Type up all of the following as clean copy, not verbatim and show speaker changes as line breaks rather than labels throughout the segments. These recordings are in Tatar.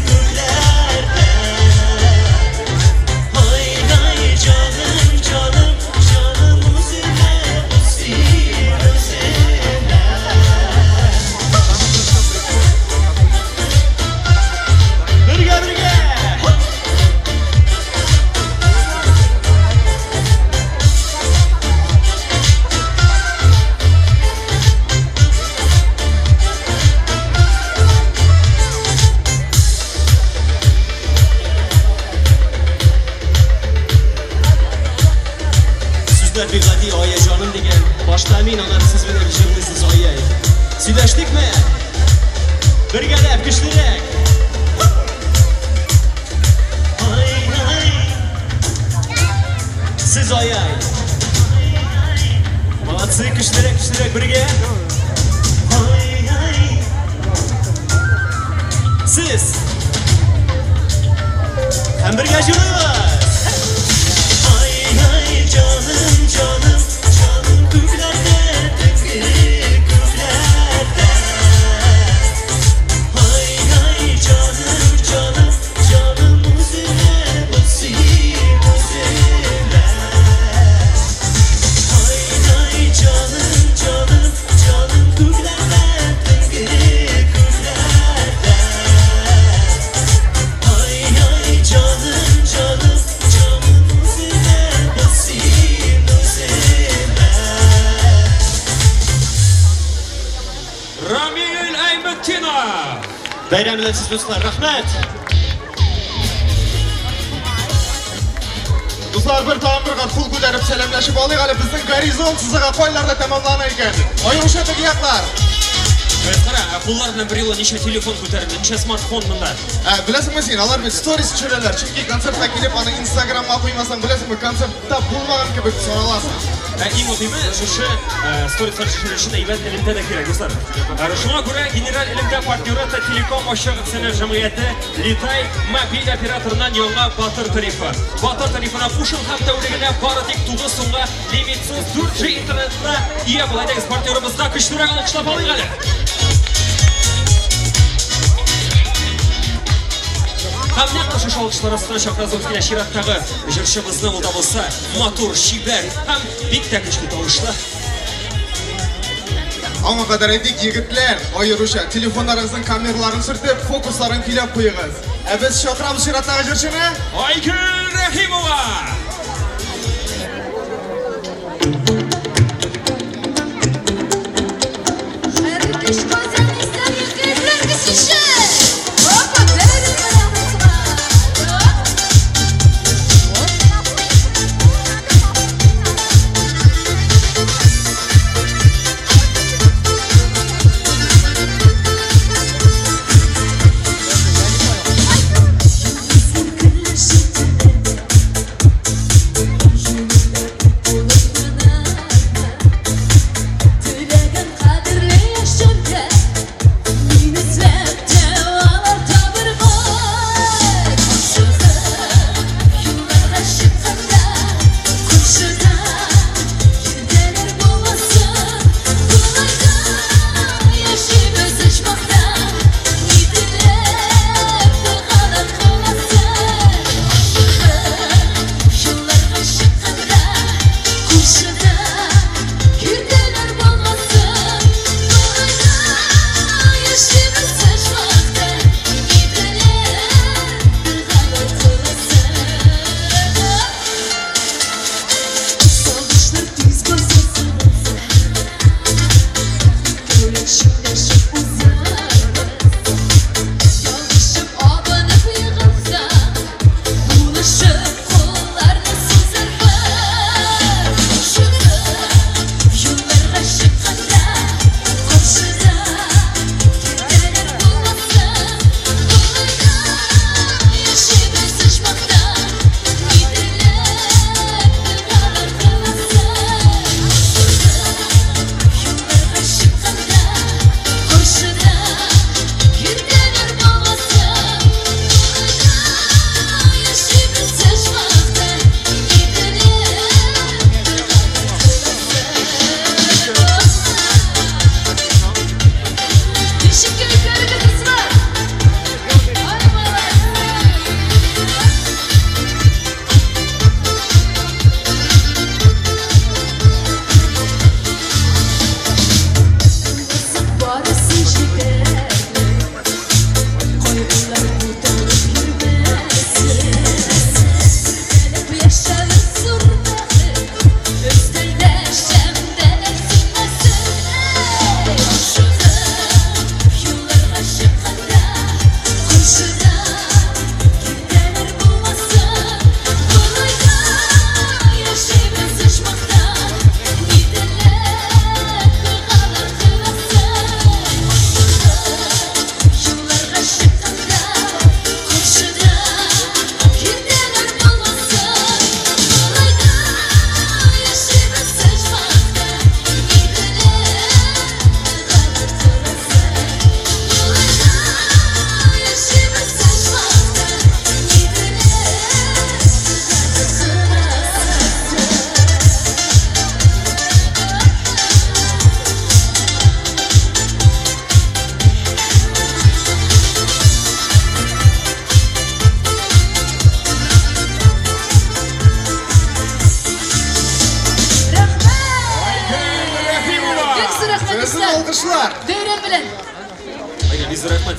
күкләрдә. Ай-ай, җаным, җаным, җаным үземә, син үземә. Бергә, бергә! Сүзләр бик гади, ай җаным дигән. Башта мин, аннары сез минем җырлыйсыз ай-ай. Сөйләштекме? Бергәләп, көчлерәк. Ай-ай. Сез ай-ай. Молодцы, көчлерәк, көчлерәк бергә. Ай-ай. Сез. Һәм бергә җырлыйбыз. Ай-ай, җаным, җаным, җаным күкләрдә, төнге күкләрдә. Ай-ай, җаным, җаным, җаным үземә, син үземә. Ай-ай, җаным, җаным, җаным күкләрдә, төнге күкләрдә. Ай-ай, җаным, җаным, җаным үземә, син үземә.
Рамил Айметдинов!
Бәйрәм белән сез, дуслар, рәхмәт!
Дуслар, бер тагын бер кат кул күтәреп сәламләшеп алыйк әле. Безнең горизонт сызыгы кайларда тәмамлана икән? Аеруча теге яклар.
Кара, ә куллар белән бер юлы ничә телефон күтәрелде, ничә смартфон монда.
Беләсеңме син, алар бит сторис төшерәләр. Чөнки концертка килеп аны Инстаграмга куймасаң, беләсеңме, концертта булмаган кебек саналасың.
Ә иң мөһиме, шушы сторислар төшерү өчен әйбәт элемтә дә кирәк, дуслар. Шуңа күрә генераль элемтә партнеры Телеком ачык акционер җәмгыяте Литай мобиль операторыннан яңа Батыр тарифы. Батыр тарифына кушыл һәм тәүлегенә бары тик 9 сумга лимитсыз 4G интернетына ия бул. Әйдәгез, партнерыбызга көчлерәк алкышлап алыйк әле. Һәм нәкъ шушы алкышлар астына чакырабыз килә чираттагы җырчыбызны, ул да булса матур, чибәр һәм бик тә көчле тавышлы.
Аңа кадәр әйтик, егетләр, аеруча телефоннарыгызның камераларын сүртеп, фокусларын көйләп куегыз. Ә без чакырабыз чираттагы җырчыны.
Айгөл Рәхимова!
Хәерле кич, Казан, исәнлек, кеше! Опа, бәрі.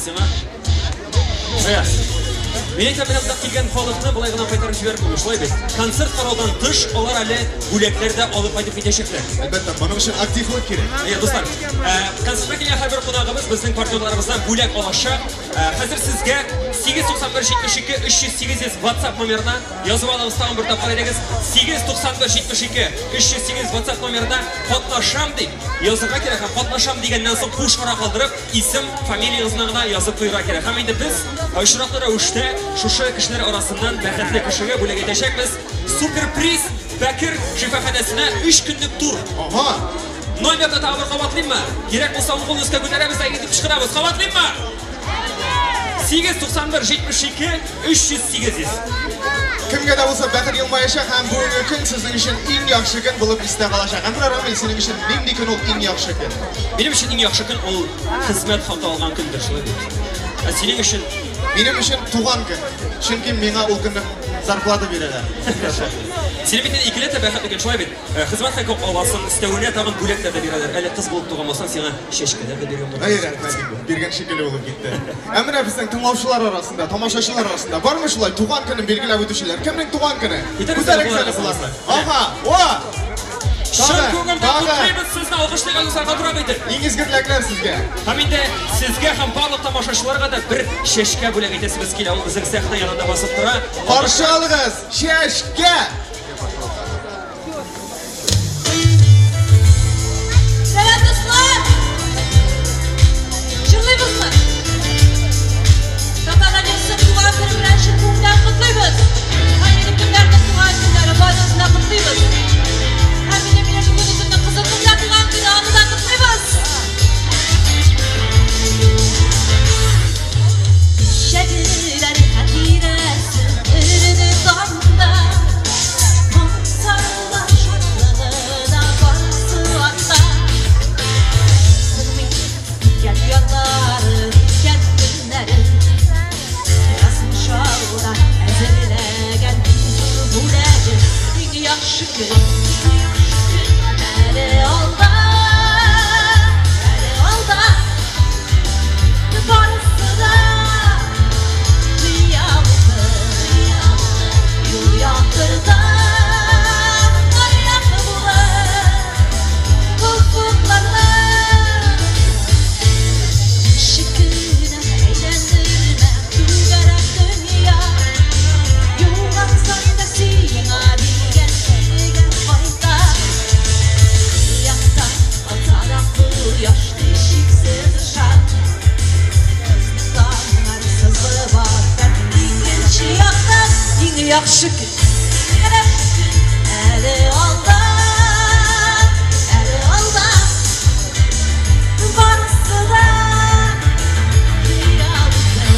сиңа. Аяз. Мин әйтәм, менә монда килгән халыкны болай гына кайтарып җибәреп булмый, шулай бит. Концерт караудан тыш, алар әле бүләкләр дә алып кайтып китәчәкләр.
Әлбәттә, моның өчен активлык кирәк.
Әйе, дуслар, концертка килгән һәрбер кунагыбыз безнең партнерларыбыздан бүләк алачак. Хәзер сезгә 891 72 308 WhatsApp номерына язып алыгыз, тагын бер тапкыр әйдәгез. 891 72 308 WhatsApp номерына катнашам дип язырга кирәк һәм катнашам дигәннән соң буш ара калдырып, исем, фамилиягызны гына язып куярга кирәк. Һәм инде без очраклы рәвештә шушы кешеләр арасыннан бәхетле кешегә бүләк итәчәкбез. Суперприз Бәкер шифаханәсенә 3 көнлек тур.
Ага.
Номерны тагын бер кабатлыйммы? Кирәк булса, уң кулны өскә күтәрәбез дә әйтеп кычкырабыз. Кабатлыйммы? 891 72 308.
Кемгә дә булса бәхет елмаячак һәм бүгенге көн сезнең өчен иң яхшы көн булып истә калачак. Һәм менә Рамил, синең өчен нинди көн ул иң яхшы көн?
Минем өчен иң яхшы көн ул хезмәт хакы алган көндер, шулай бит. Ә синең өчен?
Минем өчен туган көн. Чөнки миңа ул көнне зарплата бирәләр.
Синең бит инде икеләтә бәхетле көн, шулай бит. Хезмәт хакы аласың, өстәвенә тагын бүләкләр дә бирәләр. Әле кыз булып туган булсаң, сиңа чәчкәләр дә биргән булыр.
Әй, рәхмәт инде. Биргән шикелле булып китте. Ә менә безнең тыңлаучылар арасында, тамашачылар арасында бармы шулай туган көнен билгеләп үтүчеләр? Кемнең туган көне?
Күтәрегез әле
Күтәрегез әле
кулларыгызны.
кулларны. Ага, о!
Чын
Тагы,
күңелдән
тагы.
котлыйбыз сезне, алкышлыйк дуслар, катырак итеп.
Иң изге теләкләр сезгә.
Һәм инде сезгә һәм барлык тамашачыларга да бер чәчкә бүләк итәсебез килә. Ул безнең сәхнә янында басып тора.
Каршы алыгыз, чәчкә!
Сәлам, дуслар! Җырлыйбызмы? Татар радиосы туган көне белән чын күңелдән котлыйбыз. Һәм инде кемнәрнең туган көннәре, барысын да котлыйбыз. Һәм инде минем бүген үземнең кызымның да туган көне, аны да котлыйбыз. Кичәгеләр хатирәсе эренеп анда, Моң-зарлар шатлыгы да барысы арта. Сынмый үткән яллары, үткән көннәре, Язмыш алда әзерләгән иң зур бүләге, иң яхшы көн, иң яхшы көн әле алда, әле алда. Барысы да хыялды, юл яктырта, аяк булыр офыкларда. Ничек кенә әйләндермә түгәрәк дөнья, Югалсаң да сиңа дигән җиргә кайта. Яктан ата да кояш чиксез шат, Безнең таңнар сызып ата икенче яктан. Иң яхшы көн, иң яхшы көн әле алда, әле алда. Барысы да хыялды,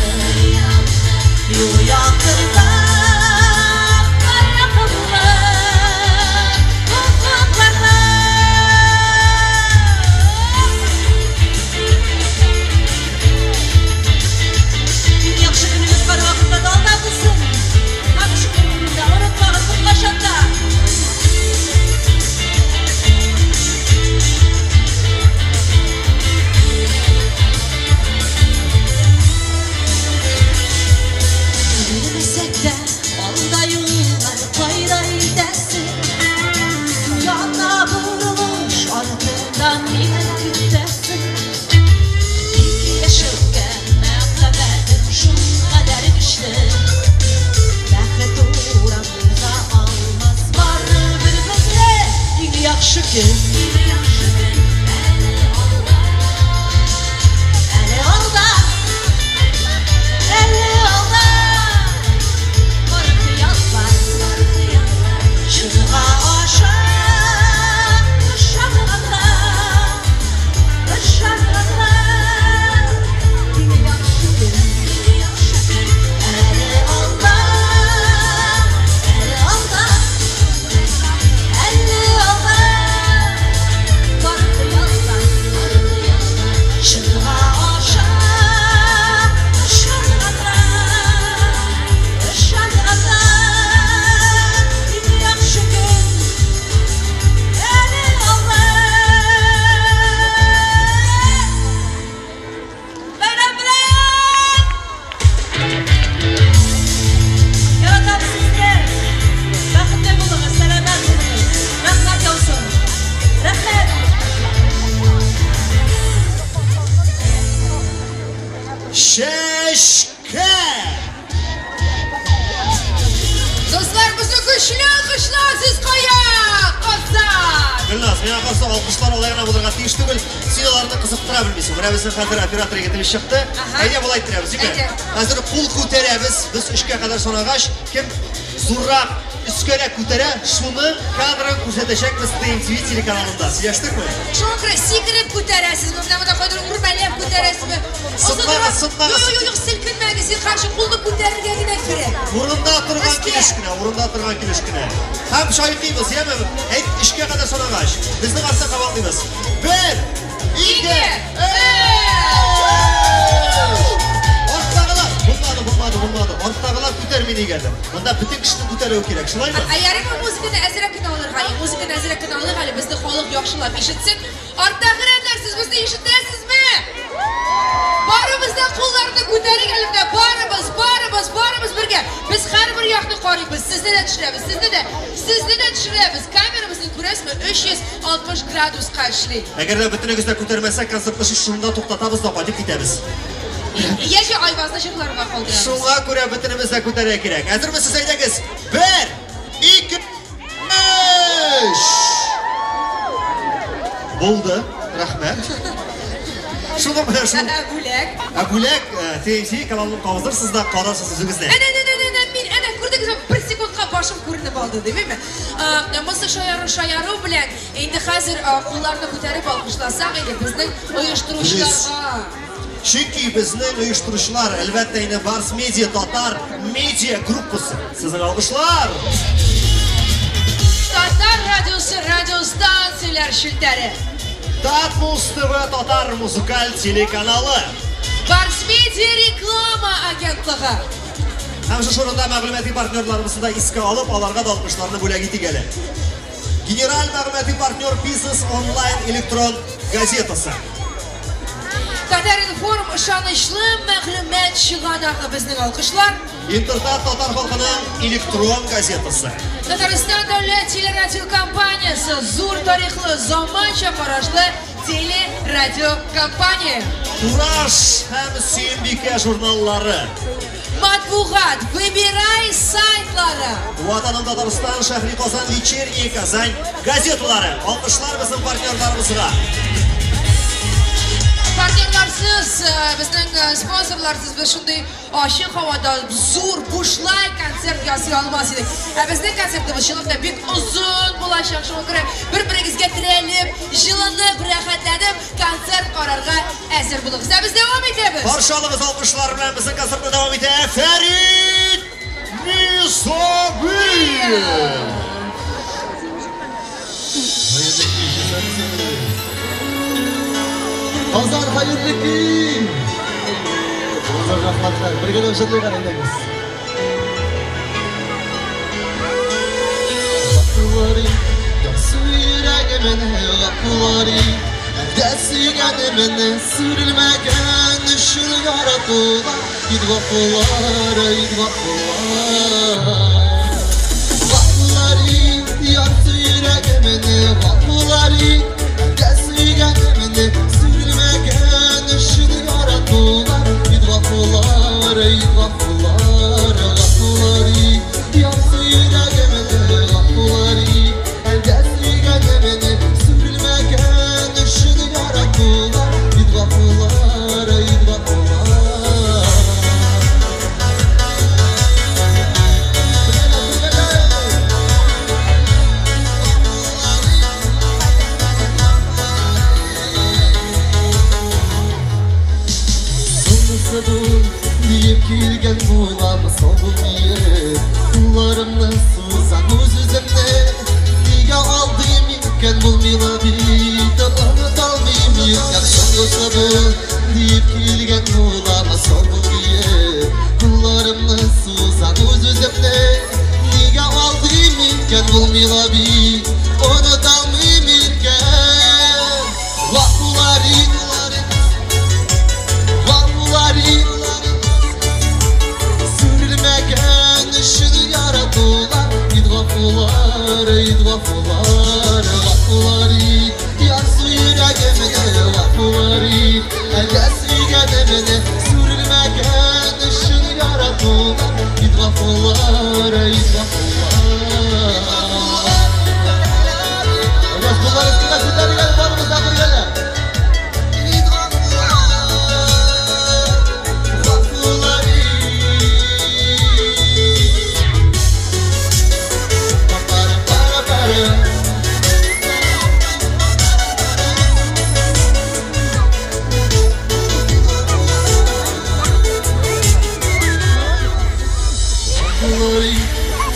юл яктырта, аяк булыр офыкларда. Иң яхшы көнегез һәрвакытта да алда булсын. Һәм шул көннәрдә
Чәчкә!
Дуслар, безне көчле алкышлар, сез кая? Казан!
Гөлназ, миңа калса, алкышлар алай гына булырга тиеш түгел. Син аларны кызыктыра белмисең. Менә безнең хәзер оператор егетебез чыкты. Әйдә, болай иттерәбез, димме? Хәзер кул күтәрәбез. Без өчкә кадәр санагач, кем зуррак, өскәрәк күтәрә, шуны кадрын күрсәтәчәкбез ТМТВ телеканалында. Сөйләштекме?
Шуңа күрә сикереп күтәрәсезме, менә монда кайдыр үрмәләп күтәрәсезме?
Сынмагыз, сынмагыз.
Юк, юк, юк, селкенмәгез, син каршы кулны күтәрергә генә кирәк.
Урында торган килеш кенә, урында торган килеш кенә. Һәм чайкыйбыз, яме? Әйт, өчкә кадәр санагач. Безнең арттан кабатлыйбыз. 1, 2, 3! Арттагылар, булмады, булмады, булмады. Арттагылар күтәрми нигәдер. Монда бөтен кешене күтәрү кирәк, шулаймы?
Ә ярыймы музыканы әзрәк кенә алырга? Музыканы әзрәк кенә алыйк әле, безне халык яхшылап ишетсен. Арттагы рәтләр, сез безне ишетәсезме? Барыбыз да кулларны күтәрик әле менә, барыбыз, барыбыз, барыбыз бергә. Без һәрбер якны карыйбыз, сезне дә төшерәбез, сезне дә, сезне дә төшерәбез. Камерабызны күрәсезме? 360 градуска эшли.
Әгәр дә бөтенегез дә күтәрмәсәк, концертны шунда туктатабыз да кайтып китәбез.
Яки Айвазны җырларга калдырабыз.
Шуңа күрә бөтенебез дә күтәрергә кирәк. Әзерме сез, әйдәгез? 1, 2, 3! Булды, рәхмәт. Шуның белән шул.
Ә бүләк?
Ә бүләк, TMT каналының кабызырсыз да, карарсыз үзегезне.
Әнә, әнә, әнә, әнә, мин, әнә, күрдегезме, бер секундка башым күренеп алды, димме? Монысы шаяру, шаяру белән, инде хәзер кулларны күтәреп алкышласак инде безнең оештыручыларга.
Чөнки безнең оештыручылар, әлбәттә, инде Барс Медиа татар медиа группасы. Сезнең алкышлар!
Татар радиосы радиостанцияләр челтәре.
Татмуз ТВ татар музыкаль телеканалы.
Барс Медиа реклама агентлыгы.
Һәм шушы урында мәгълүмати партнерларыбызны да искә алып, аларга да алкышларны бүләк итик әле. Генераль мәгълүмати партнер Бизнес онлайн электрон газетасы.
Татар-информ ышанычлы мәгълүмат чыганагы, безнең алкышлар.
Интертат татар халкының электрон газетасы.
Татарстан дәүләт телерадиокомпаниясе, зур тарихлы, заманча карашлы телерадиокомпания.
Кураж һәм Сөембикә журналлары.
Матбугат, выбирай сайтлары.
Ватаным Татарстан, Шәһри Казан, Вечерняя Казань газеталары. Алкышлар безнең партнерларыбызга.
Партнерларсыз, безнең спонсорларсыз без шундый ачык һавада зур бушлай концерт ясый алмас идек. Ә безнең концертыбыз чынлап та бик озын булачак. Шуңа күрә бер-берегезгә терәлеп, җылынып, рәхәтләнеп концерт карарга әзер булыгыз. Ә без дәвам итәбез.
Каршы алыгыз алкышлар белән безнең концертны дәвам итә Фәрит Мисабиев.
Казан хәерле көн! Зур рәхмәтләр. Бергәләп җырлыйк әле, әйдәгез. Гафулари, ярсу йөрәгемен, гафулари, әлдә сөйгәнемен, сүрелмәгән өчен яратула, ит гафулар, ит гафулар. Гафулари, ярсу йөрәгемен, гафулари, әлдә сөйгәнемен, сүрелмәгән өчен яратула, ит гафулар, ит гафулар, гафулари, ярсу йөрәгемен, гафулари, әлдә сөйгәнемен, сүрелмәгән өчен яратула, ит гафулар, ит гафулар. Диеп килгән булам, сау бул диеп, кулларымны сузам үз-үземне. Нигә алдым икән бул миңа бит, оныта алмыйм икән соңгысы бу. Диеп килгән булам, сау бул диеп, кулларымны сузам үз-үземне. Нигә алдым икән бул миңа бит, оныта алмыйм икән. Гафулари, гафулари, сүрелмәгән өчен яратула, гафулар, гафулар. Куллар өстенә күтәрелгән, барыбыз да бергәләп.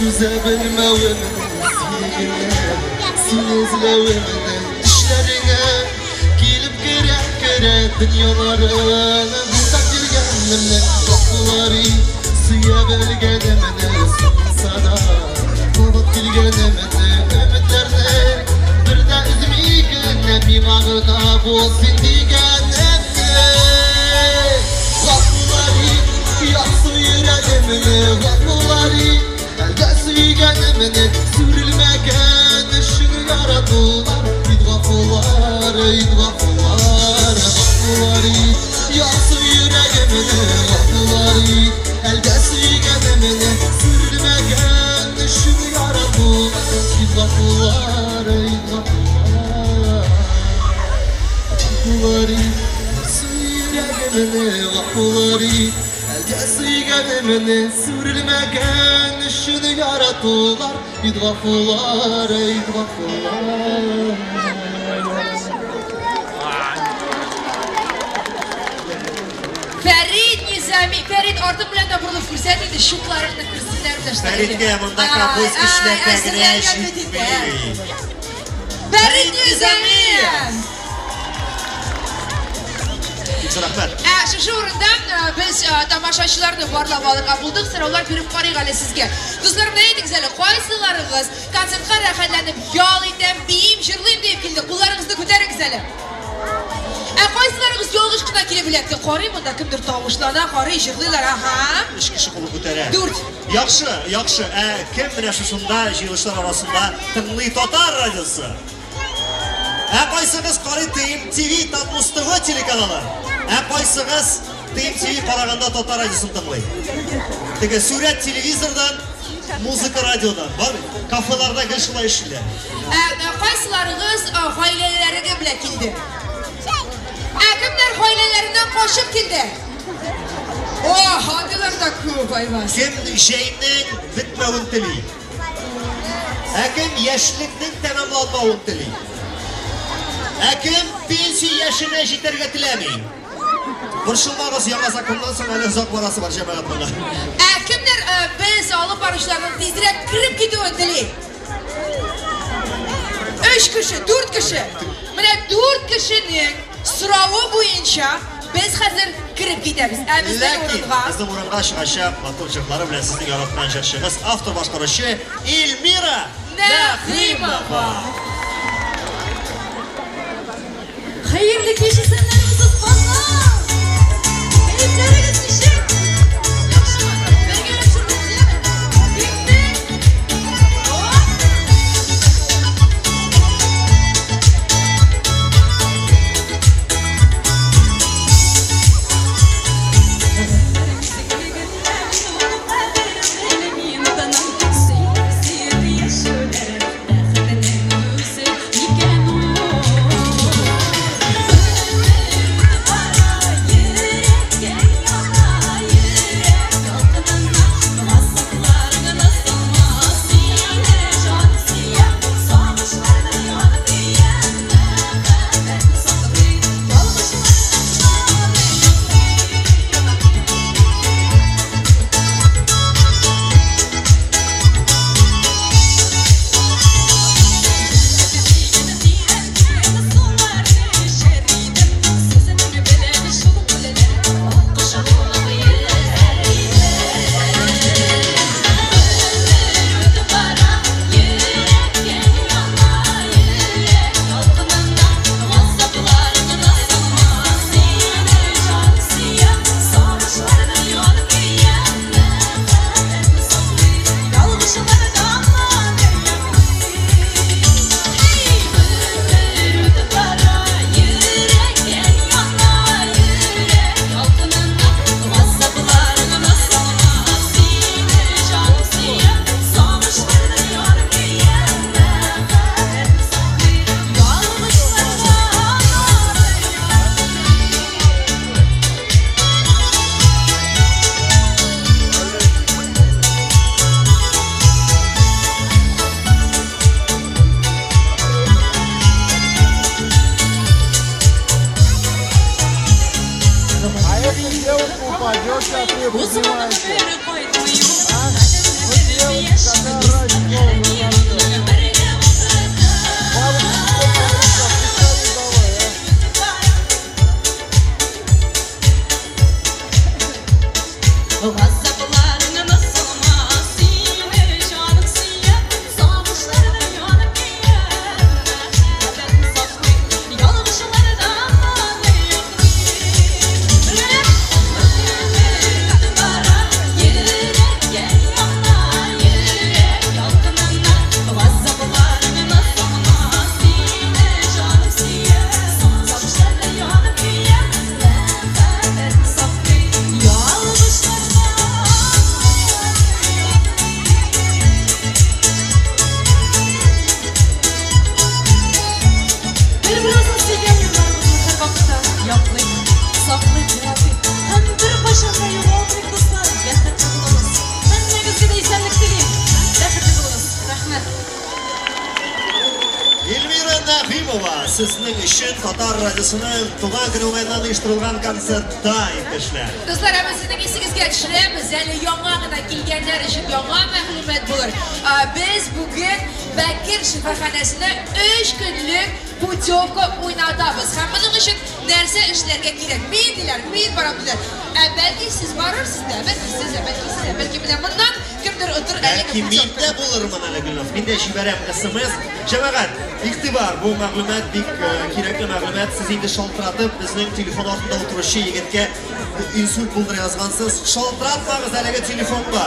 Түзә белмәвемне, сине эзләвемне, төшләреңә килеп керә-керә дөньяларын бутап йөргәнемне, гафулар ит, сөя белгәнемне, сагынса да кабат килгәнемне, өметләрне бер дә өзми генә миңа гына бул син дигәнемне. Гафулар ит, ярсу йөрәгемне, гафулар ит, әлдә сөйгәнемне, сүрелмәгән өчен яратулар, ит гафулар, ит гафулар, гафулар ит, ярсу йөрәгемне, гафулар ит, әлдә сөйгәнемне, сүрелмәгән өчен яратулар, ит гафулар, ит гафулар, гафулар ит, ярсу йөрәгемне, гафулар ит, әлдә сөйгәнемне, сүрелмәгән өчен яратулар, ит гафулар, ит гафулар.
Фәрид Низами, Фәрид артык белән дә борылып күрсәт инде, щукларыңны күрсеннәр менә.
Фәридкә монда капуз эшләпә генә җитми.
Фәрид Низами!
Бик зур рәхмәт.
Шушы урында без тамашачыларны барлап алырга булдык. Сораулар биреп карыйк әле сезгә. Дуслар, менә әйтегез әле, кайсыларыгыз концертка рәхәтләнеп ял итәм, биим, җырлыйм диеп килде? Кулларыгызны күтәрегез әле. Ә кайсыларыгыз ялгыш кына килеп эләкте? Карый монда кемдер тавышлана, карый, җырлыйлар, аһа.
Өч кеше кулы күтәрә.
Дүрт.
Яхшы, яхшы. Ә кем менә шушында җыелышлар арасында тыңлый Татар радиосы? Ә кайсыгыз карый ТМТВ Татмус ТВ телеканалы? Ә кайсыгыз ТМТВ караганда Татар радиосын тыңлый? Теге сурәт телевизордан, музыка радиодан. Бар кафеларда гел шулай эшлиләр.
Ә кайсыларыгыз гаиләләре белән килде? Ә кемнәр гаиләләреннән качып килде? О, андыйлар да күп, Айваз.
Кем җәйнең бетмәвен тели? Ә кем яшьлекнең тәмамланмавын тели? Ә кем пенсия яшенә җитәргә теләми? Борчылмагыз, яңа законнан соң әле озак барасы бар җәмәгать монда.
Ә кемнәр без алып баручыларның тизрәк кереп китүен тели? Өч кеше, дүрт кеше. Менә дүрт кешенең соравы буенча без хәзер кереп китәбез. Ә безнең урынга
безнең урынга чыгачак матур җырлары белән сезнең яраткан җырчыгыз, автор башкаручы Эльмира
Нәгыймова.
Хәерле кич, исәннәрегез, дуслар! Кәефләрегез ничек? Яхшымы? Бергәләп шурлыйбыз, яме? Киттек! Оп!
Yürek gel yana.
Сезнең өчен Татар радиосының туган көне уңаеннан оештырылган концертта, иптәшләр.
Дуслар, ә без сезнең исегезгә төшерәбез, әле яңа гына килгәннәр өчен яңа мәгълүмат булыр. Без бүген Бәкер шифаханәсенә 3 көнлек путевка уйнатабыз. Һәм моның өчен нәрсә эшләргә кирәк? Мин диләр, мин барам диләр. Ә бәлки сез барырсыз да, бәлки сез, бәлки сез, бәлки менә моннан кемдер отыр әлеге
Бәлки мин дә булырмын әле, Гөлназ. Мин дә җибәрәм СМС. Җәмәгать, игътибар, бу мәгълүмат бик кирәкле мәгълүмат. Сез инде шалтыратып, безнең телефон артында утыручы егеткә инсульт булдыра язгансыз. Шалтыратмагыз әлеге телефонга.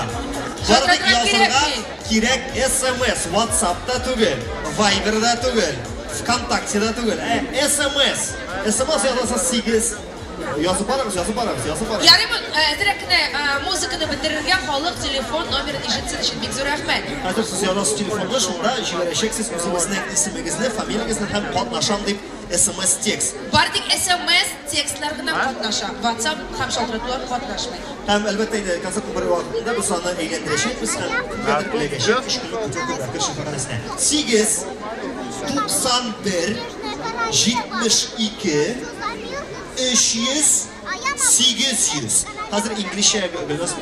Бары тик язырга кирәк СМС, WhatsApp-та түгел, Viber-да түгел, ВКонтакте-да түгел, SMS. SMS язасыз 8. Язып барыгыз, язып барыгыз, язып барыгыз.
Ярыймы, әзрәк кенә музыканы бетерергә халык телефон номерын ишетсен өчен бик зур рәхмәт.
Хәзер сез язасыз телефонны, шунда җибәрәчәксез үзегезнең исемегезне, фамилиягезне һәм катнашам дип SMS текст.
Бары тик SMS текстлар гына катнаша. WhatsApp һәм шалтыратулар катнашмый.
Һәм әлбәттә инде концертның бер вакытында без аны әйләндерәчәкбез һәм кемгәдер эләгәчәк 3 көнлек путевка Бәкер шифаханәсенә. 8 91 72 300 800. Хәзер инглизчә Гөлназ.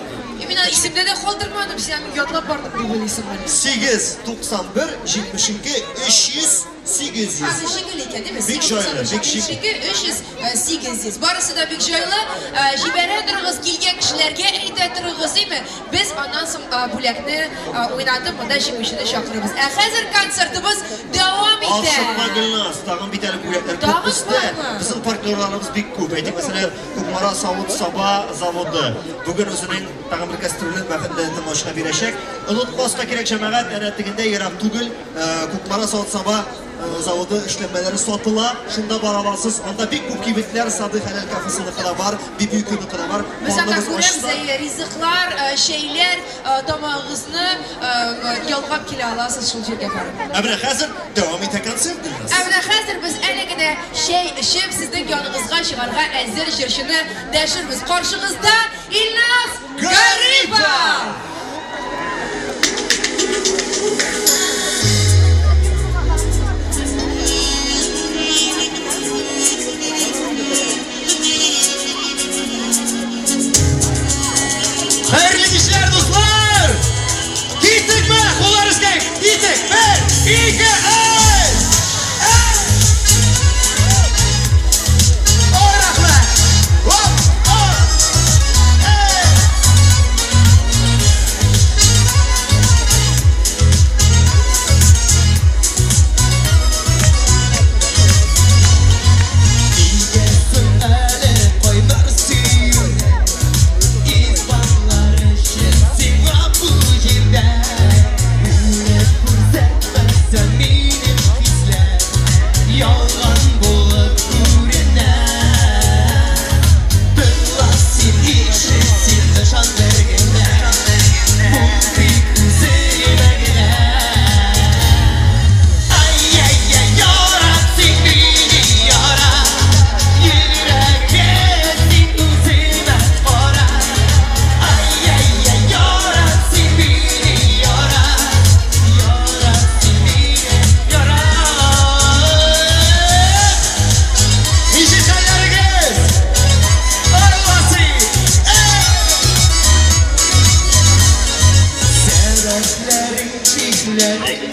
Мин аны исемдә дә калдырмадым, син аны ятлап бардың дип уйлыйсың әле.
8 91 72 300 800.
Аны җиңел икән, димме?
Бик җайлы, бик җиңел.
300 800. Барысы да бик җайлы. Җибәрә торыгыз, килгән кешеләргә әйтә торыгыз, димме? Без аннан соң бүләкне уйнатып, монда җиңүчене чакырабыз. Ә хәзер концертыбыз дәвам итә.
Ашыкма, Гөлназ, тагын бит әле бүләкләр күп бездә. Безнең партнерларыбыз бик күп. Әйтик, мәсәлән, Кукмара савыт-саба заводы бүген үзенең тагын бер кастрюлен бәхетле тыңлаучыга бирәчәк. Онытмаска кирәк, җәмәгать, әнә тегендә ерак түгел, Кукмара савыт-саба заводы эшләнмәләре сатыла. Шунда бара аласыз. Анда бик күп кибетләр, Сады хәләл кафесыныкы да бар, Бибикуныкы да бар.
Без анда күрәбез, ризыклар, чәйләр, тамагыгызны ялгап килә аласыз шул җиргә барып.
Ә менә хәзер дәвам итә концерт, Гөлназ.
Ә менә хәзер без әле генә чәй эчеп, сезнең яныгызга чыгарга әзер җырчыны дәшербез. Каршыгызда Илназ Гарипов!
Хәерле кичләр, дуслар! Киттекме? Куллар өскә! Киттек! 1, 2, 3! Ой, рәхмәт! Оп, оп! Эй! Нигә әле кайнар сөю? Иманлар өчен сиңа бу җирдә. Үлеп күрсәтмәсәм мин.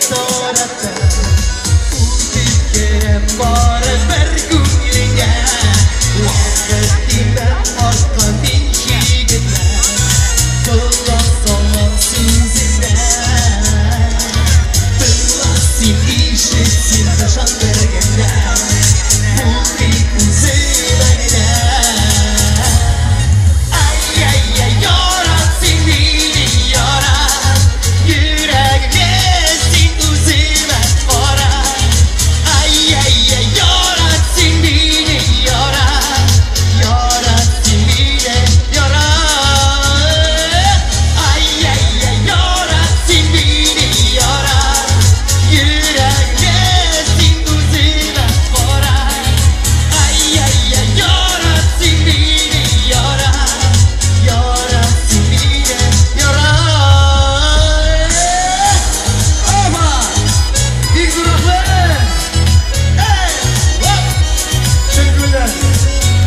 Тарата Үтеп керәм бары бер күңелеңә. Вакыт тимәм, артка мин чигенмәм, Колак салмам сүзеңә. Тыңла син, ишет син, ышан бер генә, Бул тик үземә генә. Ай-яй-яй, ярат син мине, ярат, Йөрәгемне син үземә кара. Ай-яй-яй, ярат син мине, ярат, Ярат син мине, ярат. Ай-яй-яй, ярат син мине, ярат, Йөрәгемне син үземә кара. Ай-яй-яй, ярат син мине, ярат, Ярат син мине, ярат.
Опа! Бик зур рәхмәт! Эй! Оп! Чын күңелдән.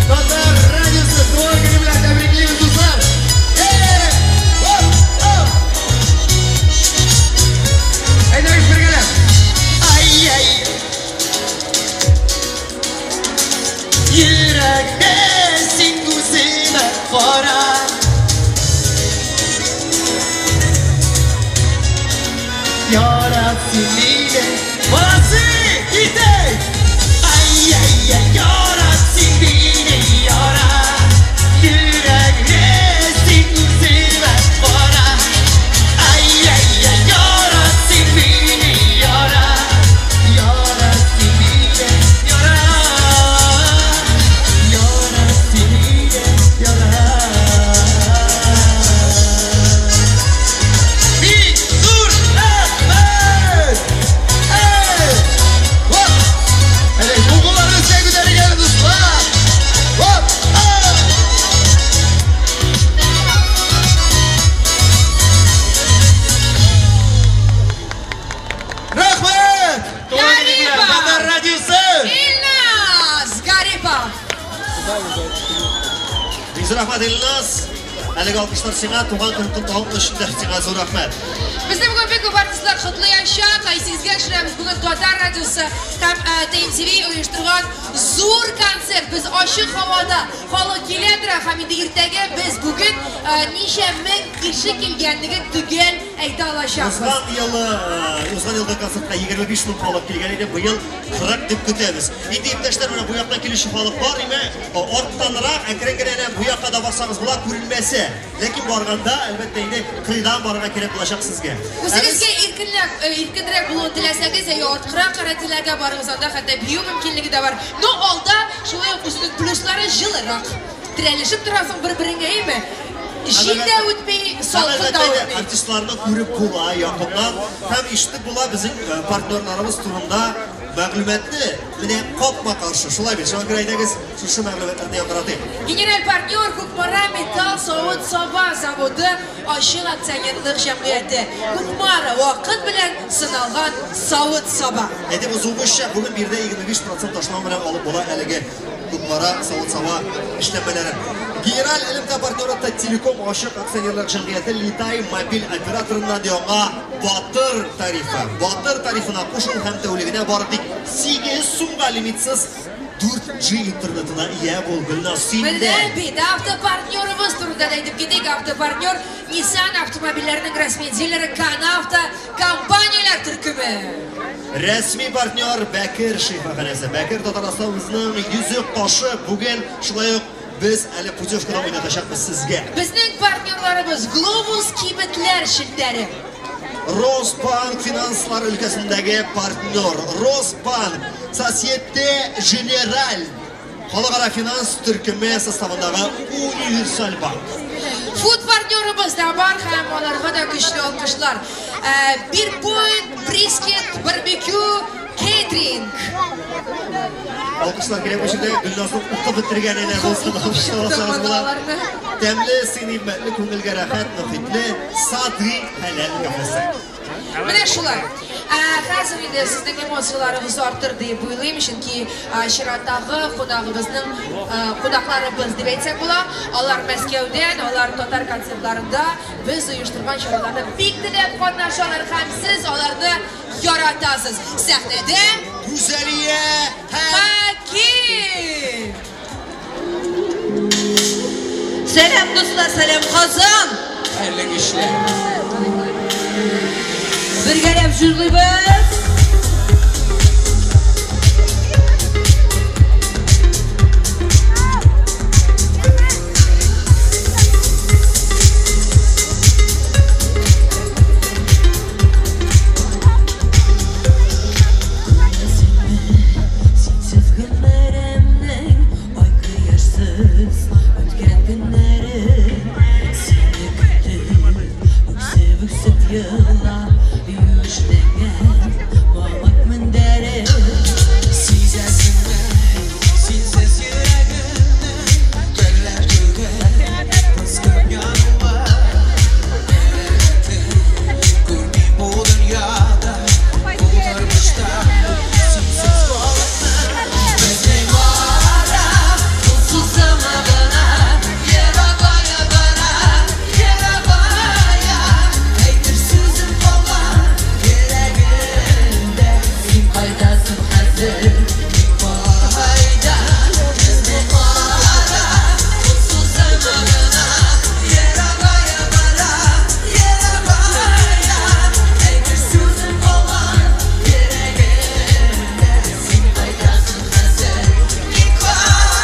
Татар радиосы туган көне белән тәбриклибез, дуслар! Эй! Оп! Оп! Әйдәгез бергәләп!
Ай-яй. Йөрәгемне син үземә кара. Ярат син мине.
Молодцы! Китик!
Ай-яй-яй, ярат син мине, ярат, Йөрәгемне син үземә кара. Ай-яй-яй, ярат син мине, ярат, Ярат син мине, ярат, Ярат син мине, ярат.
Бик зур рәхмәт! Эй! Оп! Әйдә, кулларны өскә күтәрик әле, дуслар! Оп! Оп! Рәхмәт!
Гарипов!
Татар радиосы!
Илназ Гарипов!
Бик зур рәхмәт, Илназ. Әлеге алкышлар сиңа, туган көн котлау өчен дә сиңа зур рәхмәт.
Безне бүген бик күп артистлар котлаячак. Исегезгә төшерәбез, бүген Татар радиосы һәм ТНТВ оештырган зур концерт. Без ачык һавада, халык килә тора һәм инде иртәгә без бүген ничә мең кеше килгәнлеген төгәл әйтә алачакбыз.
Узган елы, узган елгы концертка 25 мең халык килгән иде, быел 40 дип көтәбез. Инде иптәшләр, менә бу яктан килүче халык бар, име? Арттанрак әкрен генә бу якка да барсагыз була күренмәсә. Ләкин барганда, әлбәттә инде, кырыйдан барырга кирәк булачак сезгә.
Үзегезгә иркенрәк булуын теләсәгез, әйе, арткырак рәтләргә барыгыз, анда хәтта бию мөмкинлеге дә бар. Но алда шулай ук үзенең плюслары: җылырак. Терәлешеп торасың бер-береңә, әйме? Җил дә үтми, салкын да үтми.
Артистларны күреп була якыннан һәм ишетеп була безнең партнерларыбыз турында мәгълүматны. Менә капма-каршы, шулай бит? Шуңа күрә әйдәгез, шушы мәгълүматларны яңгыратыйк.
Генераль партнер Кукмара металл савыт саба заводы ачык акционерлык җәмгыяте. Кукмара вакыт белән сыналган савыт саба.
Әйтеп узуыбызча, бүген биредә 25% ташлама белән алып була әлеге Кукмара савыт-саба эшләнмәләрен. Генераль элемтә партнеры Телеком ачык акционерлык җәмгыяте Литай мобиль операторыннан яңа Батыр тарифы. Батыр тарифына кушыл һәм тәүлегенә бары тик 8 сумга лимитсыз 4G интернетына ия бул. Гөлназ, син
Менә
дә.
бит автопартнерыбыз турында да әйтеп китик. Автопартнер Nissan автомобильләренең рәсми дилеры Канавто компанияләр төркеме.
Рәсми партнер Бәкер шифаханәсе. Бәкер Татарстаныбызның йөзе кашы. Бүген шулай ук без әле путевкада уйнатачакбыз сезгә.
Безнең партнерларыбыз Глобус кибетләр челтәре.
Росбанк финанслар өлкәсендәге партнер. Росбанк Societe Generale халыкара финанс төркеме составындагы универсаль банк.
Фуд партнерыбыз да бар һәм аларга да көчле алкышлар. Beer Point, Brisket, Barbecue, Catering.
Алкышлар кирәк бу җирдә. Гөлназның укып бетергәненә булсын, алкышласагыз була. Тәмле, сый-нигъмәтле, күңелгә рәхәт мохитле Садри хәләл кафесы.
Менә шулай. Ә хәзер инде сезнең эмоцияләрегез артыр дип уйлыйм, чөнки чираттагы кунагыбызның кунакларыбыз дип әйтсәк була. Алар Мәскәүдән, алар татар концертларында без оештырган чараларда бик теләп катнашалар һәм сез аларны яратасыз. Сәхнәдә
Гүзәлия һәм
Хәким!
Сәлам, дуслар, сәлам, Казан!
Хәерле кичләр.
Бергәләп җырлыйбыз. Синсез гомеремнең ай кояшсыз үткән көннәре. Сине көтеп, үксеп-үксеп елап, юешләнгән мамык мендәре.
Сизәсеңме, синсез йөрәгемнең дөрләп түгел, пыскып януы. Күрмим бу дөньяда, бу тормышта синсез калырмын. Безнең ара
Сусыз заманына ерагая бара, ерагая. Әйтер сүзем калган йөрәгемдә. Син кайдасың хәзер, мин кайда? Безнең ара сусыз заманына ерагая бара, ерагая. Әйтер сүзем калган йөрәгемдә. Син кайдасың хәзер, мин кайда?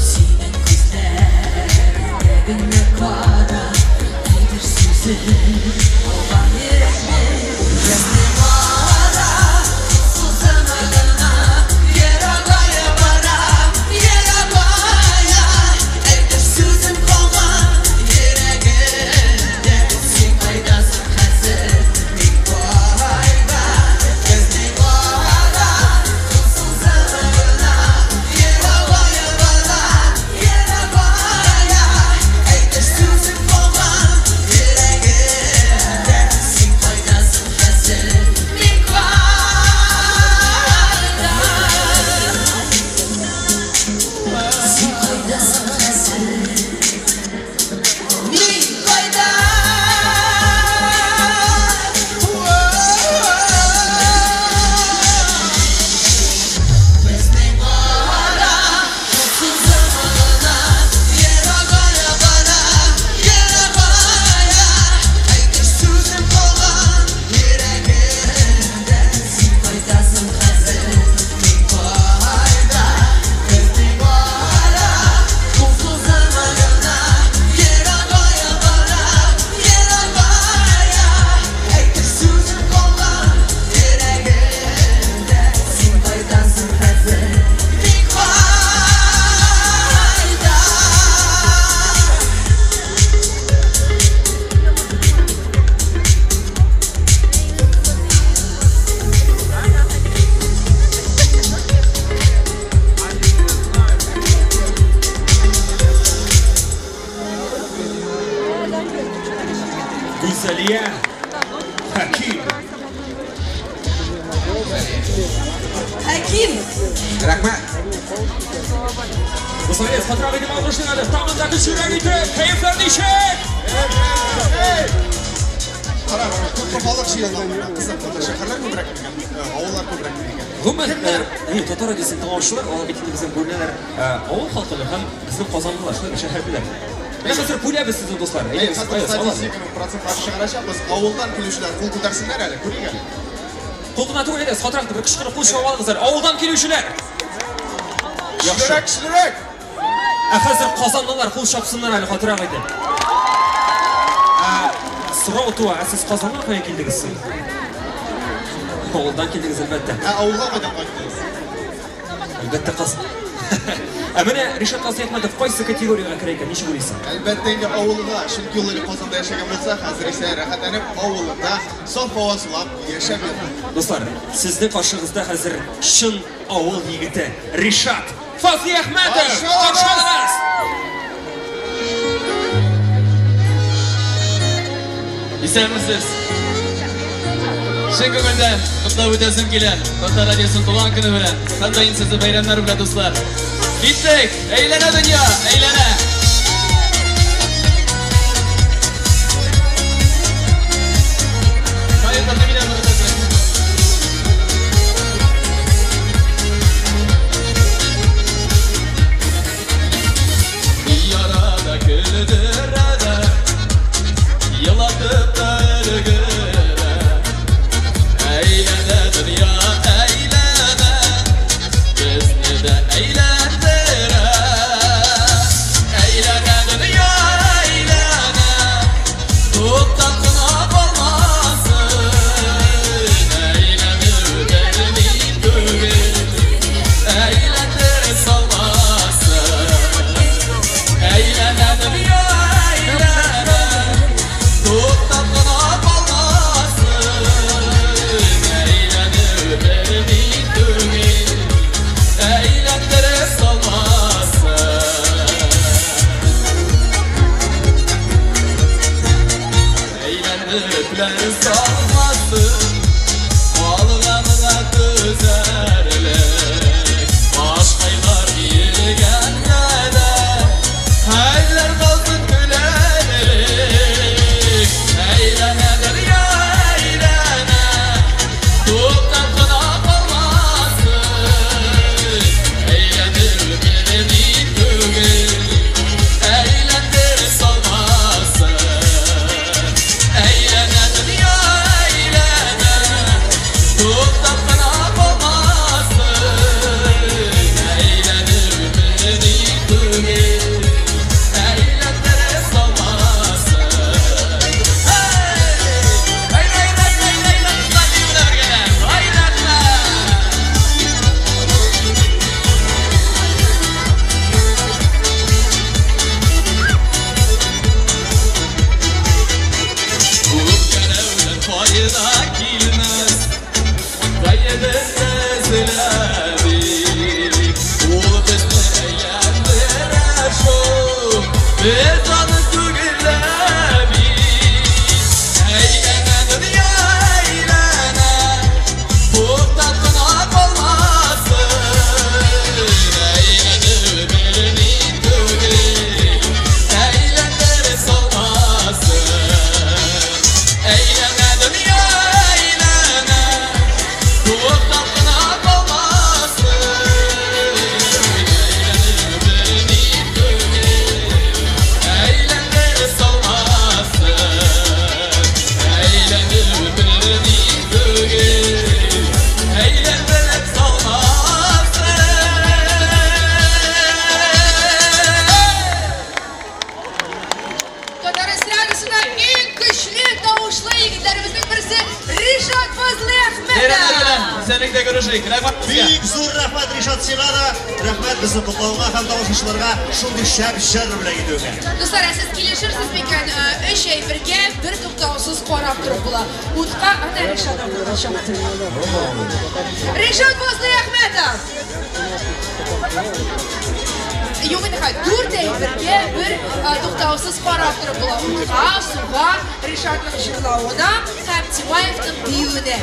Синең күзләреңә генә карап, әйтер сүзем калган йөрәкне. Безнең ара сузымы гына ерагая бара, ерагая. Әйтер сүзем калган йөрәгемдә. Син кайдасың хәзер, мин кайда? Безнең ара сузымы гына ерагая бара, ерагая. Әйтер сүзем калган йөрәгемдә. Син кайдасың хәзер, мин кайда? Син кайдасың хәзер, мин кайда? Безнең ара сузымы гына ерагая бара, ерагая. Әйтер сүзем калган йөрәгемдә. Син кайдасың хәзер, мин кайда? Безнең ара сузымы гына ерагая бара, ерагая. Әйтер сүзем калган йөрәгемдә. Син кайдасың хәзер, мин кайда?
Гүзәлия Хәким.
Хәким!
Рәхмәт.
Дуслар, катырак итеп алкышлыйк әле. Тагын да көчлерәк итеп, кәефләр ничек?
Кара, күпме халык җыелган монда. Кызык, монда шәһәрләр күбрәк микән, авыллар күбрәк микән?
Гомумән, татар радиосын тыңлаучылар, алар бит инде безнең бүленәләр авыл халкы һәм безнең казанлылар, шулай бит, шәһәрлеләр. Менә хәзер бүләбез сезне, дуслар.
Әйе,
Әйдәгез,
хәзер
әйдәгез, алабыз.
статистиканың процентларын чыгарачакбыз. Авылдан килүчеләр кул күтәрсеннәр әле, күрик әле.
Кул гына түгел, әйдәгез, катырак итеп бер кычкырып кул чабып алыгыз әле. Авылдан килүчеләр.
Көчлерәк, көчлерәк.
Ә хәзер казанлылар кул чапсыннар әле катырак итеп. Ә, сорау туа, ә сез Казаннан кая килдегез соң? Авылдан килдегез, әлбәттә.
Ә авылга кайдан кайттыгыз?
Әлбәттә, каз. Ә менә Ришат Фазлыәхмәтов кайсы категориягә керә икән, ничек уйлыйсың?
Әлбәттә инде авылга, чөнки ул элек Казанда яшәгән булса, хәзер исә рәхәтләнеп авылында саф һава сулап яшәп ята.
Дуслар, сезнең каршыгызда хәзер чын авыл егете Ришат Фазлыәхмәтов!
Каршы алыгыз!
Исәнмесез! Чын күңелдән котлап үтәсем килә. Татар радиосын туган көне белән, һәм дә инсезле бәйрәмнәр белән, дуслар. Киттек! Әйләнә дөнья, әйләнә! Ярада көлдерә дә, елатып та өлгерә. Әйләнә дөнья, әйләнә, безне дә әйләндерә. Әйләнә дөнья, әйләнә, туктап кына калмасын. Әйләнү белми түгел, әйләндереп салмасын. Әйләнә дөнья, әйләнә, туктап кына калмасын. Әйләнү белми түгел, әйләндереп салмасын. Әйләндерепләр салмасын, калганына түзәрлек. Башкайлар килгәндә дә, хәлләр калсын көләрлек. Әйләнә дөнья, әйләнә, туктап кына калмасын. Әйләнү белми түгел, әйләндереп салмасын. Әйләнә дөнья, әйләнә, туктап кына калмасын. Әйләнү белми түгел, әйләндереп салмасын. Эй! Әй, әй, әй, әй, әй, әй, әй, әй, әй, Үпкәләүдән файда килмәс, гаебен эзләдик. Ул безне әйләндерә шул, без аны түгел дә бит. Әйләнә дөнья, әйләнә, туктап кына калмасын. Әйләнү белми түгел, әйләндереп салмасын. Әйләнә дөнья, әйләнә, туктап кына калмасын. Әйләнү белми түгел, әйләндереп салмасын. Әйләнү белми түгел, әйләндереп салмасын.
Татар эстрадасында иң көчле тавышлы егетләребезнең берсе Ришат
Бәйрәмнәр белән,
Фазлыәхмәтов.
исәнлектә күрешик. Рәхмәт сезгә.
Бик зур рәхмәт Ришат сиңа да, рәхмәт безне котлауга һәм тамашачыларга шундый шәп җыр белән китүгә.
Дуслар, ә сез килешерсез микән? Өч әйбергә бер туктаусыз карап торып була. Утка, ана Ришат артыннан чапты. Ришат Фазлыәхмәтов. Юк инде хәзер дүрт әйбергә бер туктаусыз карап торып була. Утка, суга, Ришатның җырлавына һәм Тимаевның биюенә.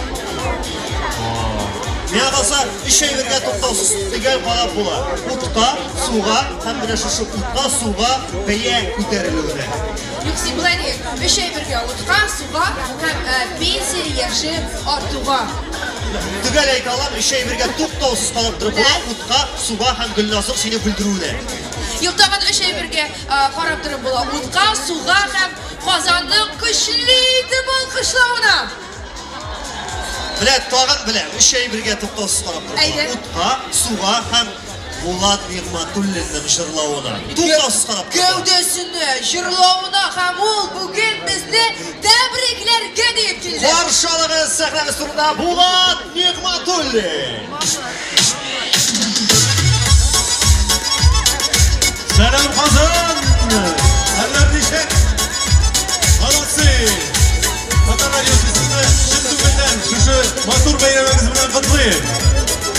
Миңа калса, өч әйбергә туктаусыз төгәл карап була. Утка, суга һәм менә шушы утка, суга бәя күтәрелүенә.
Юк, син болай диген. Өч әйбергә: утка, суга һәм пенсия яше артуга.
Төгәл әйтә алам, өч әйбергә туктаусыз карап торып була. Утка, суга һәм Гөлназның сине бүлдерүенә.
Юк, тагын өч әйбергә карап торып була. Утка, суга һәм Казанның көчле итеп алкышлавына.
Белә, тагын белә, өч әйбергә туктаусыз карап торып була.
Әйдә.
Утка, суга һәм Булат Нигъмәтуллинның җырлавына. Туктаусыз карап торып була.
Гәүдәсенә, җырлавына һәм ул бүген безне тәбрикләргә диеп килде.
Каршы алыгыз сәхнәбез турында Булат Нигъмәтуллин.
Сәлам, Казан! Хәлләр ничек? Молодцы! Татар радиосы сезне чын күңелдән шушы матур бәйрәмегез белән котлыйм.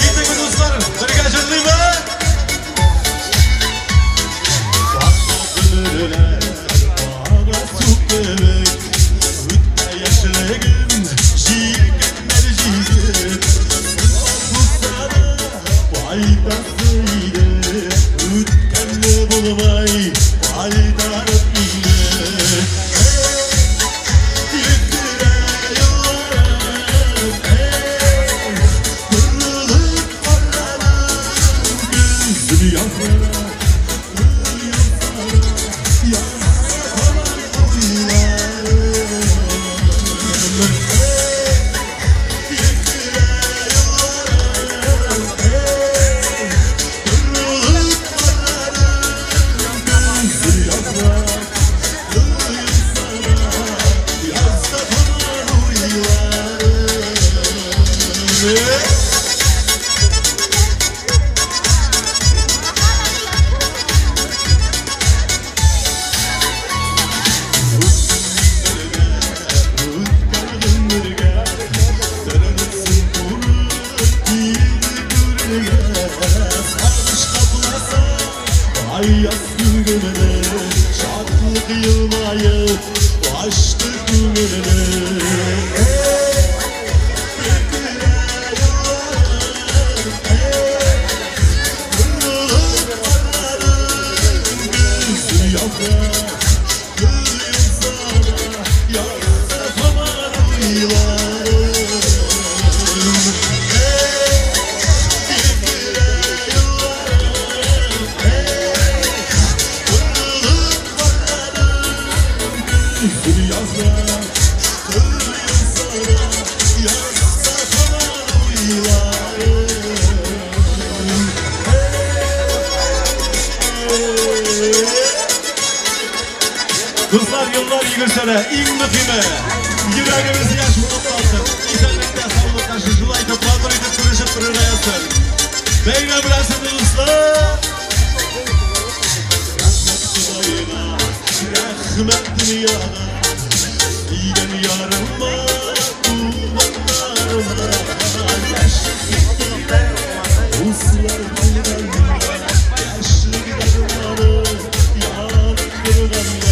Китик, дуслар, бергә җырлыйбыз! Дуслар, еллар йөгерсә, иң мөһиме, йөрәгебез яшь булып калсын. Исәнлектә, саулыкта шулай итеп, матур итеп күрешеп торырга язсын. Бәйрәм белән сезне, дуслар! Рәхмәт Ходаена, рәхмәт дөньяга, сөйгән ярыма, туганнарыма, яшьлек дуслар булганда, яшьлек дәрманы янып торганда.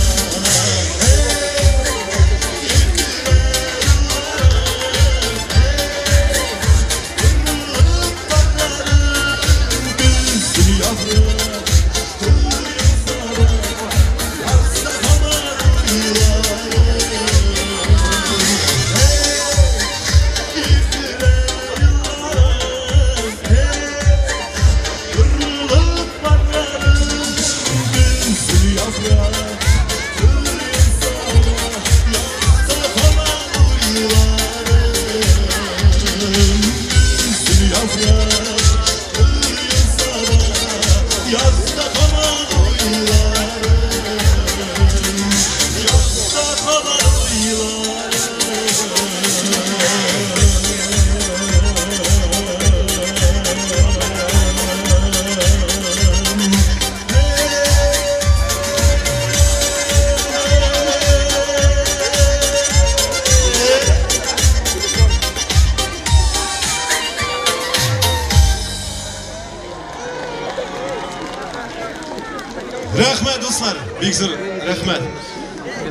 Рәхмәт, дуслар, бик зур рәхмәт.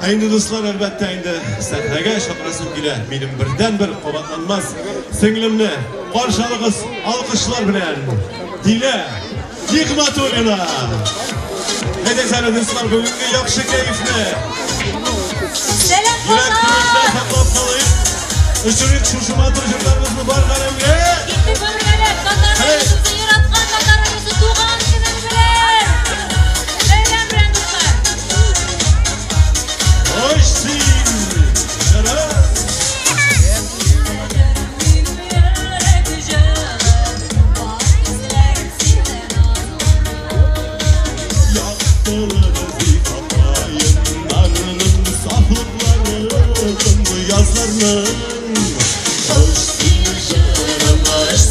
Ә инде, дуслар, әлбәттә инде сәхнәгә чакырасым килә. Минем бердән-бер кабатланмас сеңлемне каршы алыгыз алкышлар белән. Дилә Нигъмәтуллина. Әйдәгез әле, дуслар, бүгенге яхшы кәефне.
Сәлам,
Йөрәк түрендә саклап калыйк. Өчерик шушы матур җырларыбызны бар галәмгә.
Киттек бергәләп, татар радиосы яраткан татар радиосы туган көнең белән. Бәйрәм белән, дуслар.
Hoş син, җыры. Yaktılığımız saflıklarının, yazlarının. Hoş
Hoş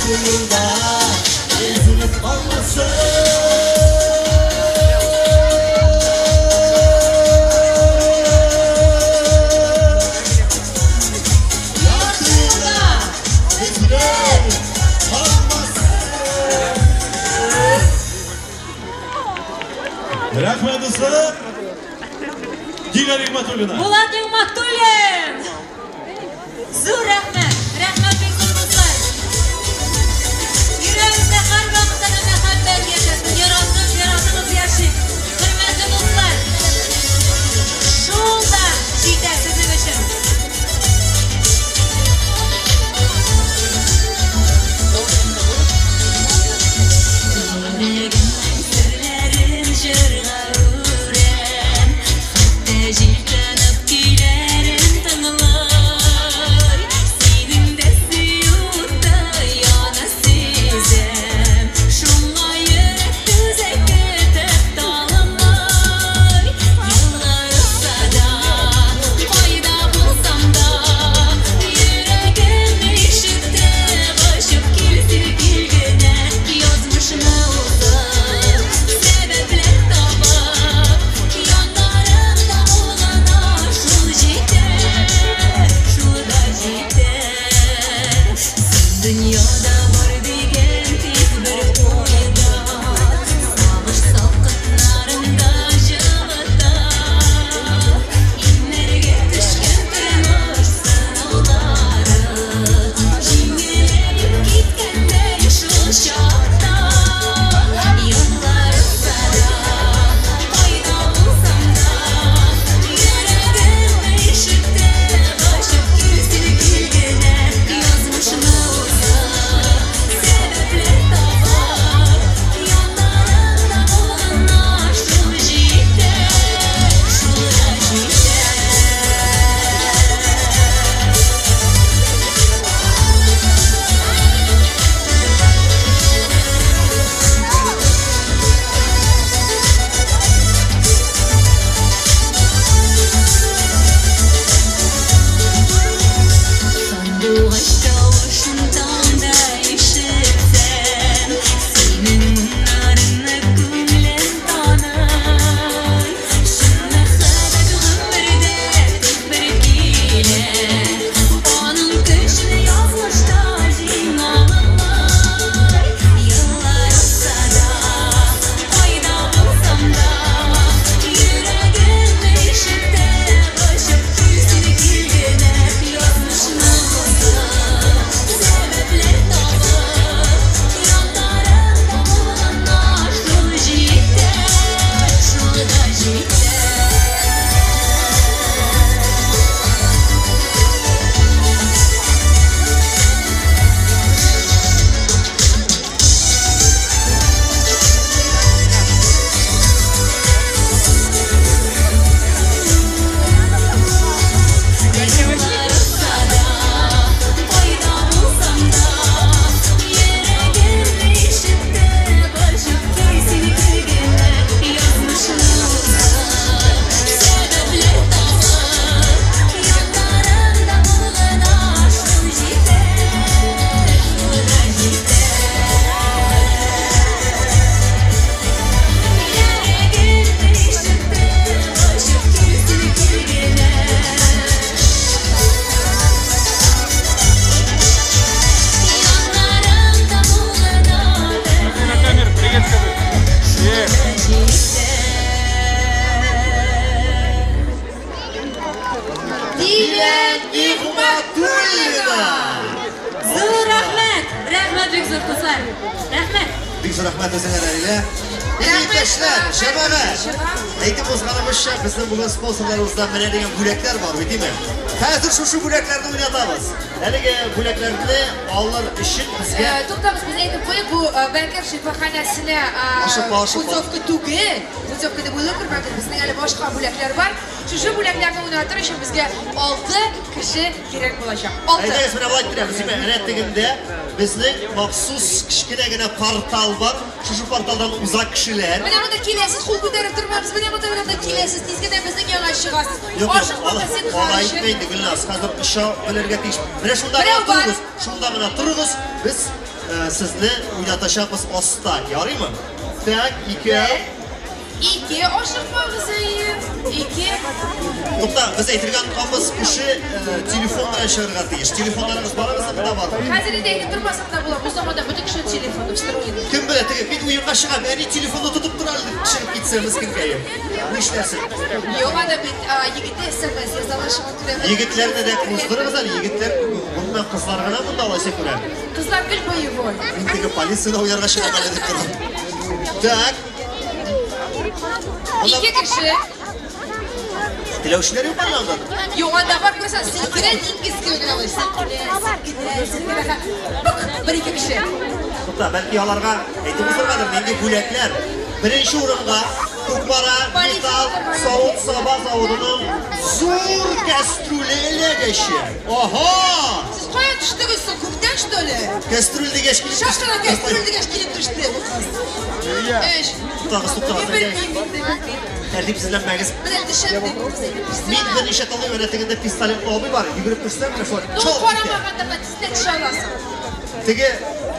Ярты юлда өзелеп калмасын. Ярты юлда өзелеп калмасын.
Рәхмәт, дуслар. Дилә Нигъмәтуллина.
Булат Нигъмәтуллин! Зур рәхмәт! Рәхмәт бик зур, дуслар! Йөрәгебездә һәрвакытта да мәхәббәт яшәсен, яратып, яратыгыз яшик. Хөрмәтле дуслар, шул да җитә сезнең өчен. Йөрәгемнең серләрен җырга үрәм, хәтта җил тынып көйләрен тыңлар. Синең дә сөю уты яна сизәм, шуңа йөрәк түзә көтеп талмый. Еллар узса да, кайда булсам да, йөрәгем ишетә, очып килсен кил генә, язмышны узып, сәбәпләр табып, яннарымда булганы шул җитә, шул да җитә. Син дөньяда бар дигән тик бер уйда, сагыш салкыннарында җылыта. Иңнәргә төшкән тормыш сынаулары җиңеләеп киткәндәй шул чакта. Еллар узса да, кайда булсам да, йөрәгем ишетә, ачып килсен кил генә, язмышны узып, сәбәпләр табып, яннарымда булганы шул җитә, шул да җитә. Сандугач тавышын таңда ишетсәм, синең моңнарыңны күңелем таный. Чын мәхәббәт гомердә тик бер килә, аның көчен язмышта җиңә алмый. Еллар узса да, кайда булсам да, йөрәгем ишетә, очып килсен кил генә, язмышны узып, сәбәпләр табып, яннарымда булганы шул җитә, шул да җитә. Еллар узса да, кайда булсам да, йөрәгем ишетә, очып килсен кил генә, язмышны узып, сәбәпләр табып, яннарымда булганы шул җитә, шул да җитә. Йөрәгем ишетә, очып килсен кил генә. Яннарымда булганы
На камеру привет скажи.
шул да җитә.
Дилә Нигъмәтуллина!
Зур рәхмәт! Рәхмәт бик зур, дуслар! Рәхмәт!
Бик зур рәхмәт үзеңә, Рәйлә. Иптәшләр, җәмәгать. Әйтеп узганыбызча, безнең бүген спонсорларыбыздан менә дигән бүләкләр бар бит, димме? Хәзер шушы бүләкләрне уйнатабыз. Әлеге бүләкләрне алыр өчен безгә
Туктагыз, без әйтеп куйыйк, бу Бәкер шифаханәсенә
Ашыкма, ашыкма.
путевка түгел. Путевка дип уйлый күрмәгез, безнең әле башка бүләкләр бар. Шушы бүләкләрне уйнатыр өчен безгә 6 кеше кирәк булачак. 6.
Әйдәгез, менә болай иттерәбез, димме? Әнә тегендә Безнең махсус кечкенә генә портал бар. Шушы порталдан уза кешеләр.
Менә монда киләсез, кул күтәреп тормабыз. Менә монда менә киләсез, тиз генә безнең янга чыгасыз. Ашыкмагыз, зинһар
Алай
өчен.
итмә инде, Гөлназ. Хәзер оча белергә тиеш. Менә шунда
Берәү
гына
бар.
торыгыз, шунда гына торыгыз. Без сезне уйнатачакбыз аста. Ярыймы? Так, икәү.
Ике, ашыкмагыз, әйе. Ике.
Тукта, без әйтергә онытканбыз, кеше телефон белән чыгарга тиеш. Телефоннарыгыз барыгызда да бармы?
Хәзер инде әйтеп тормасак та була. Бу заманда бөтен кешенең телефоны встроен.
Кем белә, теге мин уенга чыгам, әни телефонны тотып тора әле дип чыгып китсә, мескенкәем. Нишләсен?
Юк, анда бит егете СМС язалар, шуңа күрә.
Егетләрне дә уздырыгыз әле, егетләр, гомумән кызлар гына монда алайса күрә.
Кызлар гел боевой.
Мин теге полициядә уйнарга чыгам әле дип торам. Так.
Ике кеше.
Теләүчеләр юк әле анда?
Юк, анда бар, күрәсең, селкенә диңгез кебек генә алай. Селкенә, селкенә, селкенә. Пык, бер ике кеше.
Тукта, бәлки аларга әйтеп узыргадыр, нинди бүләкләр. Беренче урынга Кукмара металл савыт-саба заводының зур кәстрүле эләгәче. Ага!
Сез кая төштегез соң? Күктән, что ли?
Кәстрүл дигәч килеп
Шашкана кәстрүл дигәч килеп төште бу кыз. Өч.
Туктагыз, туктагыз.
Мин белмим инде, белмим.
Тәртипсезләнмәгез.
Менә төшәм дип кыз әйтеп төште.
Мин берничә талый, менә тегендә пистолетлы абый бар, йөгереп төшсәм, менә шулай.
Ну,
Чалт китә.
карамаганда да тиз дә төшә аласың.
Теге,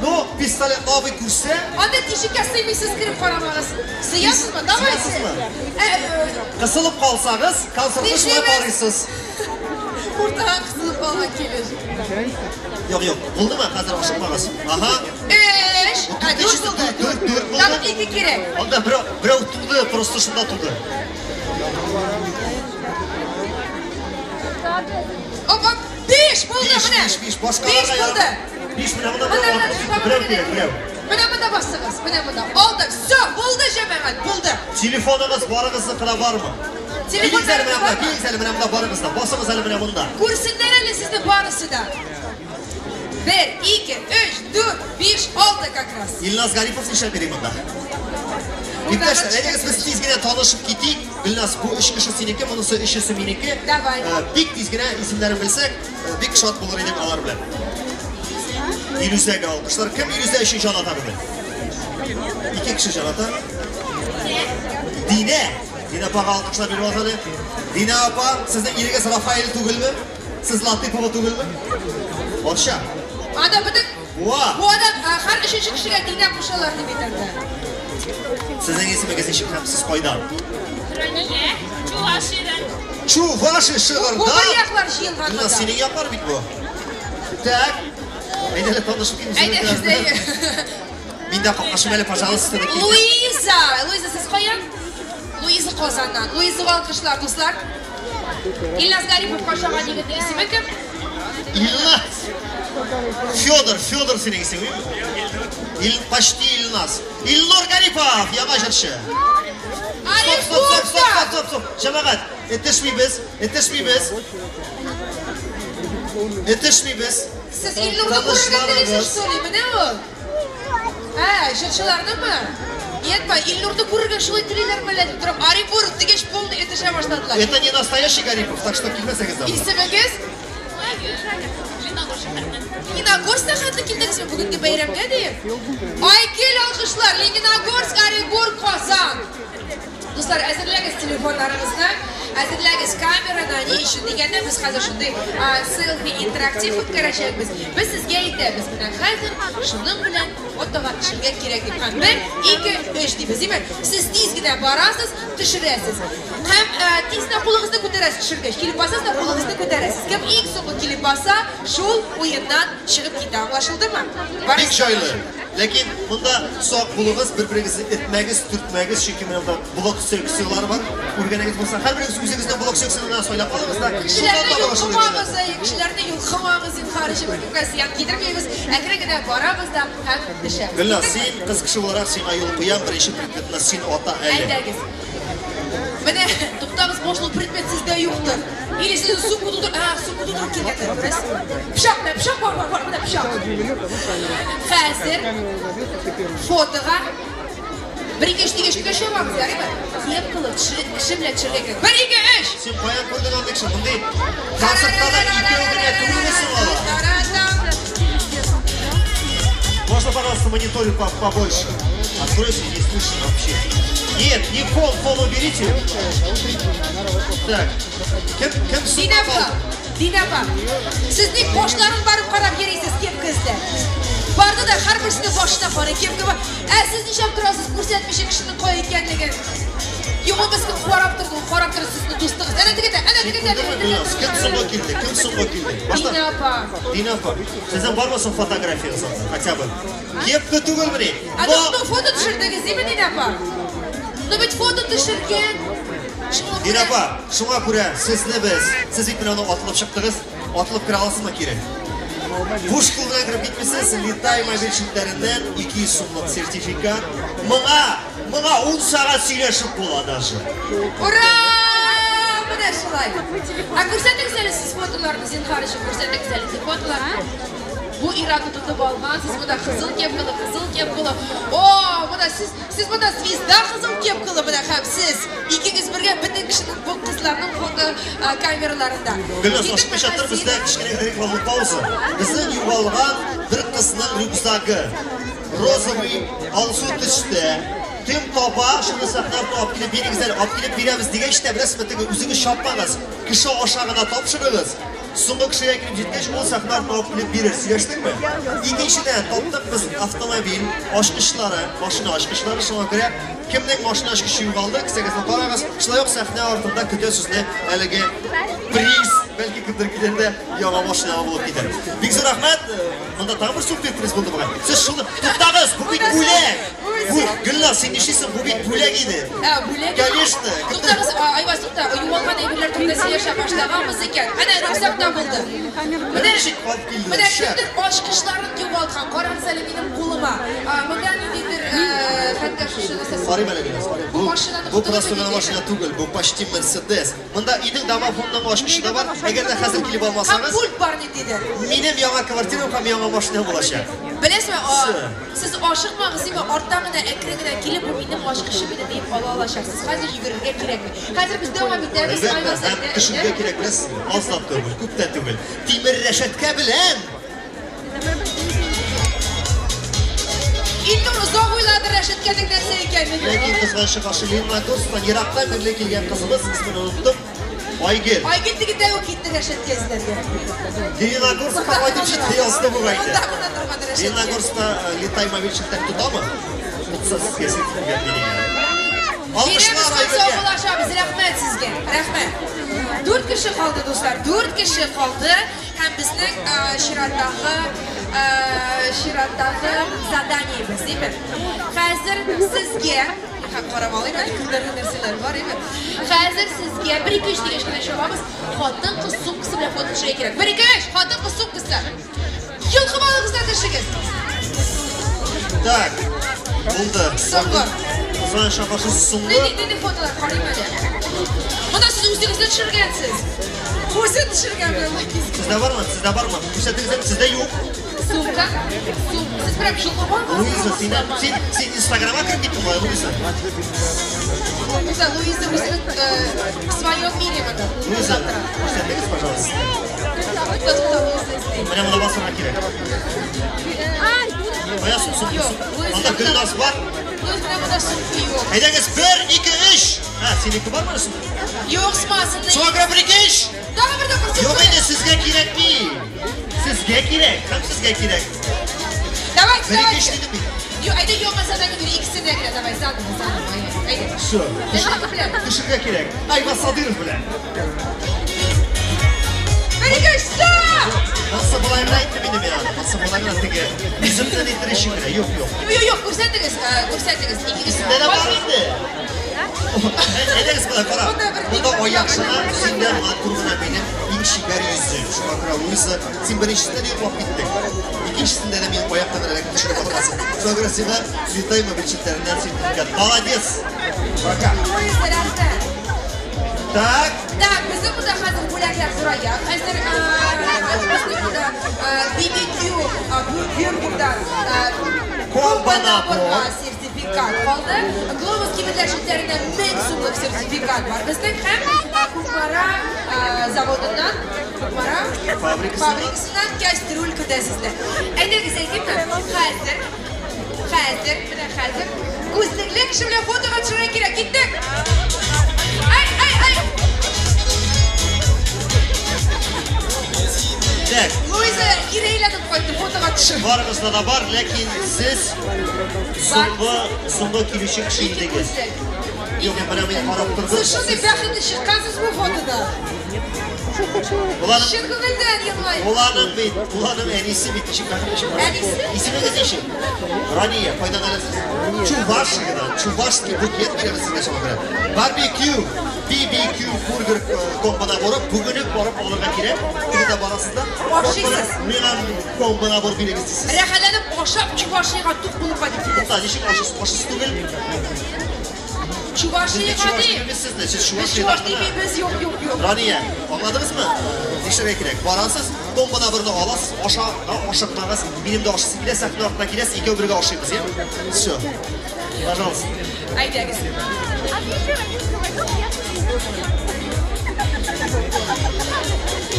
ну, пистолетлы абый күрсә,
Анда тишеккә сыймыйсыз кереп карамагыз. Сыясызмы? Давайте.
Сыясызмы? Кысылып калсагыз, концертны шулай
Нишлибез?
карыйсыз.
Уртага кысылып калган килеш.
Юк, юк, булдымы? Хәзер ашыкмагыз. Ага.
Өч.
Дүрт,
А, дүрт булды.
дүрт, дүрт булды.
Тагын ике кирәк.
Анда берәү туды, просто шунда туды.
Оп, оп, биш булды
Биш,
менә.
биш, биш, башкаларга
Биш булды.
ярар. Биш менә монда
Менә,
берәү
менә,
артып
менә,
китте. Берәү
менә,
кирәк, берәү.
Менә монда басыгыз, менә монда. Алды, все, булды җәмәгать, булды.
Телефоныгыз барыгызныкына бармы?
Телефон
Килегез әле менә монда,
бармы?
килегез әле менә монда барыгыз да. Басыгыз әле менә монда.
Күрсеннәр әле сезне барысы да. Бер, ике, өч, дүрт, биш, алты как раз.
Илназ Гарипов нишләп йөри монда?
Монда
Иптәшләр,
бер
әйдәгез без тиз генә танышып китик. Гөлназ, бу өч кеше синеке, монысы өчесе минеке.
Давай.
Бик тиз генә исемнәрен белсәк, бик шат булыр идек алар белән. Илүзәгә алкышлар. Кем Илүзә өчен җан ата бүген? Ике кеше җан ата. Динә. Динә апага алкышлар биреп алсак әле. Динә апа, сезнең ирегез Рафаэль түгелме? Сез Латыпова түгелме? Арча.
Анда бөтен
Буа.
Бу адам, һәр өченче кешегә Динә кушалар дип әйтәләр.
Сезнең исемегез ничек һәм сез кайдан?
Рания, Чувашиядан.
Чувашия Шыгырдан.
Бу бер яклар җыелган
Гөлназ,
монда.
синең яклар бит бу. Так. Әйдә әле танышып китик.
Әйдә, әйдә.
Мин дә катнашым әле, пожалуйста, дип китте.
Луиза, Луиза, сез каян? Луиза Казаннан. Луизага алкышлар, дуслар. Илназ Гарипов кашаган егетнең исеме кем?
Илназ. Федор, Федор синең исемең. Почти Илназ. Илнур Гарипов, яңа җырчы. Стоп, стоп, стоп, стоп, стоп, стоп, стоп. Җәмәгать, этешмибез, этешмибез. Этешмибез.
Сез Илнурны күрергә телисез, что ли? Менә ул. Ә, җырчыларнымы? Нет, па, Илнурны күрергә шулай телиләрме әллә дип торам. Оренбург дигәч, полный этешә башладылар.
Это не настоящий Гарипов, так что килмәсәгез дә.
Исемегез? Лениногорскта хәтле килдегезме бүгенге бәйрәмгә дип? Айкел алкышлар, Лениногорск, Оренбург, Казан. Дуслар, әзерләгез телефоннарыгызны, әзерләгез камераны, ни өчен дигәндә без хәзер шундый селфи интерактив үткәрәчәкбез. Без сезгә әйтәбез, менә хәзер шуның белән фотога төшергә кирәк дип. Һәм 1, 2, 3 дибез, димәк, сез тиз генә барасыз, төшерәсез. Һәм тиз генә кулыгызны күтәрәсез төшергәч, килеп басасыз да кулыгызны күтәрәсез. Кем иң соңгы килеп баса, шул уеннан чыгып китә. Аңлашылдымы?
Бик җайлы. Ләкин монда сак булыгыз, бер-берегезне этмәгез, төртмәгез, чөнки менә монда блок секцияләре бар. Күргәнегез булса, һәрберегез үзегезнең блок секциясеннән сайлап алыгыз да.
Кешеләрне
шуннан да
йолкымагыз, кешеләрне йолкымагыз, зинһар өчен беркемгә зыян китермибез. Әкрен генә барабыз да һәм төшәбез.
Гөлназ, син кыз кеше буларак сиңа юл куям, беренче предметны син ата әле.
Әйдәгез. Менә туктагыз, может, ул предмет сездә юктыр. Или сез сумка тутыр, сумка тутырып килгәндер, күрәсез. Пычак, менә пычак бар, бар, бар, менә пычак. Хәзер фотога бер, ике, өч дигәч көчә бармыз, ярыймы? Кепкалы кеше белән төшергә кирәк. 1, 2, 3.
Син каян күрдең андый кеше? Мондый концертта да икәү генә түгелме соң алар? пожалуйста, мониторю побольше. Откройся, не слышно вообще. Нет, не фон, фон уберите. Так. Кем
Динә апа, Динә апа, сез ник башларын барып карап йөрисез кепка эзләп? Барды да һәрберсенең башына карый, кепка бар. Ә сез нишләп торасыз, күрсәтмичә кешенең кая икәнлеген? Юк, ул безне карап торды, ул карап торды сезнең дустыгыз. Әнә тегендә, әнә тегендә.
Кем соңгы килде? Кем соңгы килде? Башта.
Динә апа.
Динә апа, сезнең бармы соң фотографиягез анда, хотя бы? Кепка түгелмени?
Ә ну, фото төшердегез, дими, Динә апа? Ну бит фото төшергән.
Динә апа, шуңа күрә сезне без, сез бит менә аны атылып чыктыгыз, атылып керә аласызмы кире? Буш кул белән кереп китмисез, Летай мобиль челтәреннән 200 сумлык сертификат. Моңа, моңа 10 сәгать сөйләшеп була даже.
Ура! Менә шулай. Ә күрсәтегез әле сез фотоларны, зинһар өчен күрсәтегез әле сез фотоларны. Бу ир-атны тотып алган, сез монда кызыл кепкалы, кызыл кепкалы. О, монда сез, сез монда звезда кызыл кепкалы менә һәм сез икегез бергә бөтен кешенең бу кызларның фото камераларында.
Гөлназ, ашыкмыйча тор, бездә кечкенә генә реклама пауза. Безнең югалган бер кызның рюкзагы. Розовый, алсу төстә. Кем таба, шуны сәхнә артына алып килеп бирегез әле, алып килеп бирәбез дигәч тә, беләсезме, теге үзегез чапмагыз, кеше аша гына тапшырыгыз. Соңгы кешегә килеп җиткәч, ул сәхнә артына алып килеп бирер. Сөйләштеңме? Икенчедән, таптык без автомобиль ачкычлары, машина ачкычлары, шуңа күрә кемнең машина ачкычы югалды, кесәгезне карагыз. Шулай ук сәхнә артында көтә сезне әлеге приз, бәлки кемдер килер дә яңа машина булып китәр. Бик зур рәхмәт. Монда тагын бер сюрприз булды бугай. Сез шуны туктагыз, бу бит бүләк. Бу, Гөлназ, син нишлисең? Бу бит бүләк иде.
Ә, бүләк.
Конечно.
Туктагыз, Айваз, тукта, югалган әйберләр турында сөйләшә башлаганбыз икән. Әнә рюкзак табылды. Менә менә кемдер ачкычларын югалткан. Карагыз әле минем кулыма. Монда ниндидер, хәтта шушы нәрсә.
Карыйм әле, Гөлназ, карыйм.
Бу машинаны
Бу просто гына машина түгел, бу почти Мерседес. Монда өйнең домофонның ачкычы да бар. Әгәр дә хәзер килеп алмасагыз,
Һәм пульт бар ниндидер.
Минем яңа квартирам һәм яңа машина булачак.
Беләсезме, сез ашыкмагыз, димә, арттан гына әкрен генә килеп, бу минем ачкычым иде диеп ала алачаксыз. Хәзер йөгерергә кирәкми. Хәзер без дәвам итәбез.
Әлбәттә, һәм төшергә кирәк, беләсезме? Аз да түгел, күп тә түгел. Тимер рәшәткә белән.
Илнур озак уйлады рәшәткәнең нәрсә икәнлеген.
Ләкин кызганычка каршы, Лениногорсктан ерактан бирле килгән кызыбыз, исемен оныттым. Айгөл.
Айгөл тегендә үк китте рәшәткә эзләргә.
Лениногорскка кайтып җитте, язды бугай инде.
Монда гына торган рәшәткә.
Лениногорскта Летай мобиль челтәр тотамы? Тотса сезгә сертификат бирик әле. Алкышлар Айгөлгә.
Саубуллашабыз, рәхмәт сезгә. Рәхмәт. Дүрт кеше калды, дуслар. Дүрт кеше калды. Һәм безнең чираттагы чираттагы заданиебез, димме? Хәзер сезгә һәм карап алыйм әле, кемнәрдә нәрсәләр бар, әйме? Хәзер сезгә бер ике өч дигәч кенә чабабыз. Хатын-кыз сумкасы белән фото төшерергә кирәк. Бер ике өч, хатын-кыз сумкасы. Йолкып алыгыз да төшегез.
Так, булды.
Соңгы.
Кызганычка каршы соңгы.
Нинди, нинди фотолар карыйм әле. Монда сез үзегезне төшергәнсез. Үзе төшергән белән лакиз.
Сездә бармы? Сездә бармы? Күрсәтегез әле, сездә юк.
Сумка. Сум. Сез прям йолкып алгансыз.
Луиза, син, син, син Инстаграмга кереп киттең бугай, Луиза.
Луиза, Луиза үзенең в своем мире монда.
Луиза, күрсәтегез, пожалуйста.
Тукта, тукта, Луиза эзли.
Менә монда басырга кирәк. Кая сум, сум,
Юк,
сум.
Луиза
Анда Гөлназ бар.
Луиза, менә монда сумка юк.
Әйдәгез, бер, ике, өч. Һа, синеке бармы әле сумка?
Юк, смазанный.
Шуңа күрә бер, ике, өч.
Тагы бер тапкыр сумка.
Юк инде, сезгә кирәкми. Сезгә кирәк, һәм сезгә кирәк.
Давайте,
Бер, ике,
давайте.
өч дидем бит.
Юк, әйдә яңа задание бир, икесенә генә, давай, заново, заново, әйдә.
Всё.
Әйдә, белән.
Төшергә кирәк. Айваз Садыров белән.
Бер, ике, өч, стоп!
Монысы болай гына әйттем инде мин аны. Монысы болай гына теге үземнән әйтер өчен генә. Юк, юк.
Юк, юк, күрсәтегез, күрсәтегез. Икегез.
Сездә дә бар инде. Әйдәгез болай, кара. Монда аякчына синдә матур гына минем иң чибәр йөзем. Шуңа күрә, Луиза, син беренчесендә дә йоклап киттең. Икенчесендә дә минем аяктан эләгеп төшереп атасың. Шуңа күрә сиңа Летай мобиль челтәреннән сертификат. Молодец! Пока.
Луиза, рәхмәт.
Так.
Так, безнең монда хәзер бүләкләр зурая. Хәзер безнең монда BBQ бургердан
Комбо набор.
сертификат калды. Глобус кибетләр челтәреннән 1000 сумлык сертификат бар безнең һәм Кукмара заводыннан, Кукмара
Фабрикасыннан.
фабрикасыннан кастрюль көтә сезне. Әйдәгез, әйтимме? Хәзер
Барыгызда да бар, ләкин сез соңгы килүче кеше идегез. Юк, менә мин карап тордым.
Сез шундый бәхетле чыккансыз бу фотода. Чын күңелдән елмаеп.
Уланың бит, уланың әнисе бит ничек бәхетле чыккан.
Әнисе?
Исемегез ничек? Рания, кайдан әле сез? Чувашиядан, чувашский букет бирәбез сезгә шуңа күрә. Барбекю, BBQ бургер комбо наборы бүген үк барып алырга кирәк. Тегендә барасыз да.
Ашыйсыз.
Миңа комбо набор бирегез дисез.
Рәхәтләнеп ашап Чувашиягә тук булып кайтып китәсез.
Тукта, ничек ашыйсыз? Ашыйсыз түгел.
Чувашиягә
Чуваш
ди.
димисез, сез
Без
Чувашиядән
чуваш
гына.
димибез, юк, юк, юк.
Рания, аңладыгызмы? Нишләргә кирәк? Барасыз, комбо наборны аласыз, аша, ашыкмагыз. Минем дә ашыйсым килә, сәхнә артына киләсез, икәү бергә ашыйбыз, я? Всё. Пожалуйста.
Әйдәгез.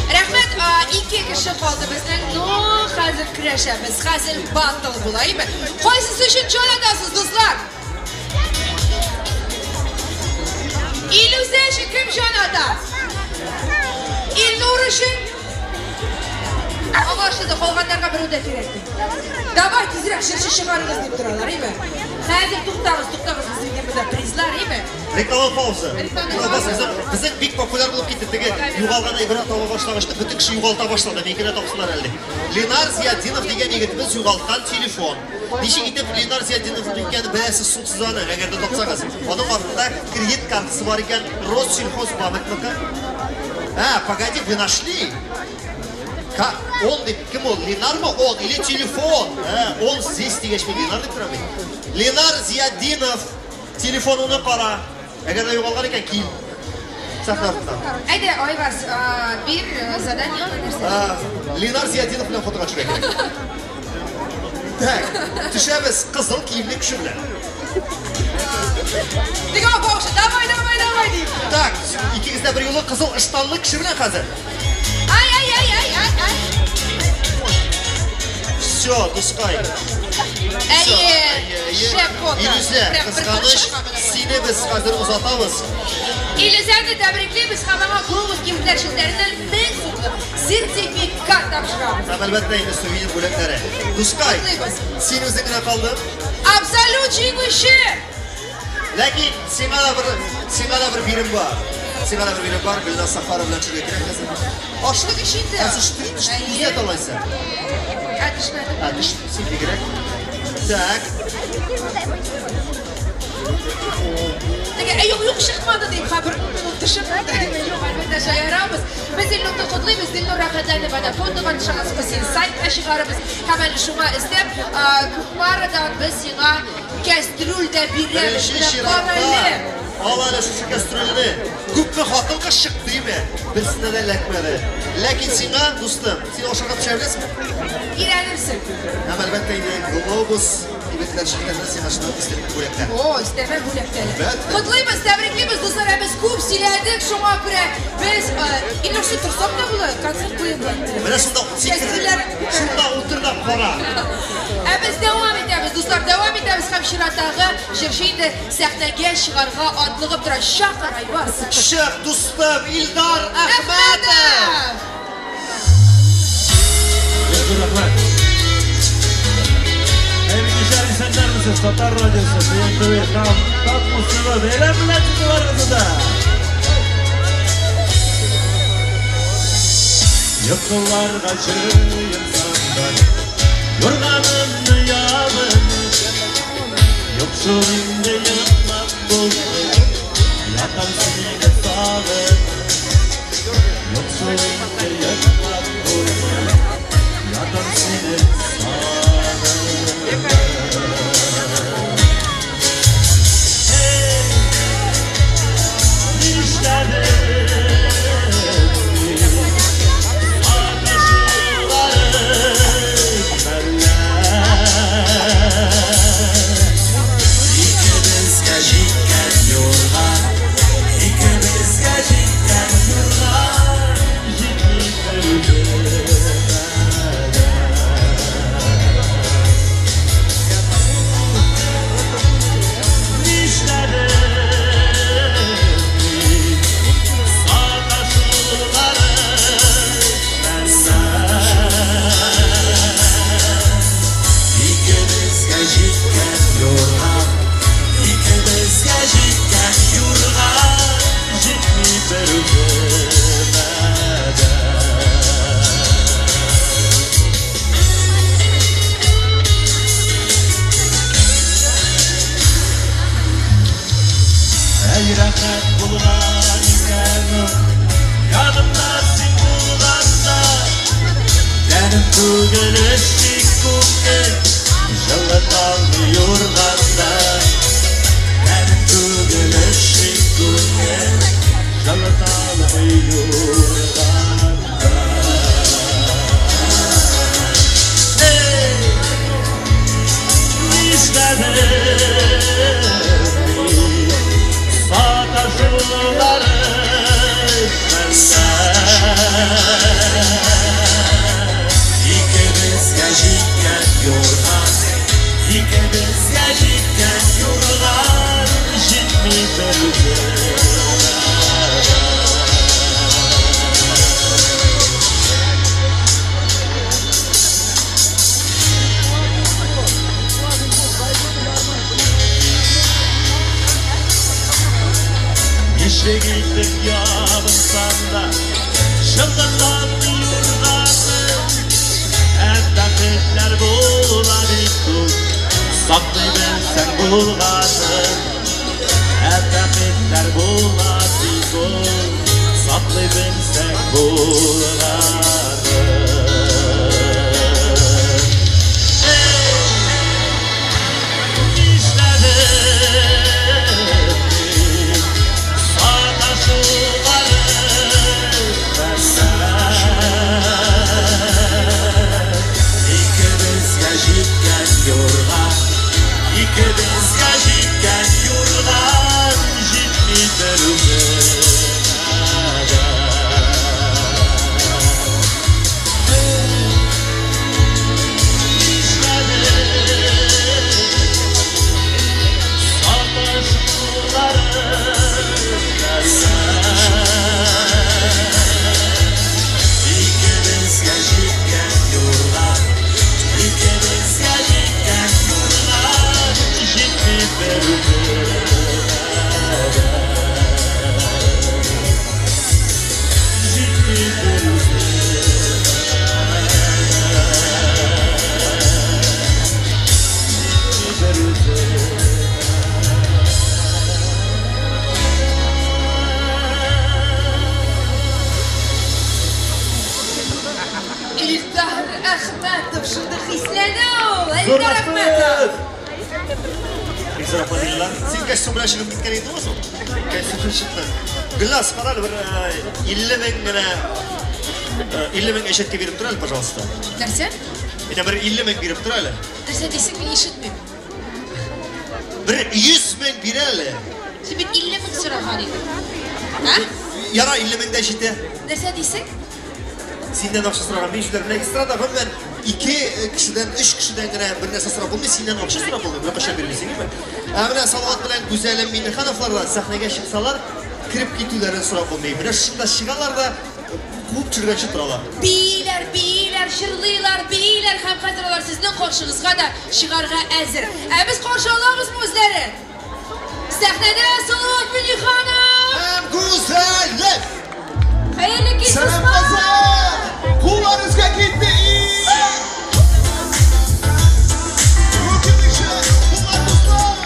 Рәхмәт, ике кеше калды безнең. Ну, хәзер көрәшәбез, хәзер батл була, әйме? Кайсысы өчен җан атасыз, дуслар? Илүзә өчен кем җан ата? Илнур өчен? Аңлашылды, калганнарга берәү дә кирәкми. Давай, тизрәк җырчы чыгарыгыз дип торалар, әйме? Хәзер туктагыз, туктагыз, безнең монда призлар, әйме?
Реклама пауза.
Реклама
Реклама
пауза.
пауза. Безнең бик популяр булып китте. Теге югалган әйберне таба башлагач, бөтен кеше югалта башлады. Микене тапсыннар әле. Ленар Зиятдинов дигән егетебез югалткан телефон. Ничек итеп Ленар Зиятдиновның икәнен беләсез, суксыз аны, әгәр дә тапсагыз. Аның артында кредит картасы бар икән, Россельхозбанкныкы. А, погоди, вы нашли? Как? Он дип, кем ул? Ленармы он или телефон? А, он здесь дигәч мин Ленар дип торам бит. Ленар Зиятдинов, телефоныңны кара. Әгәр дә югалган икән, кил. Сәхнә артына.
Әйдә, Айваз, бир задание нәрсә?
Ленар Зиятдинов белән фотога төшергә кирәк. Так, төшәбез кызыл киемле кеше белән.
Теге башы, давай, давай, давай дип.
Так, икегез дә бер юлы кызыл ыштанлы кеше белән хәзер.
Ай, ай, ай, ай, ай, ай.
Всё, дускай.
Әйе, шәп фото.
Илүзә,
Прям бер
кызганыч,
кочакка менә.
сине без хәзер озатабыз.
Илүзәне тәбриклибез һәм аңа Глобус кибетләр челтәреннән 1000 сумлык сертификат тапшырабыз.
Һәм әлбәттә инде сувенир бүләкләре. Дускай,
Котлыйбыз.
син үзең генә калдың.
Абсолют җиңүче!
Ләкин сиңа да бер бирем бар. Сиңа да бер бирем бар, Гөлназ Сафарова белән төшергә кирәк хәзер.
Ашлык өчен инде.
Ә сез күзәт алайса.
Ә, төшмәде.
Ә, төш, син бигрәк. Так.
Теге, әй, юк, юк, чыкмады дип, хәбәр минут төшеп. Юк, әлбәттә, шаярабыз. Без Илнурны котлыйбыз, Илнур рәхәтләнеп әнә фотога төшәбез, без сине сайтка чыгарабыз. Һәм әле шуңа өстәп, Кукмарадан без сиңа кәстрүл дә бирәбез.
Беренче
Менә
чиратта
кара әле.
Ал әле шушы кәстрүлне. Күпме хатын-кыз чыкты име? Берсенә дә эләкмәде. Ләкин сиңа, дустым, син ашарга төшә беләсеңме?
Өйрәнерсең.
Һәм әлбәттә инде Глобус кибетләр челтәреннән сиңа шуны өстәмә бүләкләр.
О, өстәмә бүләкләр.
Әлбәттә.
Котлыйбыз, тәбриклибез, дуслар, ә без күп сөйләдек, шуңа күрә без, Илнур, син торсак та була, концерт куеп була.
Менә шунда
Кәстрүлләр.
Шунда утыр да кара.
Ә без дәвам итәбез, дуслар, дәвам итәбез һәм чираттагы җырчы инде сәхнәгә чыгарга атлыгып тора. Чакыр, Айваз.
Чык, дустым, Илдар Әхмәтов.
Рәхмәт. Хәерле кичләр, исәннәрмесез? Татар радиосы, БНТВ, һәм Татмус ТВ бәйрәм белән сезне барыгызны да.
Йокларга җыенсам да, юрганымны ябынып, юк шул инде йоклап булмый, ятам сине сагынып. Юк шул инде йоклап булмый, ятам сине сагынып. Эй, нишләдең? Икебезгә җиткән юрган, икебезгә җиткән юрган, җитми бер үземә дә. Әй рәхәт булган икән ул, янымда син булганда, тәнем түгел өши күңел, җылыта алмый юрганда. Тәнем түгел өши күңел, җылыта алмый юрганда. Эй, нишләдем мин? Саташулары Икебезгә җиткән юрган, икебезгә җиткән юрган, җитми бер үземә. Ничек итеп ябынсам да, җылытам юрганны, ә бәхетләр була бит күп, саклый белсәң булганын. Ә бәхетләр була бит күп, саклый белсәң булганын. Эй, нишләдем мин? Саташулары Икебезгә җиткән юрган, икебезгә җиткән юрган, җитми бер үземә дә. Нишләдем? Саташулары Икебезгә җиткән юрган, икебезгә җиткән юрган, җитми бер үземә дә. Җитми бер үземә дә. Җитми бер үземә.
Илдар Әхмәтов шундый хисләнү! Илдар Әхмәтов!
Бик зур рәхмәт, Илдар. Син костюм белән чыгып киткән идеңме соң? Костюм чыкты. Гөлназ, кара әле, бер 50 мең генә 50 мең әчәткә биреп тор әле, пожалуйста.
Нәрсә?
Әйтәм, бер 50 мең биреп тор әле.
Нәрсә дисең, мин ишетмим.
Бер 100 мең бир әле.
Син бит 50 мең сораган идең. Ә?
Яра, 50 мең дә җитә.
Нәрсә дисең?
Синнән акча сораган мин җүләр. Менә эстрада гомумән ике кешедән, өч кешедән генә бер нәрсә сорап булмый, синнән акча сорап булмый. Менә кайчан бирмисең, әйеме? Ә менә Салават белән Гүзәлем Миңнехановлар да сәхнәгә чыксалар, кереп китүләрен сорап булмый. Менә шунда чыгалар да куып төшергәнче торалар.
Бииләр, бииләр, җырлыйлар, бииләр һәм хәзер алар сезнең каршыгызга да чыгарга әзер. Ә без каршы алабызмы үзләрен? Сәхнәдә Салават Миңнеханов!
Һәм Гүзәлем!
Хәерле кич,
Сәлам,
дуслар!
Казан! Куллар өскә китте! Руки выше! Куллар, дуслар!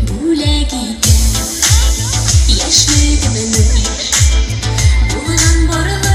Бүләк итәм яшьлегемне, булган барлык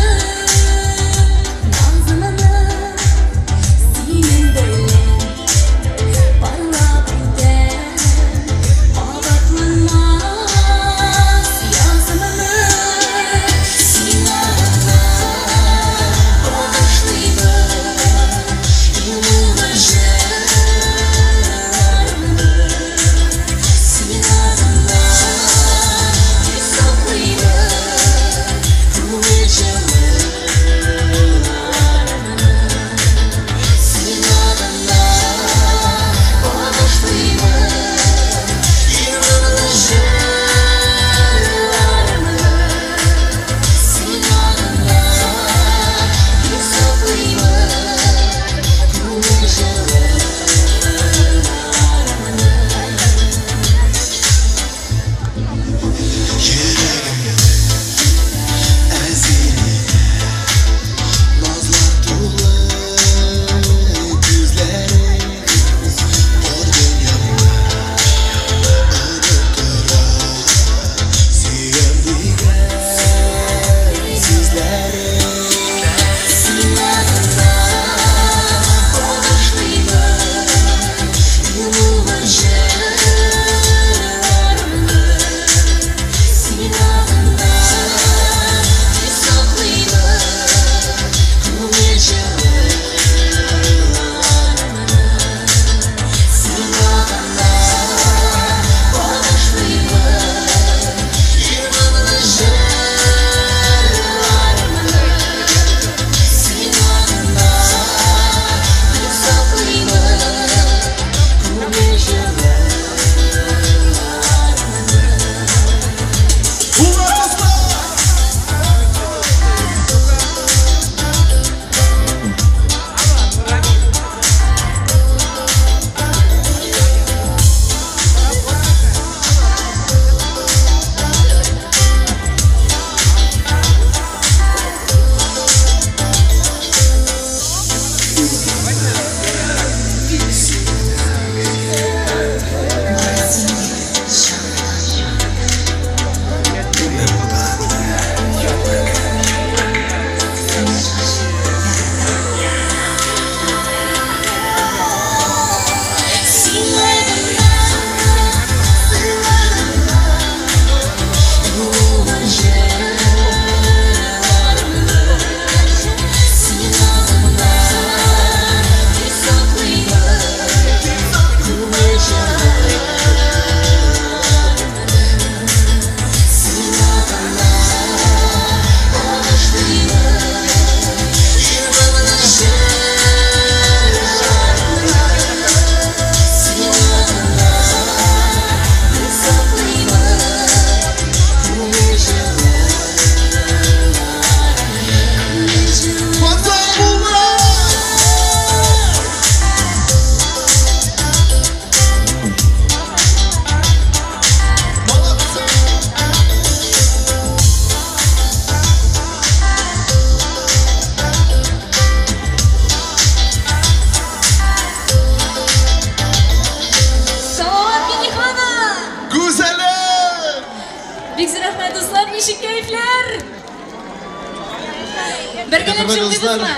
Бергәләп җырлыйбызмы?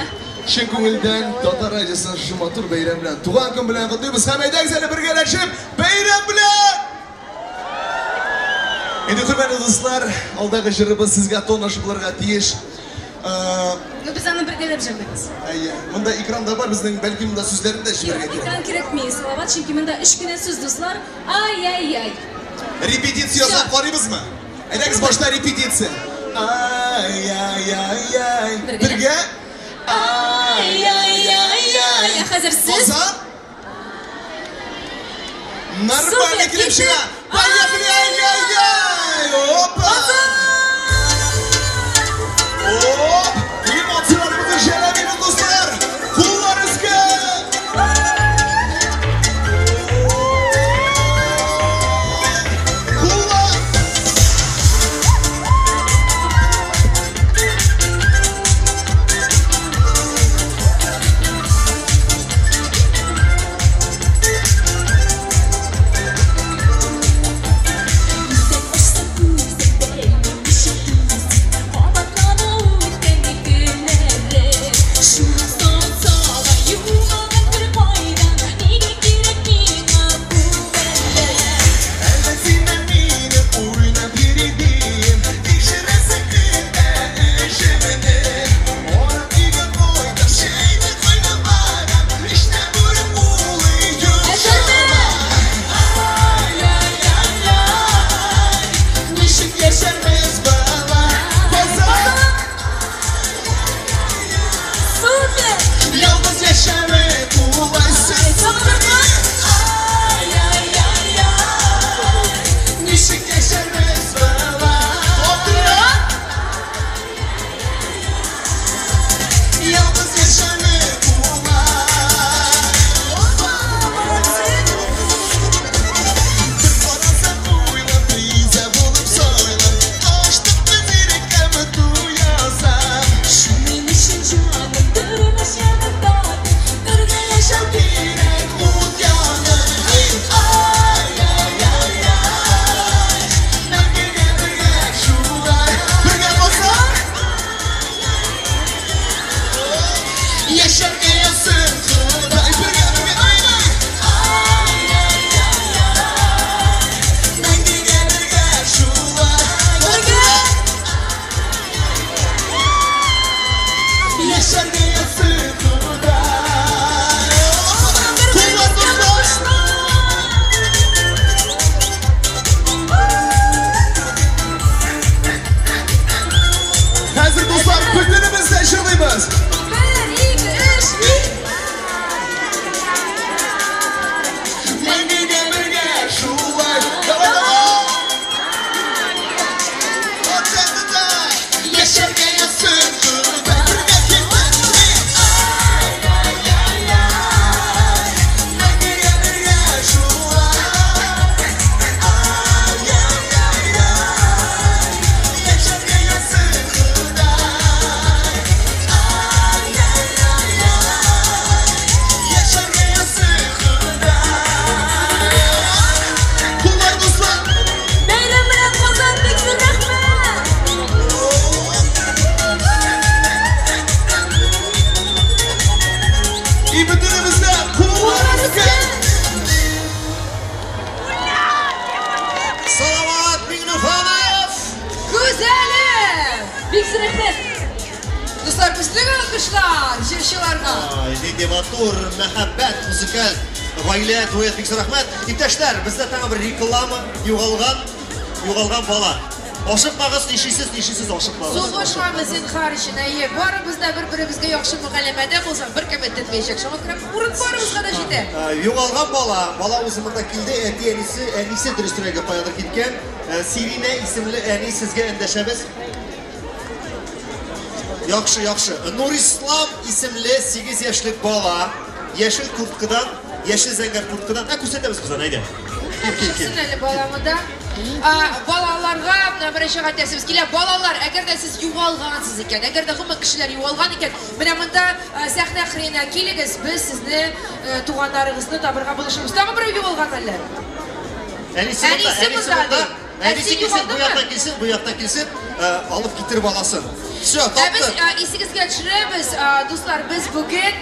Чын күңелдән Татар радиосын шушы матур бәйрәм белән, туган көн белән котлыйбыз һәм әйдәгез әле бергәләшеп бәйрәм белән! Инде хөрмәтле дуслар, алдагы җырыбыз сезгә таныш булырга тиеш.
Ну, без аны бергәләп җырлыйбыз.
Әйе, монда экранда бар безнең, бәлки монда сүзләрен дә җибәрергә кирәк.
Экран кирәкми, Салават, чөнки монда өч кенә сүз, дуслар. Ай-яй-яй.
Репетиция ясап карыйбызмы? Әйдәгез башта репетиция. Ай-яй-яй-яй. Бергә.
Ай-яй-яй-яй. Ә хәзер сез.
Казан. Нормально килеп чыга. Поехали! Ай-яй-яй! Опа! Оп! Эмоцияларыбызны жәлләмибез, дуслар! Куллар өскә! Куллар! Әллә синнән мине уйнап йөридем, Тикшерәсең көндә эшемне. Арып өйгә кайтам, чәйне кайнап барам, Эштә бүрек улый йомшала. Ай-яй-яй-яй, ничек яшәрбез бала? Казан!
Супер!
Ялгыз яшәве кулайсыз. Ай-яй-яй-яй, ничек яшәрбез бала? Отыра! Ялгыз яшәве кулай. Бер карасам уйлап, риза булып сайлап, Аштык без иреккәме туясам.
Шуның өчен җаным тормыш янында, бергә яшәү
Кирәк ут янып. Ай-яй-яй-яй, мәңгегә бергә шулай. Бергә булсак, яшәргә язсын Ходай. Бергә, бергә, ай-яй. Ай-яй-яй-яй, мәңгегә бергә шулай.
Бергә!
Яшәргә язсын Ходай. Куллар, дуслар! Хәзер, дуслар, бөтенебез дә җырлыйбыз.
Бер, ике, өч, биш.
Мәңгегә бергә шулай. Давай, давай! Вот это да! Яшәргә язсын Ходай. Бергә киттек. Ай-яй-яй-яй, мәңгегә бергә шулай. Ай-яй-яй-яй, яшәргә язсын Ходай. Ай-яй-яй-яй, яшәргә язсын Ходай. Куллар, дуслар!
Бәйрәм белән, Казан, бик зур рәхмәт!
И бөтенебез дә куллар өскә!
Салават Миңнеханов!
Гүзәлем!
Бик зур рәхмәт!
Дуслар, безнең алкышлар җырчыларга.
Ай, нинди матур мәхәббәт, музыкаль гаилә, дуэт, бик зур рәхмәт. Иптәшләр, бездә тагы бер реклама, югалган, югалган бала. Ашыкмагыз, нишлисез, нишлисез, ашыкмагыз.
Сугышмабыз зинһар өчен, әйе. Барыбыз да бер-беребезгә яхшы мөгамәләдә булсак, беркем эттермәячәк. Шуңа күрә урын барыбызга да җитә.
Югалган бала, бала үзе монда килде, әти әнисе, әнисе дөресрәге каядыр киткән. Сиринә исемле әни, сезгә эндәшәбез. Яхшы, яхшы. Нурислам исемле 8 яшьлек бала яшел курткадан, яшел зәңгәр курткадан. Ә күрсәтәбез без аны, әйдә. Кил, кил, кил.
Чыксын әле баламы да. Балаларга менә мөрәҗәгать итәсебез килә. Балалар, әгәр дә сез югалгансыз икән, әгәр дә гомумән кешеләр югалган икән, менә монда сәхнә кырыена килегез, без сезне туганнарыгызны табырга булышырбыз. Тагын берәү югалган әллә?
Әнисе монда,
Әнисе
әнисе
монда,
монда.
ди.
Әнисе
Әнисе
килсен, бу
югалдымы?
яктан килсен, бу яктан килсен, алып китер баласын. Все, таптык.
Ә без исегезгә төшерәбез, дуслар, без бүген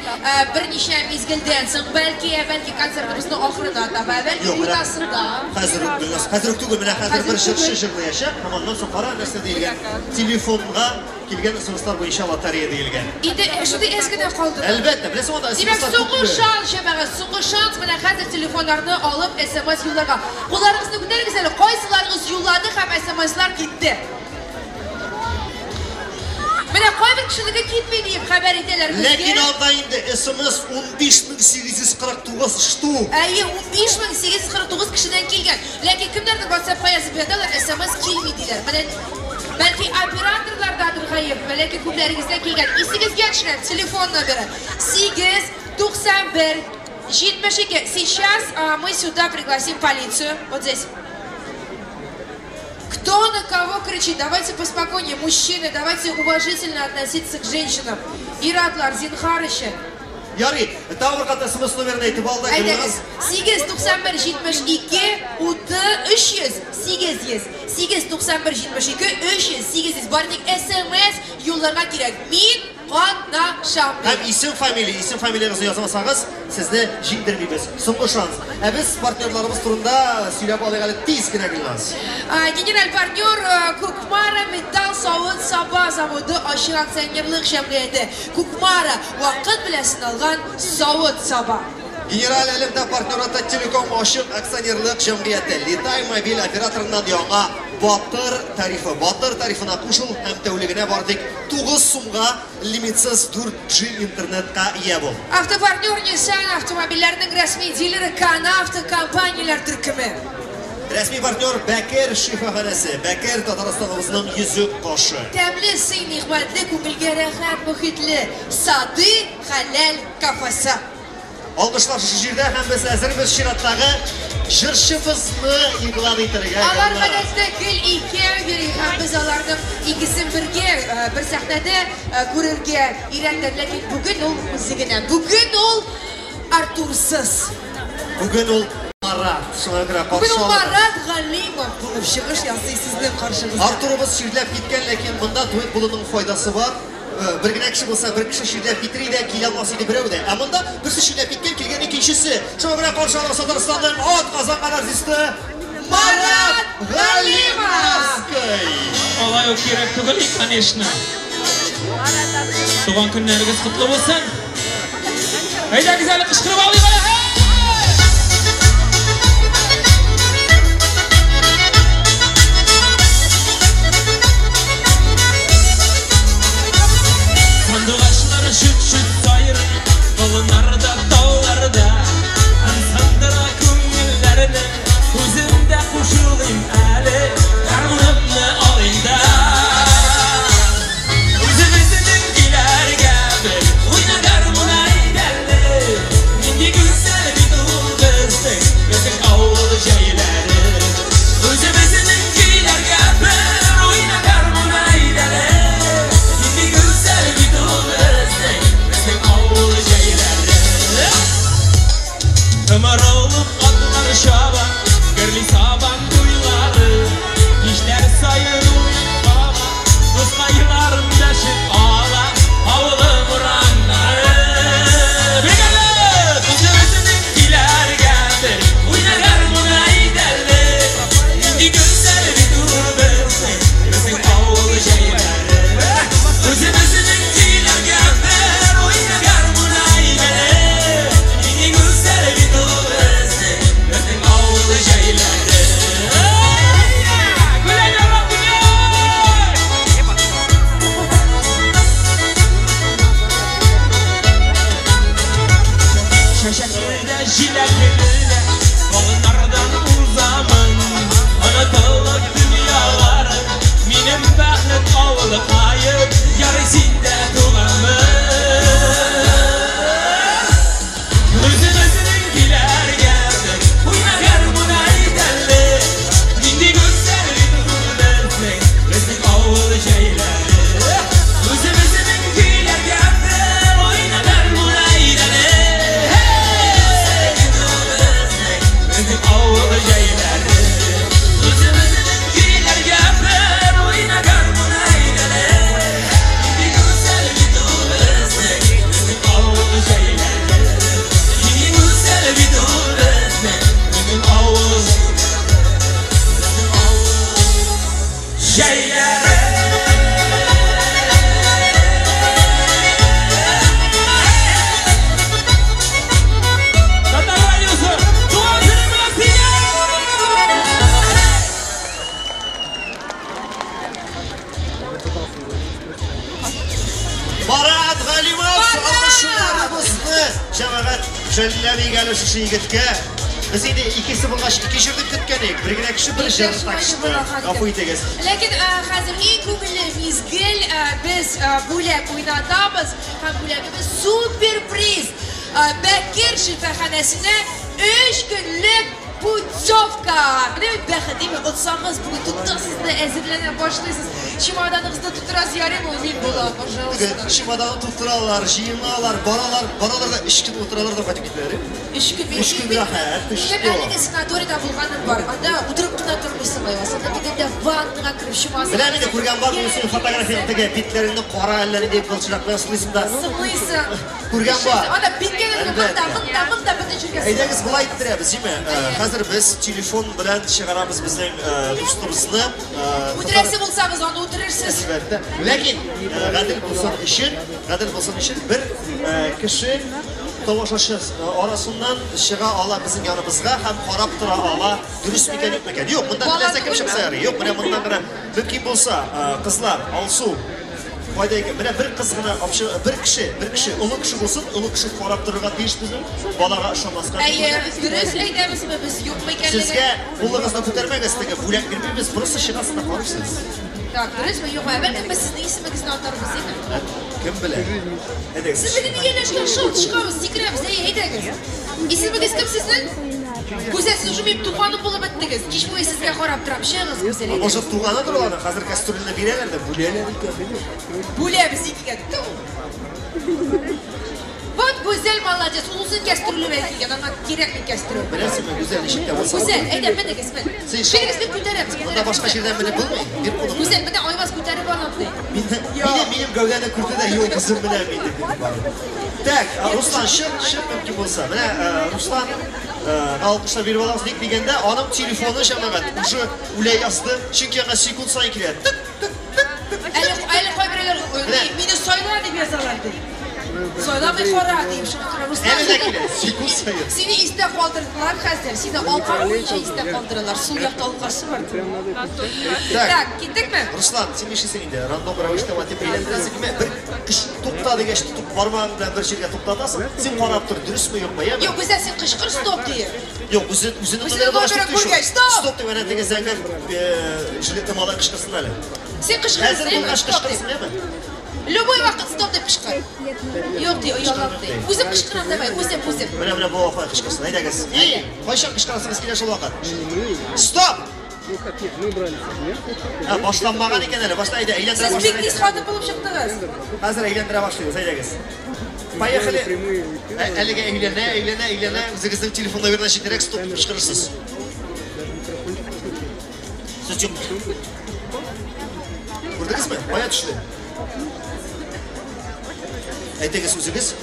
берничә мизгелдән соң, бәлки, бәлки концертыбызның ахырына таба, бәлки уртасында.
Хәзер үк, Гөлназ, хәзер үк түгел, менә хәзер бер җырчы җырлаячак, һәм аннан соң кара нәрсә диелгән. Телефонга килгән смслар буенча лотерея диелгән.
Инде шундый әз генә калды.
Әлбәттә, беләсең, анда
Димәк,
смслар
соңгы
күпме?
шанс, җәмәгать, соңгы шанс менә хәзер телефоннарны алып смс юлларга. Кулларыгызны күтәрегез әле, кайсыларыгыз юллады һәм смслар китте? Менә кайбер кешенеке китми дип хәбәр итәләр безгә.
Ләкин анда инде смс 15849 штук.
Әйе, 15849 кешедән килгән. Ләкин кемнәрдер WhatsApp-ка язып яталар, смс килми диләр. Менә бәлки операторлардадыр гаеп, ләкин күпләрегездән килгән. Исегезгә төшерәм, телефон номеры 8 91 72. Сейчас мы сюда пригласим полицию. Вот здесь. Кто на кого кричит? Давайте поспокойнее. Мужчины, давайте уважительно относиться к женщинам. Иратлар, зинһар өчен.
Ярый, тагы бер кат смс номерын әйтеп ал да,
Әйдәгез.
Гөлназ.
8 91 72 30 300 800. 8 91 72 300 800. Бары тик смс юлларга кирәк. Мин катнашам.
Һәм исем, фамилия, исем фамилиягезне язмасагыз, сезне җиңдермибез. Соңгы шанс. Ә без партнерларыбыз турында сөйләп алыйк әле тиз генә, Гөлназ.
Генераль партнер Кукмара Металл савыт саба заводы ачык акционерлык җәмгыяте. Кукмара вакыт белән сыналган савыт саба.
Генераль элемтә партнеры Таттелеком ачык акционерлык җәмгыяте. Летай мобиль операторыннан яңа Батыр тарифы. Батыр тарифына кушыл һәм тәүлегенә бары тик 9 сумга лимитсыз 4G интернетка ия бул.
Автопартнер Nissan автомобильләренең рәсми дилеры Канавто компанияләр төркеме.
Рәсми партнер Бәкер шифаханәсе. Бәкер Татарстаныбызның йөзек кашы.
Тәмле сый нигъмәтле, күңелгә рәхәт мөхитле Сады хәләл кафесы.
Алкышлар шушы җирдә һәм без әзербез чираттагы җырчыбызны игълан итәргә.
Алар гадәттә гел икәү йөри һәм без аларның икесен бергә бер сәхнәдә күрергә өйрәндек. Ләкин бүген ул үзе генә. Бүген ул Артурсыз.
Бүген ул Марат. Шуңа күрә
Бүген ул
каршы алыгыз.
Марат Галимов булып чыгыш ясый сезнең каршыгызда.
Артурыбыз чирләп киткән, ләкин монда дуэт булуның файдасы бар. Бер генә кеше булса, бер кеше чирләп китер иде, килә алмас иде берәү дә. Ә монда берсе чирләп киткән, килгән икенчесе. Шуңа күрә каршы алыгыз Татарстанның ат казанган артисты Марат Галимовский.
Алай ук кирәк түгел, конечно. Туган көннәрегез котлы булсын. Әйдәгез әле кычкырып алыйк әле. Сандугачлар чүт-чүт сайрый, болыннарда, тауларда. Ансандыра күңелләрне, үзем дә кушылыйм әле, гармунымны алыйм да. Үзебезнең көйләргә бер уйна гармун әйдәле. Нинди гүзәл бит ул безнең, безнең авыл җәйләре. Үзебезнең көйләргә бер уйна гармун әйдәле. Нинди гүзәл бит ул безнең, безнең авыл җәйләре. Томырылып атлар чаба, гөрли сабан туйлары. Кичләр саен уен каба, дускайларым дәшеп ала, авылым урамнары. Бергәләп үзебезнең көйләргә бер уйна гармун әйдәле. Нинди гүзәл бит ул безнең, безнең авыл җәйләре. Үзебезнең көйләргә бер уйна гармун әйдәле. Нинди гүзәл бит ул безнең, безнең авыл җәйләре. Гүләй, ярап, гүләй! Чәчәкле дә, җиләкле дә, болыннардан узамын. Онытылып дөньялары, минем бәхет авылыкаем, ярый син дә туганмын. Үзебезнең көйләргә бер уйна гармун әйдәле. Нинди гүзәл бит ул безнең, безнең авыл җәйләре. Үзебезнең көйләргә бер уйна гармун әйдәле.
бирик әле шушы егеткә. Без инде икесе булгач ике җыр дип көткән идек. Бер генә кеше бер җыр чыкты. Гафу итегез.
Ләкин хәзер иң күңелле мизгел, без бүләк уйнатабыз һәм бүләгебез супер приз. Бәкер шифаханәсенә 3 көнлек путевка. Менә бит бәхет, димме? Отсагыз, бүген тоттыгыз да әзерләнә башлыйсыз. Чемоданыгызны тутырасыз, ярыймы, ул мин булам, пожалуйста.
Чемоданны тутыралар, җыеналар, баралар, баралар да 3 көн утыралар да кайтып китәләр.
3 көн.
3 көн рәхәт,
Минем әлеге санаторийда булганым бар. Анда утырып кына тормыйсың, Айваз. Анда дигәндә ваннага кереп чумасың.
Беләм инде, күргән бар, мин синең фотографияңне теге битләреңне кара әллә нинди кылчык белән сылыйсың да.
Сылыйсың.
Күргән бар.
Анда биткә дә монда, монда, монда бөтен җиргә.
Әйдәгез, болай иттерәбез, димме? Хәзер без телефон белән чыгарабыз безнең дустыбызны.
Үтерәсе булсагыз, аны үтерерсез.
Әлбәттә. Ләкин гадел булсын өчен, гадел булсын өчен бер кеше тамашачы арасыннан чыга ала безнең яныбызга һәм карап тора ала, дөрес микән, юк микән. Юк, монда теләсә кем чыкса ярый. Юк, менә моннан гына мөмкин булса, кызлар, Алсу, кайда икән? Менә бер кыз гына, вообще, бер кеше, бер кеше, олы кеше булсын, олы кеше карап торырга тиеш безнең, балага ышанмаска.
Әйе, дөрес әйтәбезме без, юкмы икәнлеген?
Сезгә кулыгызны күтәрмәгез, теге бүләк бирмибез, просто чыгасыз да карыйсыз.
Так, дөресме, юкмы? Бәлкем без сезнең исемегезне атарбыз, әйме?
Кем белә? Әйдәгез.
Сез бит инде ияләшкән, шау чыгабыз, сикерәбез, әйе, әйдәгез. Исемегез кем сезнең? Гүзәл, сез уже минем туганым булып беттегез. Кич буе сезгә карап торам. Чыгыгыз, Гүзәл, әйдәгез.
Может, туганыдыр ул аны, хәзер кастрюльне бирәләр дә, бүләләр икән.
Бүләбез икегә. Ту! Вот Гүзәл молодец, ул үзен кастрюле белән килгән, аңа кирәкми кастрюль.
Беләсеңме, Гүзәл ничек тә булса.
Гүзәл, әйдә, менегез, мен.
Син
Менегез, мин күтәрәм,
Монда башка җирдән менеп булмый. Бир кулыңны.
Гүзәл, менә Айваз күтәреп алам ди.
Минем гәүдәне күрде дә, юк, кызым менә мин дип барып. Так, Руслан, чык, чык мөмкин булса. Менә Руслан алкышлар биреп алабыз. Ник дигәндә, аның телефоны җәмәгать уже үлә язды, чөнки аңа секунд саен килә. Тык, тык, тык, тык.
Әле кайберәүләр мине сайла дип язалар ди. Сайламый кара дип шуңа күрә Руслан.
Әле дә килә, секунд саен.
Сине истә калдырдылар хәзер. Сине алка буенча истә калдыралар. Сул якта алкасы бар. Так, киттекме?
Руслан, син нишлисең инде? Рандом рәвештә ватып әйләндерәсең кеме? Бер кыш тукта дигәч, тотып бармагың белән бер җиргә туктатасың. Син карап тор, дөресме, юкмы, яме?
Юк, Гүзәл, син кычкыр стоп диеп.
Юк, үзенең
Үзенең
номерын
номерын күргәч, стоп!
Стоп дип әнә теге зәңгәр жилетлы малай кычкырсын әле.
Син кычкырсың,
Әзер булгач кычкырсын, яме?
Любой вакыт стоп дип кычкыр. Юк ди, оялам ди. Үзем кычкырам давай, үзем, үзем.
Менә, менә бу апай кычкырсын, әйдәгез. И, кайчан кычкырасыгыз килә шул вакыт? Стоп! Ә, башланмаган икән әле. Башта әйдә, әйләндерә
Сез бик
башлыйбыз.
тиз хатын булып чыктыгыз.
Хәзер әйләндерә башлыйбыз, әйдәгез. Поехали. Әлегә әйләнә, әйләнә, әйләнә. Үзегезнең телефон номерына җитәрәк стоп дип кычкырырсыз. Сез юк. Күрдегезме? Кая төште? Әйтегез үзегез.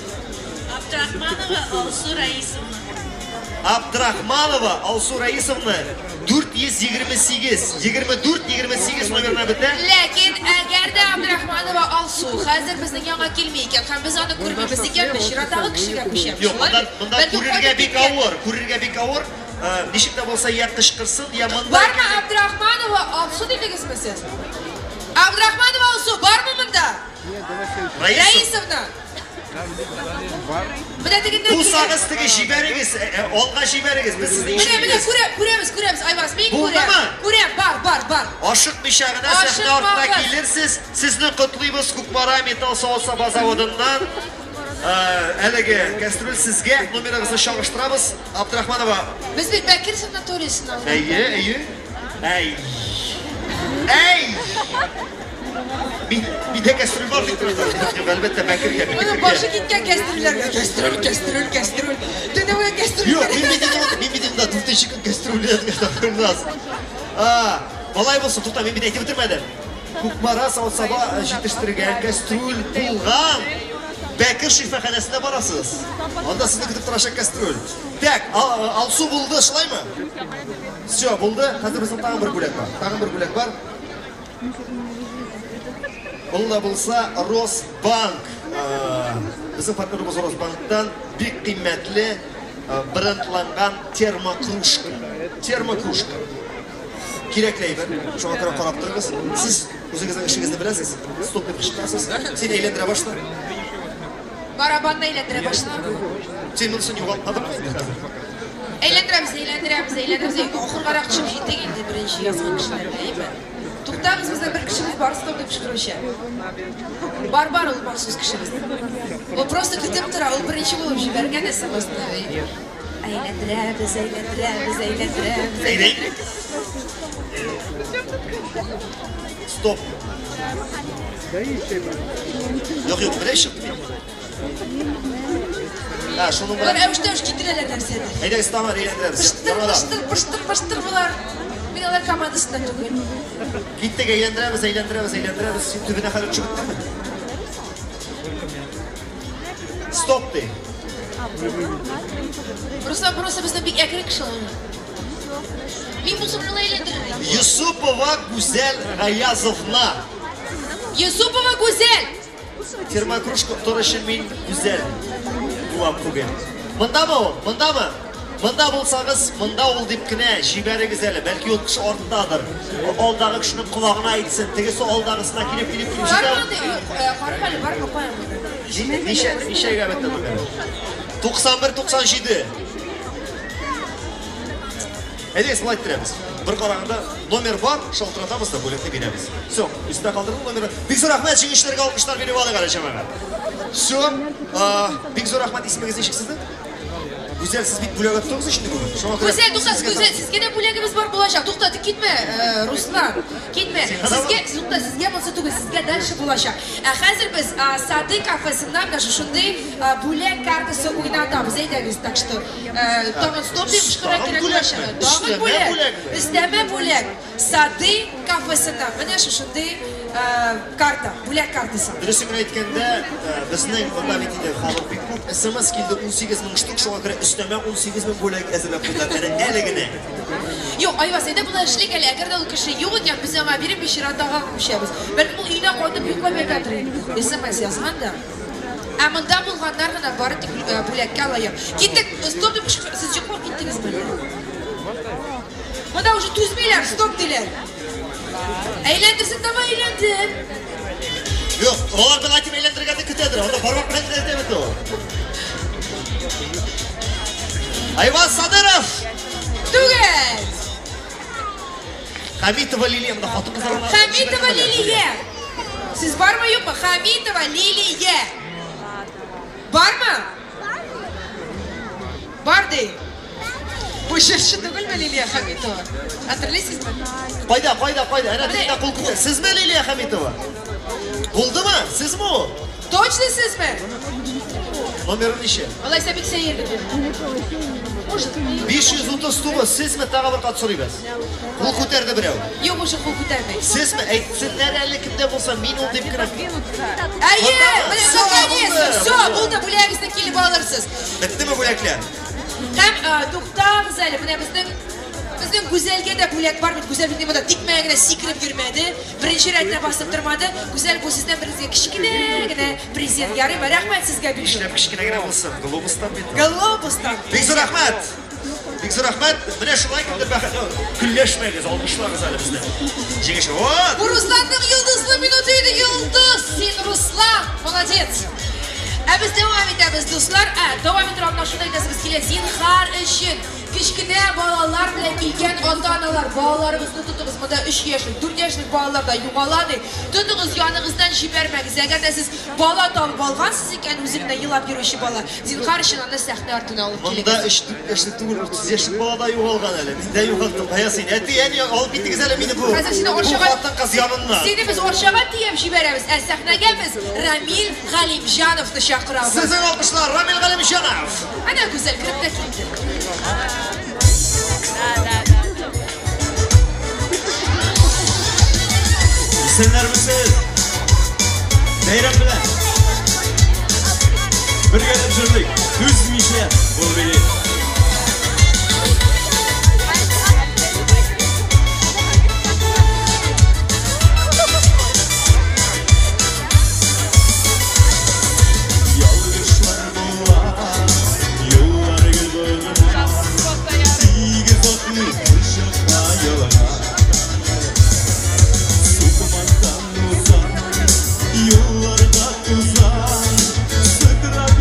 Абдрахманова Алсу Раисовна.
Абдрахманова Алсу Раисовна 428, 24, 28 номерына бетә.
Ләкин әгәр дә Абдрахманова Алсу хәзер безнең янга килми икән һәм без аны күрмибез икән, без чираттагы кешегә күчәбез.
Юк, монда күрергә бик авыр, күрергә бик авыр. Ничек тә булса я кычкырсын, я монда.
Бармы Абдрахманова Алсу дидегезме сез? Абдрахманова Алсу бармы монда? Раисовна. Менә тегендә
Булсагыз теге җибәрегез, алга җибәрегез, без сезне
Менә, менә,
ишетмибез.
күрәм, күрәбез, күрәбез, Айваз, мин күрәм.
Булдымы?
Күрәм, бар, бар, бар.
Ашыкмыйча гына сәхнә артына
Ашыкмагыз.
килерсез. Сезне котлыйбыз Кукмара металл савыт-саба заводыннан. Әлеге кастрюль сезгә, номерыгызны чагыштырабыз. Абдрахманова.
Без бит Бәкер санаториясеннән алдык.
Әйе, әйе. Әй. Әй! Миндә кастрюль бар дип торды. Юк, әлбәттә, Бәкергә,
Моның
Бәкергә.
башы киткән кастрюльләргә. Кастрюль, кастрюль, кастрюль. Төне буе кастрюль.
Юк, мин бит инде, мин бит инде дүртенче көн кастрюль язган. Алай булсын, тукта, мин бит әйтеп бетермәдем. Кукмара савыт-саба җитештергән кастрюль булган Бәкер шифаханәсенә барасыз. Анда сезне көтеп торачак кастрюль. Так, Алсу булды, шулаймы? Всё, булды. Хәзер безнең тагын бер бүләк бар. Тагын бер бүләк бар. Ул да булса Росбанк. Безнең партнерыбыз Росбанктан бик кыйммәтле брендланган термокружка. Термокружка. Кирәкле әйбер. Шуңа күрә карап торыгыз. Сез үзегезнең эшегезне беләсез. Стоп дип кычкырасыз. Син әйләндерә башла.
Барабанны әйләндерә башлады.
Син монысын югалтмадыңмы инде хәзер?
Әйләндерәбез, әйләндерәбез, әйләндерәбез. Ахыргарак төшеп җиттек инде беренче язган кешеләргә, әйме? Туктагыз, безнең бер кешебез бар стоп дип кычкыручы. Бар, бар ул махсус кешебез. Ул просто көтеп тора, ул беренче булып җибәргән СМСны. Әйләндерәбез, әйләндерәбез, әйләндерәбез.
Әйдә. Стоп. Юк, юк, менә чыкты бит. Ә, шуның
Болар
белән.
әвеш-тәвеш китерәләр нәрсәдер.
Әйдәгез, тамыр әйләндерәбез.
Пыштыр,
Яңадан.
пыштыр, пыштыр, пыштыр болар. Мин алар командасында түгел.
Киттек, әйләндерәбез, әйләндерәбез, әйләндерәбез. Син төбенә хәзер төшеп беттеңме? Стоп ди.
Руслан просто безнең бик әкрен кеше ул. Мин булсам шулай әйләндерер идем.
Юсупова Гүзәл Гаязовна.
Юсупова Гүзәл!
Термокружка оттыр өчен мин Гүзәл булам бүген. Мондамы ул? Мондамы? Монда булсагыз, монда ул дип кенә җибәрегез әле. Бәлки ул кеше арттадыр. Алдагы кешенең колагына әйтсен, тегесе алдагысына килеп килеп килеп
Бармы
җитә.
андый? Юк, карыйк әле, бармы, кая монда?
Ничә, ничәгә бетте номер? 91 97. Әйдәгез, болай иттерәбез. Бер караганда номер бар, шалтыратабыз да бүләкне бирәбез. Все, өстә калдырдым номерны. Бик зур рәхмәт, җиңүчеләргә алкышлар биреп алыйк әле, җәмәгать. Все, бик зур рәхмәт, исемегез ничек сезнең? Гүзәл, сез бит бүләк оттыгыз инде бүген. Шуңа күрә
Гүзәл, тукта,
сезгә
Гүзәл, сезгә дә бүләгебез бар булачак. Тукта, тик китмә, Руслан, китмә. Сезгә, тукта, сезгә монсы түгел, сезгә дальше булачак. Ә хәзер без Сады кафесыннан менә шушындый бүләк картасы уйнатабыз. Әйдәгез, так что, тагын стоп дип кычкыра
Тагын
кирәк
бүләкме?
булачак. Тагын
Өстәмә
бүләк.
бүләкме?
Өстәмә бүләк. Сады кафесыннан менә шушындый карта, бүләк картасы.
Дөресен генә әйткәндә, безнең монда бит инде халык бик күп. СМС килде 18 мең штук, шуңа күрә өстәмә 18 мең бүләк әзерләп куйдылар. Әнә әле генә.
Юк, Айваз, әйдә болай эшлик әле. Әгәр дә ул кеше юк икән, без аңа биреп бер чираттагы күчәбез. Бәлки ул өенә кайтып йоклап ятадыр инде. СМС язган да. Ә монда булганнар гына бары тик бүләккә лаек. Киттек, стоп дип кычкыр, сез йоклап киттегезме? Монда уже түзмиләр, стоп диләр. Әйләндерсен, давай әйләндер.
Юк, алар да айтып әйләндергәнне көтәдер. Анда бармак белән әйтә бит ул. Айваз Садыров!
Түгел!
Хамитова Лилия, монда хатын-кызлар гына
Хамитова Лилия! Сез бармы, юкмы? Хамитова Лилия! Бармы? Бар ди. Бу җырчы түгелме Лилия Хамитова? Хәтерлисезме?
Кайда, кайда, кайда? Әнә тегендә кул күтәр. Сезме Лилия Хамитова? Булдымы? Сезме ул?
Точно сезме?
Номеры ничә?
Алайса бик сәер бит. Может,
539, сезме? Тагы бер кат сорыйбыз. Кул күтәрде берәү.
Юк, уже кул күтәрмәй.
Сезме? Әйтсеннәр әле кемдә булса, мин ул дип кенә.
Әйе, менә
Всё,
наконец-то,
булды.
всё, булды, бүләгегезне килеп алырсыз.
Беттеме бүләкләр?
Һәм туктагыз әле, менә безнең Гүзәлгә дә бүләк бар бит. Гүзәл бит монда тикмә генә сикереп йөрмәде, беренче рәттә басып тормады. Гүзәл, бу сездән берегезгә кечкенә генә презент. Ярыймы? Рәхмәт сезгә бик зур.
Нишләп кечкенә генә булсын? Глобустан бит.
Глобустан.
Бик зур рәхмәт. Бик зур рәхмәт. Менә шулай кемдер бәхетле. Көнләшмәгез, алкышлагыз әле безне. Җиңүче. Вот.
Бу Русланның йолдызлы минуты иде. Йолдыз син, Руслан. Молодец. Ә без дәвам итәбез, дуслар. Ә, дәвам итеп алдан шуны әйтәсебез килә. Зинһар өчен кечкенә балалар белән килгән ата-аналар, балаларыгызны тотыгыз. Монда 3 яшьлек, 4 яшьлек балалар да югала ди. Тотыгыз, яныгыздан җибәрмәгез. Әгәр дә сез бала табып алгансыз икән, үзе генә елап йөрүче бала, зинһар өчен аны сәхнә артына алып
Монда
килегез.
3-4 яшьлек түгел, 30 яшьлек бала да югалган әле. Мин дә югалттым. Кая син? Әти, әни, алып китегез әле мине бу.
Хәзер сине
Бу
Орчага
хатын-кыз яныннан.
Сине без Орчага төяп җибәрәбез. Ә сәхнәгә без Рамил Галимҗановны чакырабыз.
Сезнең алкышлар, Рамил Галимҗанов.
Әнә Гүзәл кереп тә китте.
Исәннәрмесез? Бәйрәм белән. Бергәләп җырлыйк. Түзмичә булып бии. Ялгышлар була, юллар гел борыла. Тигез атлый чакта ялана. Сукмактан уза, юлларда тузан. Сыкрап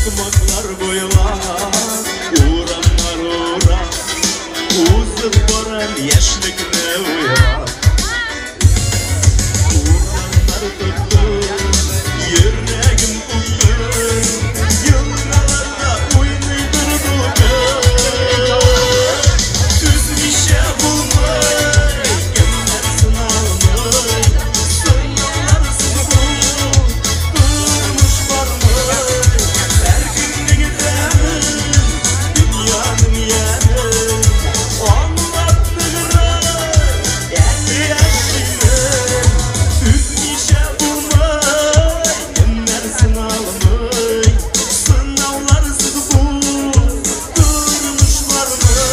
Сукмаклар буйлап, урамнар урап, узып барам яшьлекне уйлап. Урамнар тоткын, йөрәгем упкын, елгаларда уйныйдыр дулкын. Түзмичә булмый, кемнәр сыналмый, сынауларсыз бу тормыш бармый. Һәр көннең тәмен, дөньяның ямен аңлап ныграк әле яшимен. Түзмичә булмый, кемнәр сыналмый, сынауларсыз бу тормыш бармый.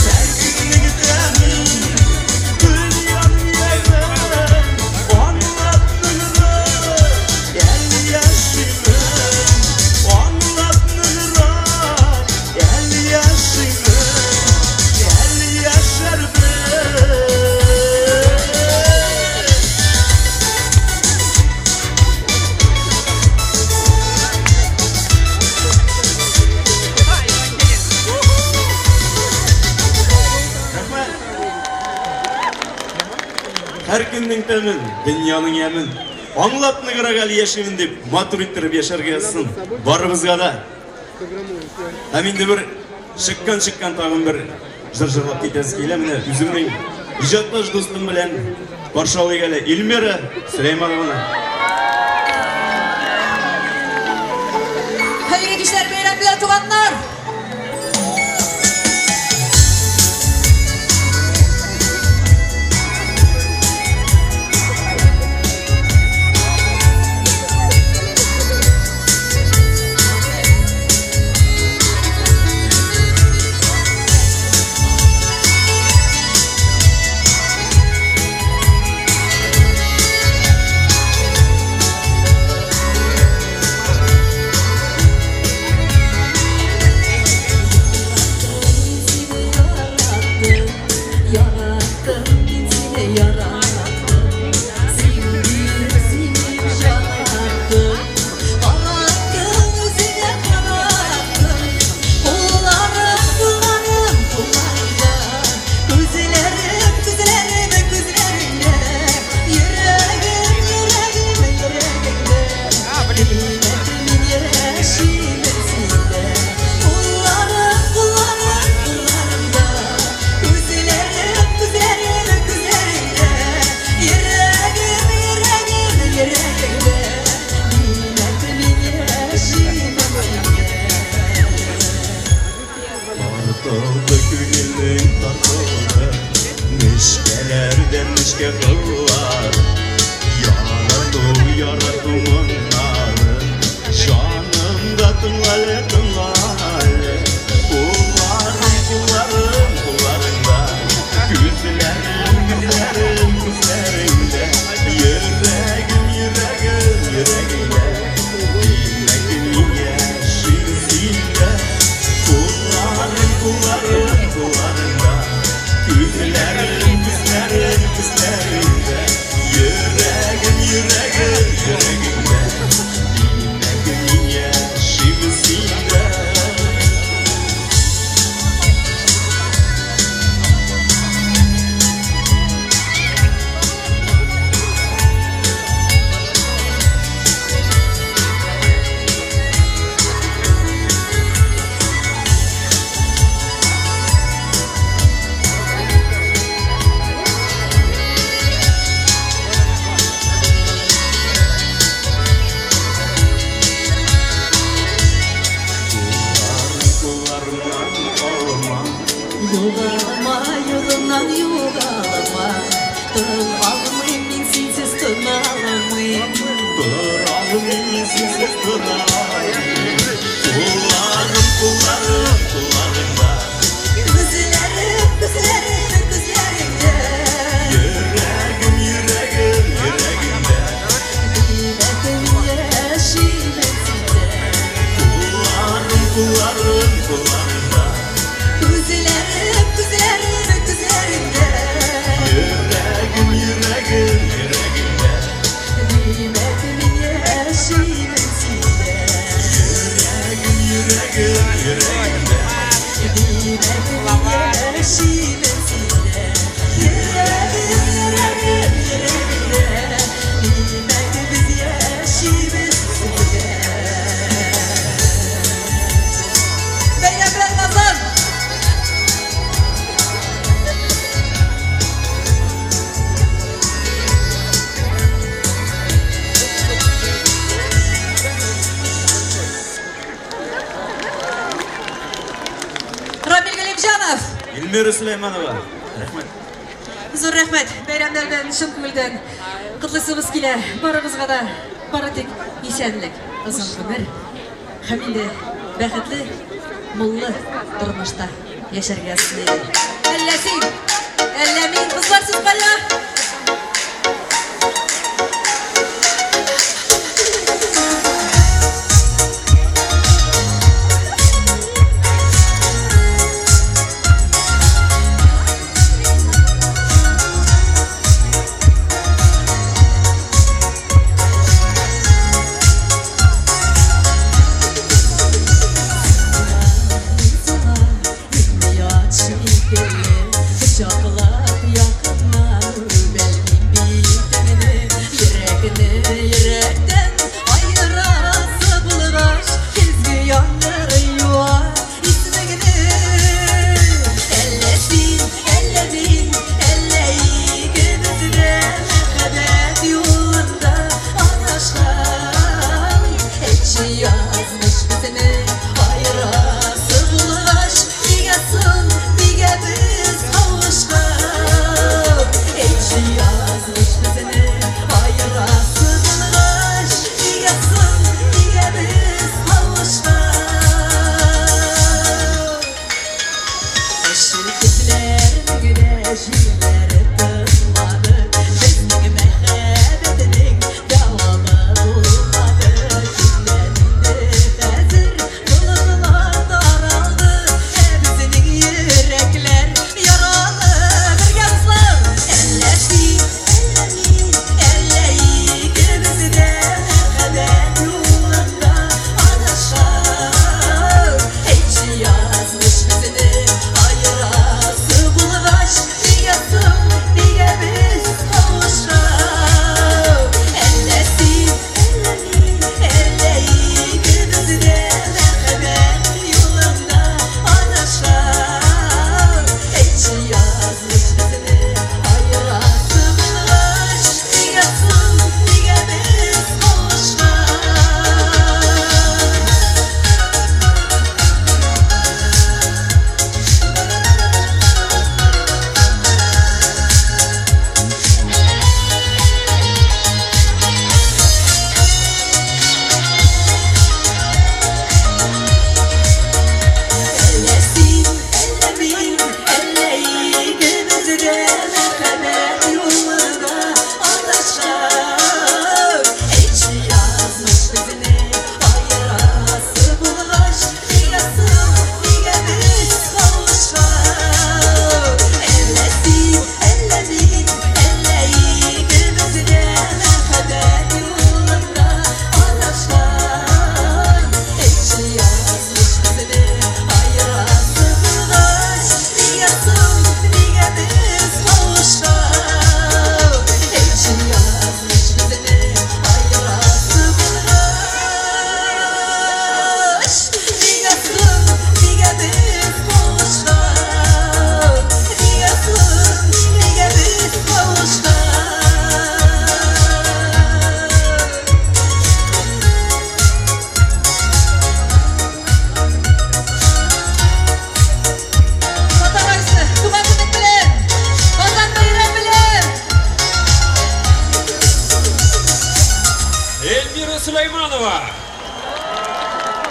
Һәр көннең тәмен, дөньяның ямен аңлап ныграк әле яшимен. Аңлап ныграк әле яшимен, әле яшәрмен.
Рәхмәт. Һәр көннең тәмен, дөньяның ямен аңлап ныграк әле яшимен дип матур иттереп яшәргә язсын барыбызга да. Һәм инде бер чыккан тагын бер җыр җырлап китәсе килә. Менә үземнең иҗатташ дустым белән каршы алыйк әле Эльмира Сөләйманованы.
Хәерле кичләр, бәйрәм белән, туганнар!
Yarattım, ben seni yarattım. Sevdim seni yarattım. Qarattım özüne qarattım. Qollarım, qollarım, qollarımda. Gözlerim, gözlerim, gözlerimde. Yüreğim, yüreğim, yüreğimde. Demek men yaşayman sende. Qollarım, qollarım, qollarımda. Gözlerim, gözlerim, gözlerimde. Yüreğim, yüreğim, yüreğimde. Demek men yaşayman sende.
Тартылды күңелнең тартылды, нечкәләрдән нечкә кыллар. Ярату, ярату моңнары җанымда тыңла әле, тыңла әле. Кулларым, кулларым, кулларыңда. Күзләрем, күзләрем, күзләреңдә. Йөрәгем, йөрәгем, йөрәгеңдә. Димәк, мин яшим синдә. Кулларым, кулларым, кулларыңда. Күзләрем, күзләрем, күзләреңдә. Йөрәгем, йөрәгем, йөрәгеңдә. Димәк, мин яшим синдә. Кулларым, кулларымнан алма.
Югалма, юлымнан югалма. Тын алмыйм мин синсез, тын алмыйм.
Тора алмыйм мин синсез, тора алмыйм. Кулларым, кулларым, кулларыңда.
Күзләрем, күзләрем, күзләреңдә.
Йөрәгем, йөрәгем, йөрәгеңдә.
Димәк, мин яшимен синдә.
Кулларым, кулларым, кулларыңда.
Күзләрем, күзләрем, күзләреңдә.
Йөрәгем, йөрәгем, йөрәгеңдә.
Димәк, мин яшимен синдә.
Йөрәгем,
Эльмира Сөләйманова. Рәхмәт.
Зур рәхмәт. Бәйрәмнәр белән чын күңелдән котлыйсыбыз килә. Барыгызга да бары тик исәнлек, озын гомер һәм инде бәхетле, муллы тормышта яшәргә язсын иде. Әллә син, әллә мин, кызлар сез кая?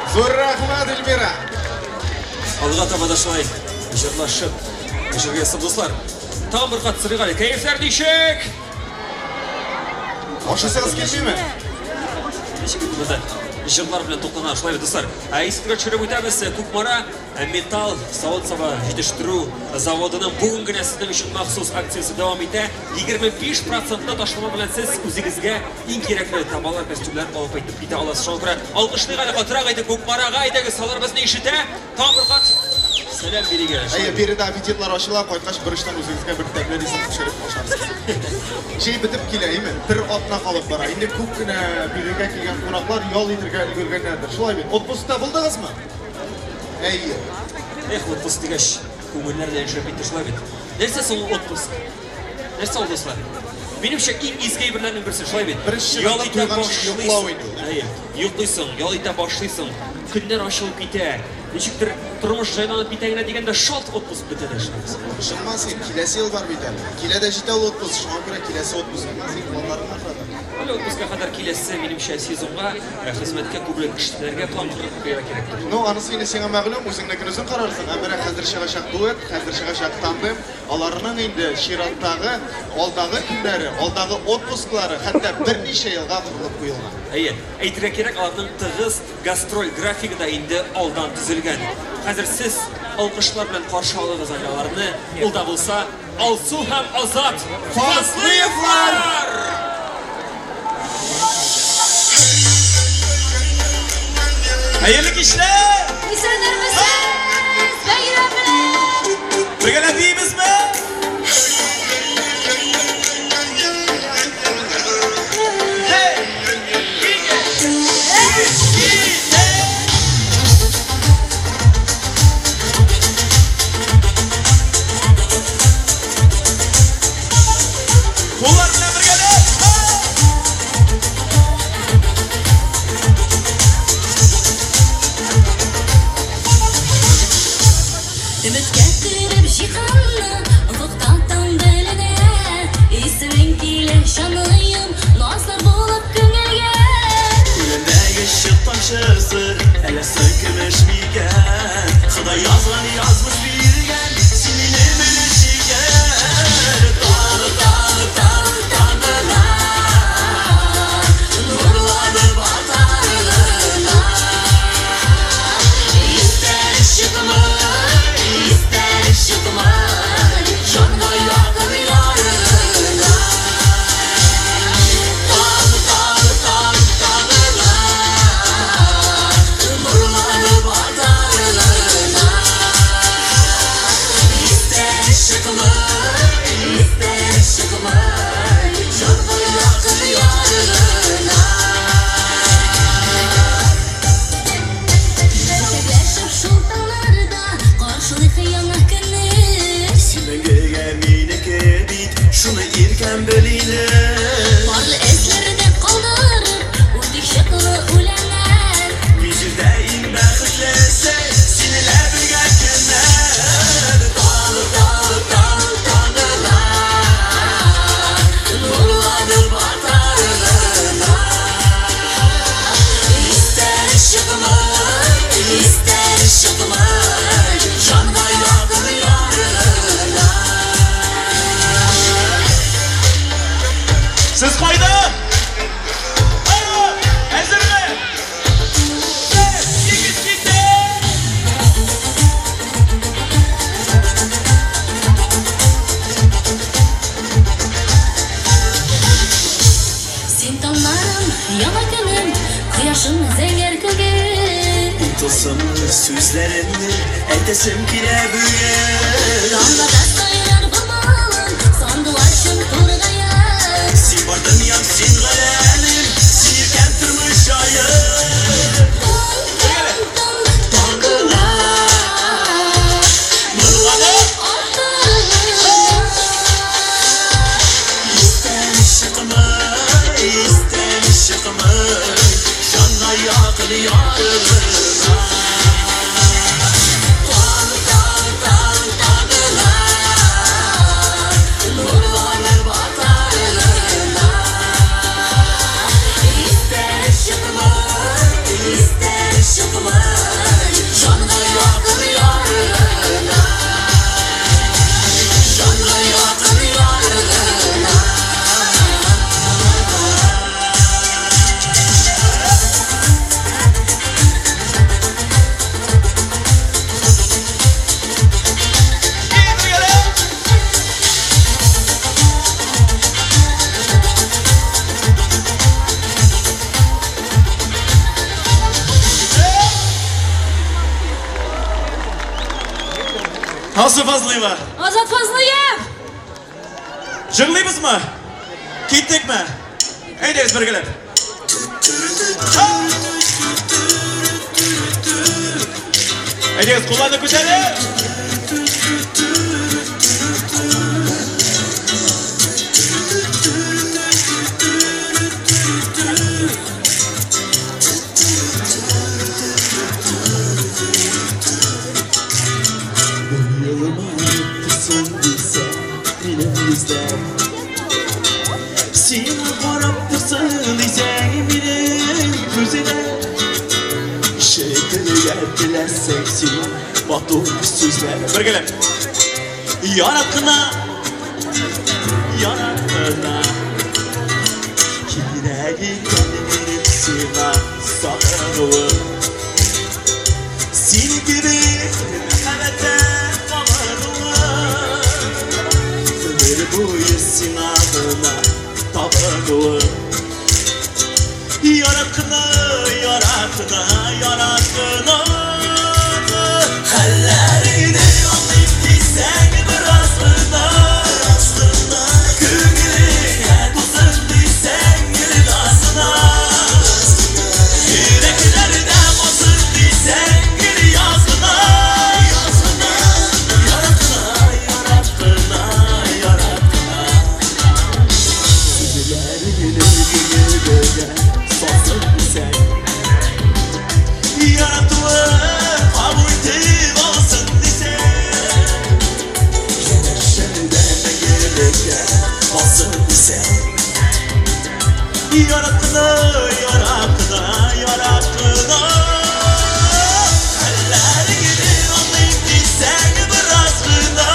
Зур рәхмәт, Эльмира.
Алга таба да шулай җырлашып яшәргә язсын, дуслар. Тагын бер кат сорыйк әле, кәефләр ничек?
Ашасыгыз килмиме?
Ничек инде җырлар белән туклана, шулай бит, дуслар. Ә исегезгә төшереп үтәбез, Кукмара металл савыт-саба җитештерү заводының бүген генә сезнең өчен махсус акциясе дәвам итә. 25 процентлы ташлама белән сез үзегезгә иң кирәкле табалар, костюмнар алып кайтып китә аласыз. Шуңа күрә алкышлыйк әле катырак әйтеп Кукмарага, әйдәгез, алар безне ишетә. Тагын бер кат сәлам бирик әле.
Әйе, биредә аппетитлар ачыла, кайткач берочтан үзегезгә бер тәмле ризык пешереп ашарсыз. Җәй бетеп килә, әйме? Бер атна калып бара. Инде күп кенә бирегә килгән кунаклар ял итергә өлгергәннәрдер. Шулай бит? Отпускта булдыгызмы? Әйе.
Эх, отпуск дигәч, күңелләр дә яшәп китте, шулай бит? Нәрсә соң ул отпуск? Нәрсә ул, дуслар? Минемчә, иң изге әйберләрнең берсе, шулай бит?
Беренче
Ял
чиратта
итә
туйганчы йоклау
башлыйсың.
инде ул.
Әйе, йоклыйсың, ял итә башлыйсың. Көннәр ачылып китә. Ничектер тормыш җайланып китә генә дигәндә шалт отпуск бетә дә шул.
Шыкма син, киләсе ел бар бит әле. Килә дә җитә ул отпуск, шуңа күрә киләсе отпускка син планнарыңа карата.
Әле отпускка кадәр киләсе, минемчә, сезонга хезмәткә күбрәк кешеләргә план корып куярга кирәктер.
Ну, анысы инде сиңа мәгълүм, үзеңнекен үзең карарсың. Ә менә хәзер чыгачак дуэт, хәзер чыгачак тандем, аларның инде чираттагы, алдагы көннәре, алдагы отпусклары хәтта берничә елга корылып куелган.
Әйе, әйтергә кирәк, аларның тыгыз гастроль графигы да инде алдан төзелгән. Хәзер сез алкышлар белән каршы алыгыз әле аларны. Ул да булса Алсу һәм Азат
Фазлыевлар!
Хәерле кичләр!
Исәннәрмесез! Бәйрәм белән!
Бергәләп биимезме? Куллар белән бергәләп!
Өметкә төреп җиһанны, офыкта таң беленә. Исемең килә җаныем, назлар булып күңелгә.
Үлемдәге чык тамчысы, әллә соң көмеш микән? Ходай язган язмыш биргән, син минем өлеш икән. Тар, тар, тар, таңына, нурланып атарына.
Истән чыкмый, истән чыкмый, җанга якын ярына.
Тар, тар, тар, таңына, нурланып атарына.
Истән чыкмый, истән чыкмый, җанга якын ярына. Җитәкләшеп шул таңнарда каршылыйк яңа көнне.
Син мәңгегә минеке бит, шуны иркәм бел инде.
Парлы эзләрне калдырып, үтик чыклы үләннәр.
Мин җирдә иң бәхетлесе, синелә бергә көннәр. Тар, тар, тар, таңына, нурланып атарына.
Истән чыкмый, истән чыкмый, җанга якын ярына.
Сез кайда? Әзерме? Бер, ике, китте!
Син таңнарым, яңа көнем, кояшым зәңгәр күгем.
Тылсымлы сүзләреңне әйтәсем килә бүген.
Таңда сайрар былбылым, сандугачым тургаем.
Син бар дөньям, син галәмем, син иркәм тормыш аем.
Таңына,
Нурланып
атарына.
Истән чыкмый, истән чыкмый, җанга якын ярына.
Таң, таң, таң, таңына, нурланып атарына. Истән чыкмый, истән чыкмый, җанга якын ярына. Җанга якын ярына.
Алсу Фазлыева,
Азат Фазлыев!
җырлыйбызмы? Киттекме? Әйдәгез бергәләп. Әйдәгез, кулларны күтәреп. Ишетергә теләсәң син матур сүзләр. Бергәләп. Ярат кына, ярат кына. Кирәк икән минем сиңа сагынуым. Син кебек мәхәббәттә калынуым. Гомер буе сиңа гына табынуым. Ярат кына, ярат кына, ярат кына. Хәлләреңне аңлыйм дисәң бераз гына. Күңелеңә тулсын дисәң гел назына. Йөрәкләрдә калсын дисәң гел язгына. Ярат кына, ярат кына, ярат кына. Сүзләреңне күңелгә салсын дисәң. Яратуы кабул итеп алсын дисәң. Янәшәдә мәңгелеккә калсын дисәң. Ярат кына, ярат кына, ярат кына. Хәлләреңне аңлыйм дисәң бераз гына.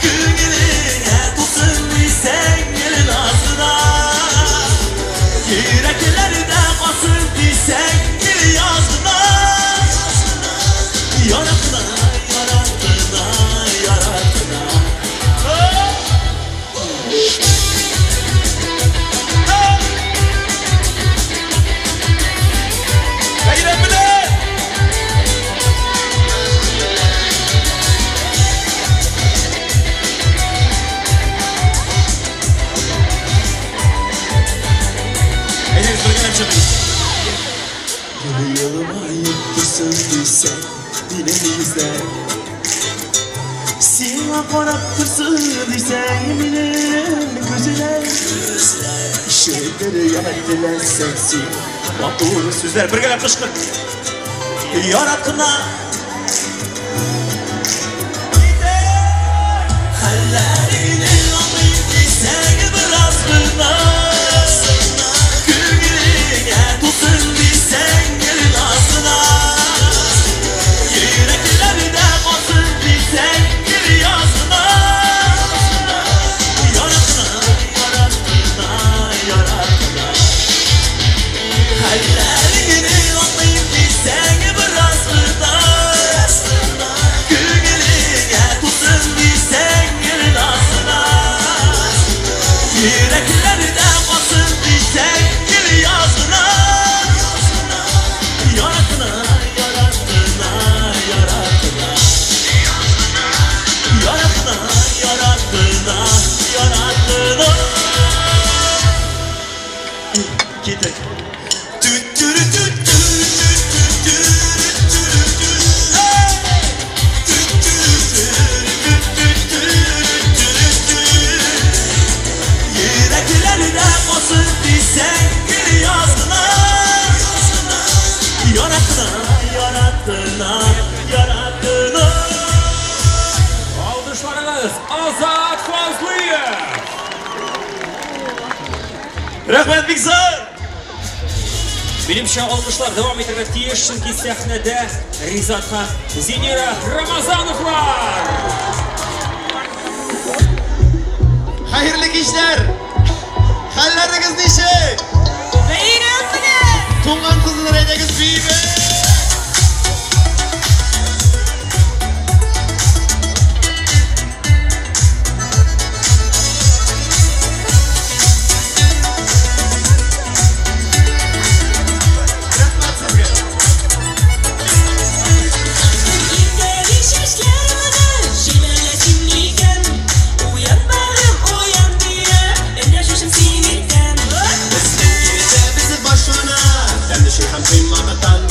Күңелеңә тулсын дисәң гел назына. Йөрәкләрдә калсын дисәң гел язгына. Ярат кына, ярат кына, ярат кына.
Бәйрәм белән! Әйдәгез, бергәләп чыгыйк.
Елмаеп торсын дисәң минем йөзләр. Сиңа карап торсын дисәң минем күзләр. Ишетергә теләсәң син
Матур сүзләр. Бергәләп кычкыр.
Ярат кына. Хәлләреңне аңлыйм дисәң бераз гына. Күңелеңә тулсын дисәң гел назына. Йөрәкләрдә калсын дисәң гел язгына. Ярат кына, ярат кына, ярат кына. Хәлләреңне аңлыйм дисәң бераз гына. Күңелеңә тулсын дисәң гел назына. Йөрәкләрдә калсын дисәң гел язгына. Ярат кына, ярат кына, ярат кына. Ярат кына, ярат кына, ярат кына.
Киттек.
Йөрәкләрдә калсын дисәң гел язгына. Ярат кына, ярат кына, ярат кына.
Алкышларыгыз Азат Фазлыев! Рәхмәт бик зур! Минемчә, алкышлар дәвам итәргә тиеш, чөнки сәхнәдә Ризат һәм Зинира Рамазановлар!
Хәерле кичләр! Хәлләрегез ничек?
Бәйрәм белән!
Туңган кызлар, әйдәгез биибез! Рәхмәт сезгә!
Иртәли чәчләремне җибәрәсең микән? Уян, бәгырем, уян диеп, эндәшәсең син иртән.
Безнең киләчәгебез башына, тәмле чәй һәм коймактан.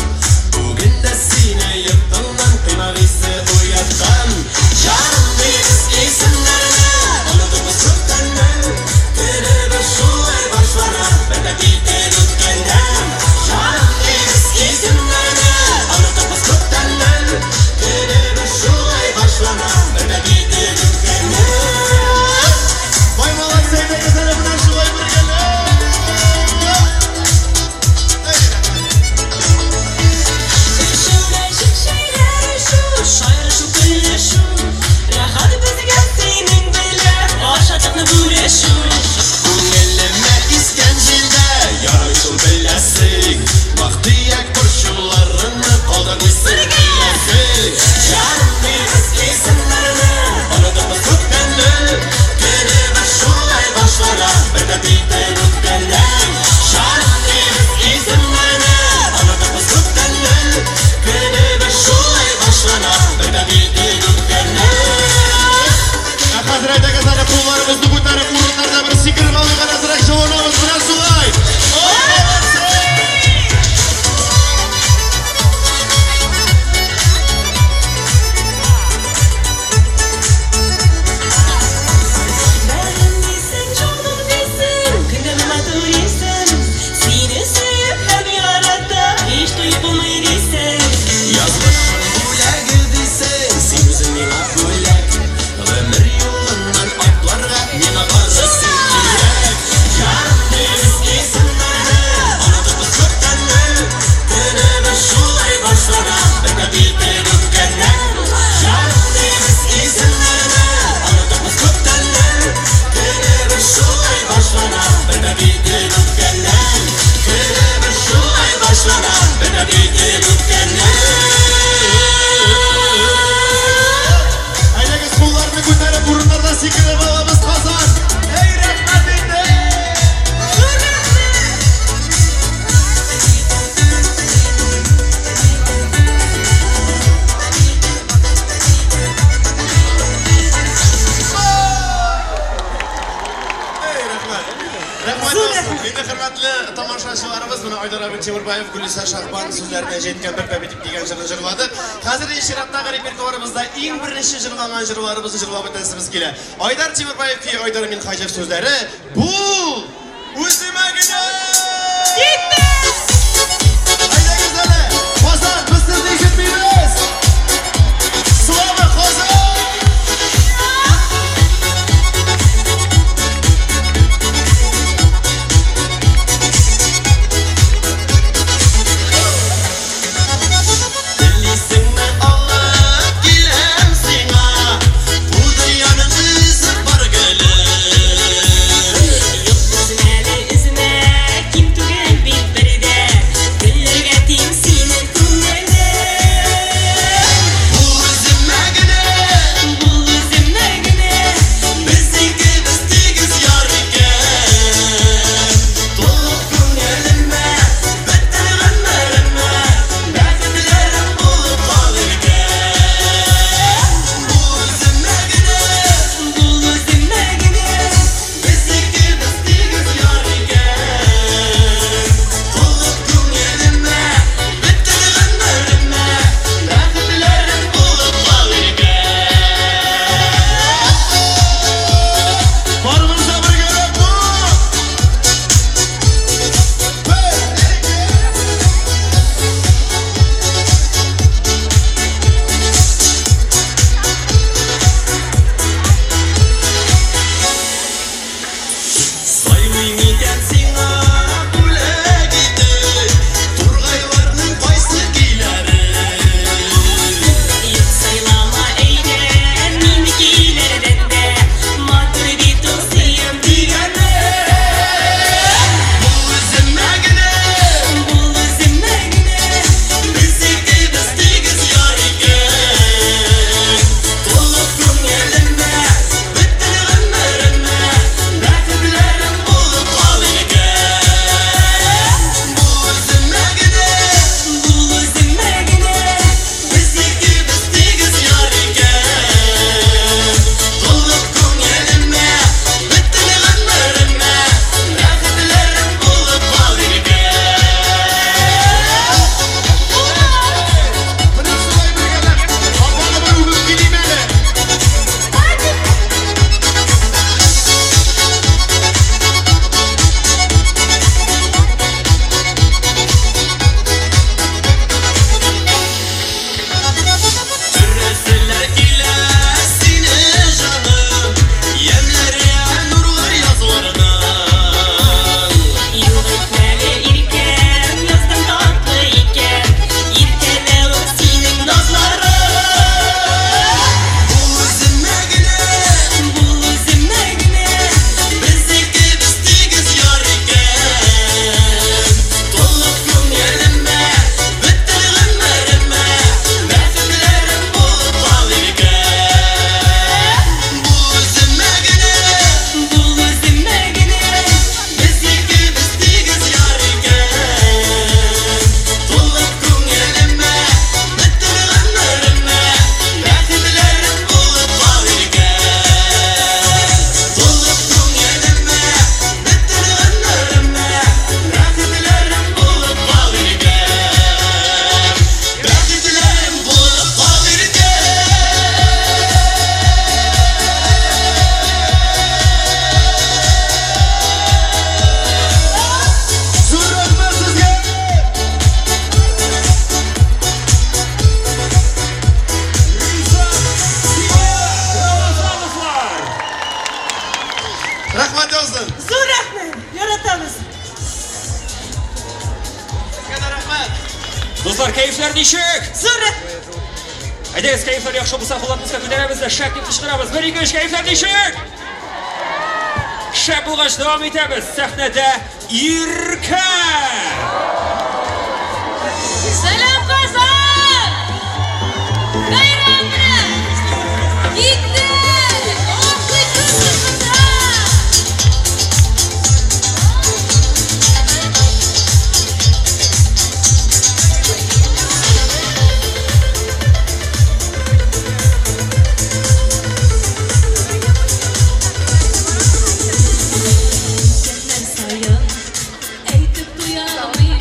Тимурбаев, Гөлиса Шахбан сүзләренә җиткән бер бәбитик дигән җырны җырладык. Хәзер чираттагы репертуарыбызда иң беренче җырланган җырларыбызны җырлап үтәсебез килә. Айдар Тимурбаев көе, Айдар Минхаҗев сүзләре. Бул! Үземә генә!
Китте!
Әйдәгез әле! Казан, без сезне ишетмибез! Слава Казан!
Дуслар, кәефләр ничек?
Зур рәхмәт.
Әйдәгез, кәефләр яхшы булса, кулларыбызга күтәрәбез дә шәп дип кычкырабыз. 1 2 3, кәефләр ничек? Шәп булгач дәвам итәбез. Сәхнәдә Иркә!
Сәлам, Казан! Бәйрәм белән! Китте! Охый кыз! Әйтеп туя алмыйм.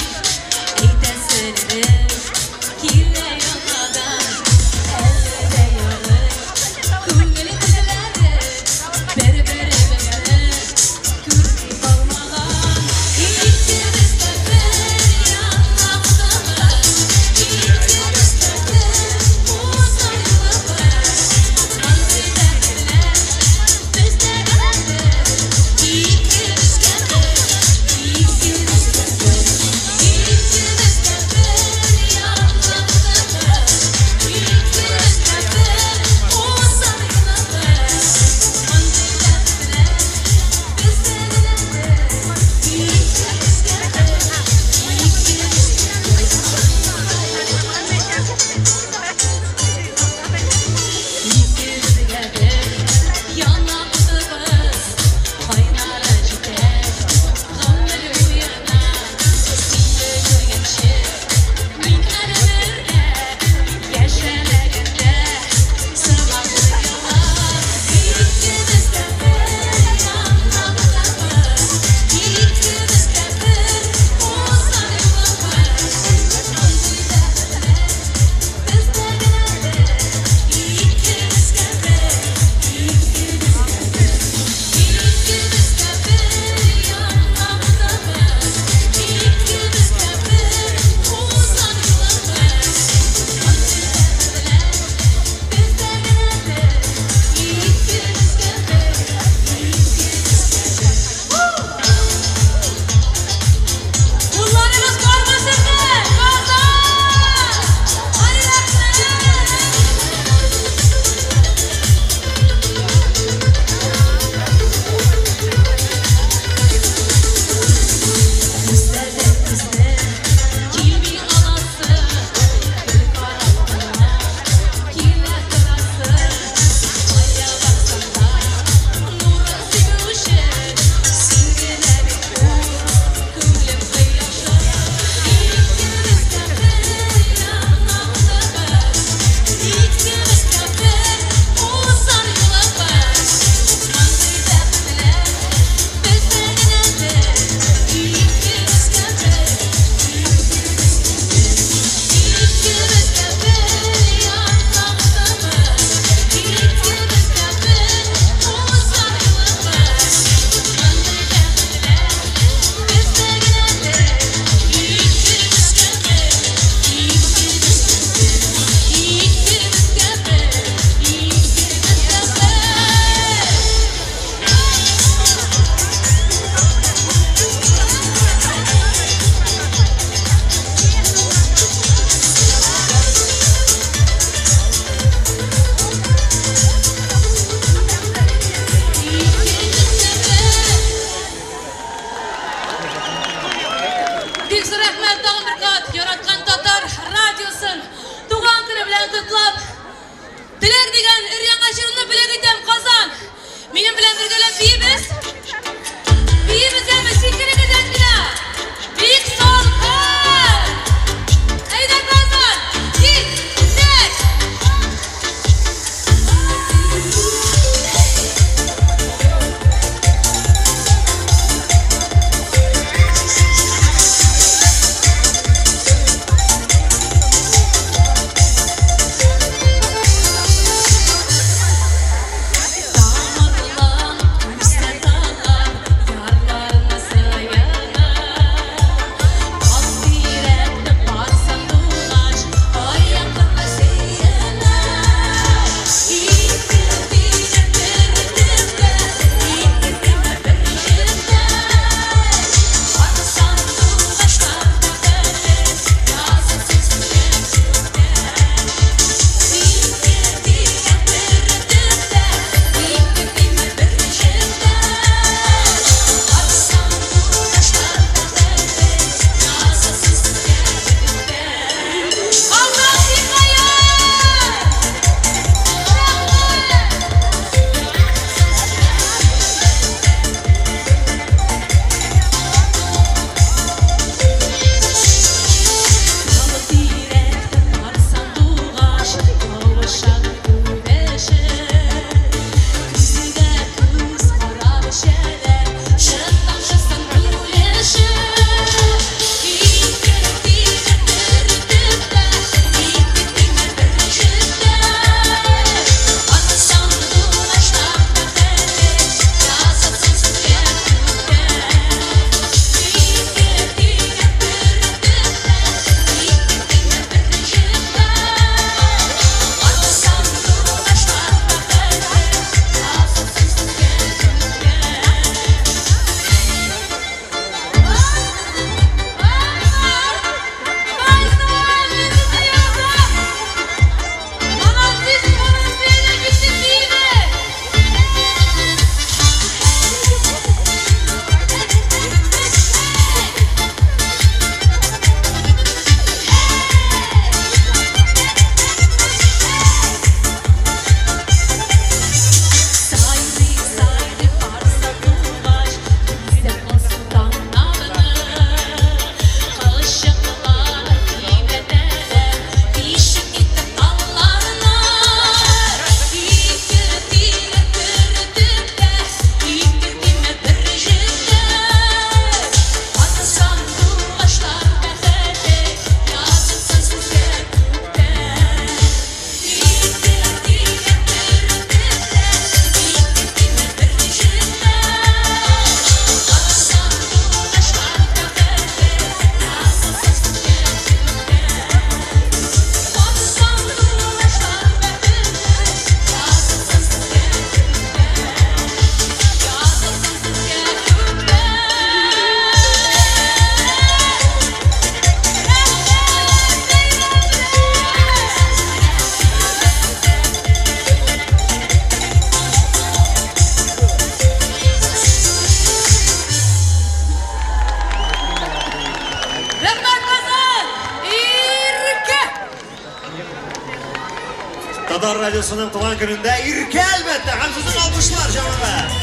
Татар радиосының туган көнендә Иркә, әлбәттә, һәм сезнең алкышлар, җәмәгать.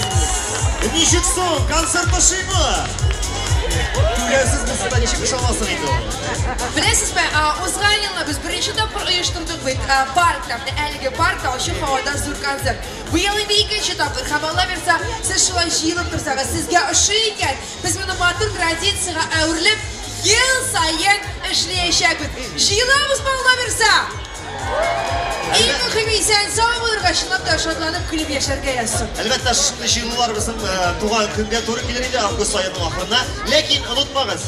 Ничек соң? Концерт ошыймы? Түләүсез булса да ничек ошамасын инде ул?
Беләсезме, узган елны без беренче тапкыр оештырдык бит паркта, менә әлеге паркта ачык һавада зур концерт. Быел инде икенче тапкыр һәм Алла бирса, сез шулай җыелып торсагыз, сезгә ошый икән, без моны матур традициягә әверелеп, ел саен эшләячәкбез. Җыелабызмы, Алла бирса? Иң мөһиме исән сау булырга, чынлап та шатланып көлеп яшәргә язсын.
Әлбәттә, шундый җыелулар безнең туган көнгә туры килер иде, август аеның ахырына. Ләкин онытмагыз,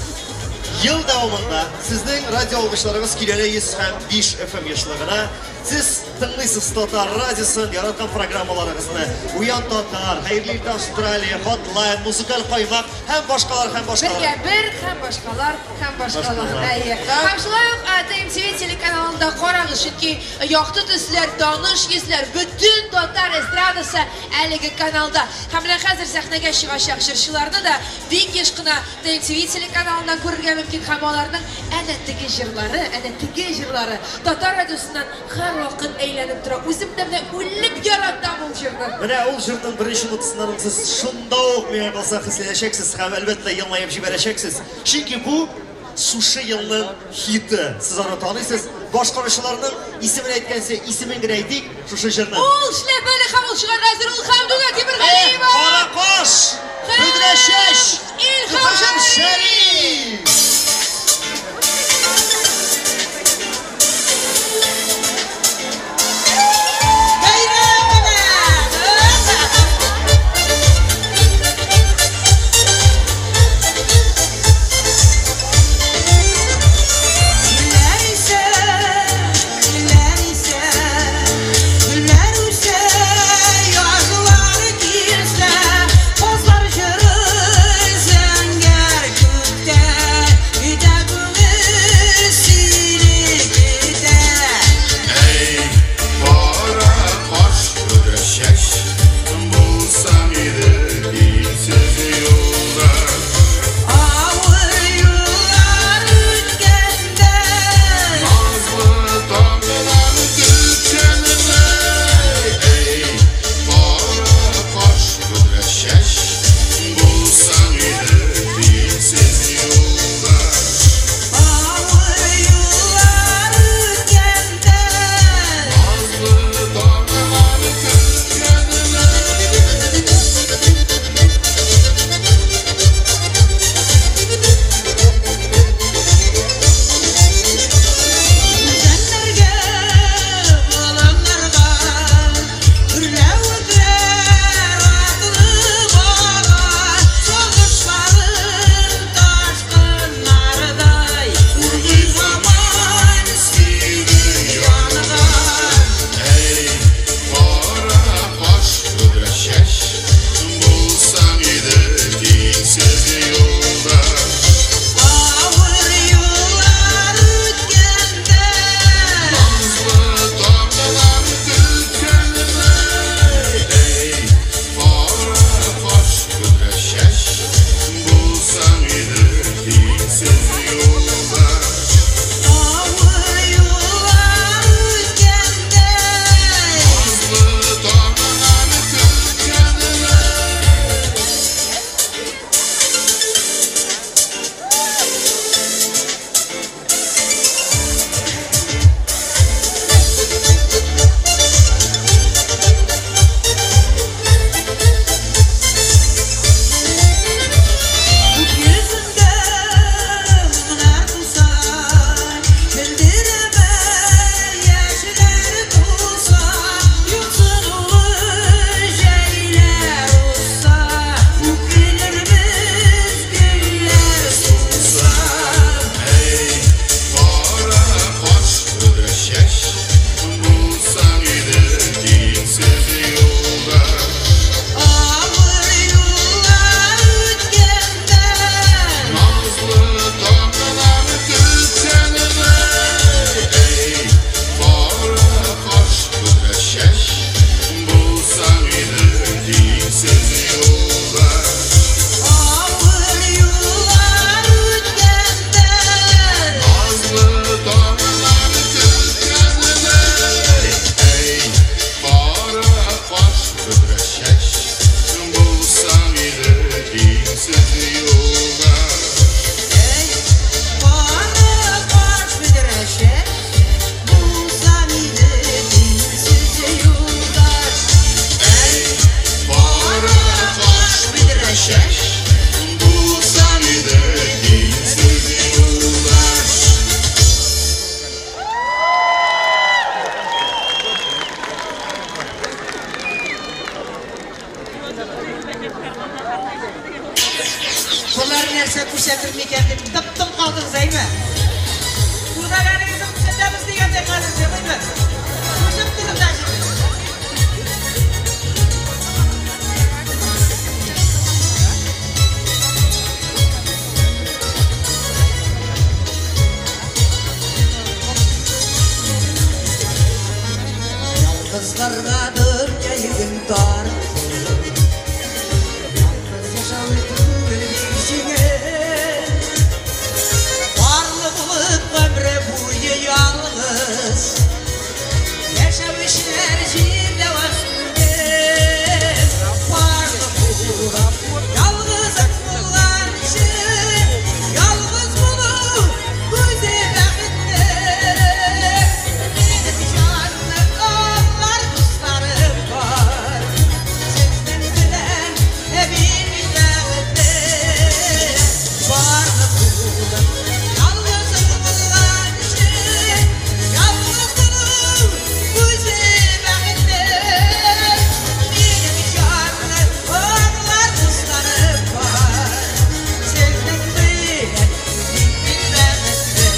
ел дәвамында сезнең радио алгычларыгыз киләле 100 һәм 5 FM ешлыгына. Сез тыңлыйсыз Татар радиосын, яраткан программаларыгызны. Уян татар, Хәерле иртә Австралия, Hotline, Музыкаль каймак һәм башкалар һәм башкалар.
Бергә бер һәм башкалар һәм башкалар. Әйе. Һәм шулай ук ТМТВ телеканалында карагыз, чөнки якты төсләр, таныш йөзләр, бөтен татар эстрадасы әлеге каналда. Һәм менә хәзер сәхнәгә чыгачак җырчыларны да бик еш кына ТМТВ телеканалыннан күрергә мөмкин һәм аларның әнә теге җырлары, әнә теге җырлары Татар радиосыннан һәрвакыт әйләнеп тора. Үзем дә менә үлеп яратам ул җырны.
Менә ул җырның беренче нотасыннан сез шунда ук миңа калса хисләнәчәксез һәм әлбәттә елмаеп җибәрәчәксез. Чөнки бу шушы елның хиты. Сез аны таныйсыз. Башкаручыларның исемен әйткәнче, исемен генә әйтик, шушы җырның.
Ул эшләпәле һәм ул чыгарга әзер, ул Хәмдүнә Тимергалиева.
Кара каш, бөдрә чәч,
Илһам
Шәриф.
Зәңгәр күктә. Ялгызларга дөнья йөген тартып, ялгыз яшәү түгел бик җиңел. Барлы булып гомере буе ялгыз яшәүчеләр җирдә аз түгел. Барлы булып ялгыз булганчы, ялгыз булу үзе бәхетле. Минем җанлы алар дусларым бар, сезнең белән мин бәхетле. Барлы булып ялгыз булганчы, ялгыз булу үзе бәхетле. Минем җанлы алар дусларым бар, сезнең белән мин бәхетле.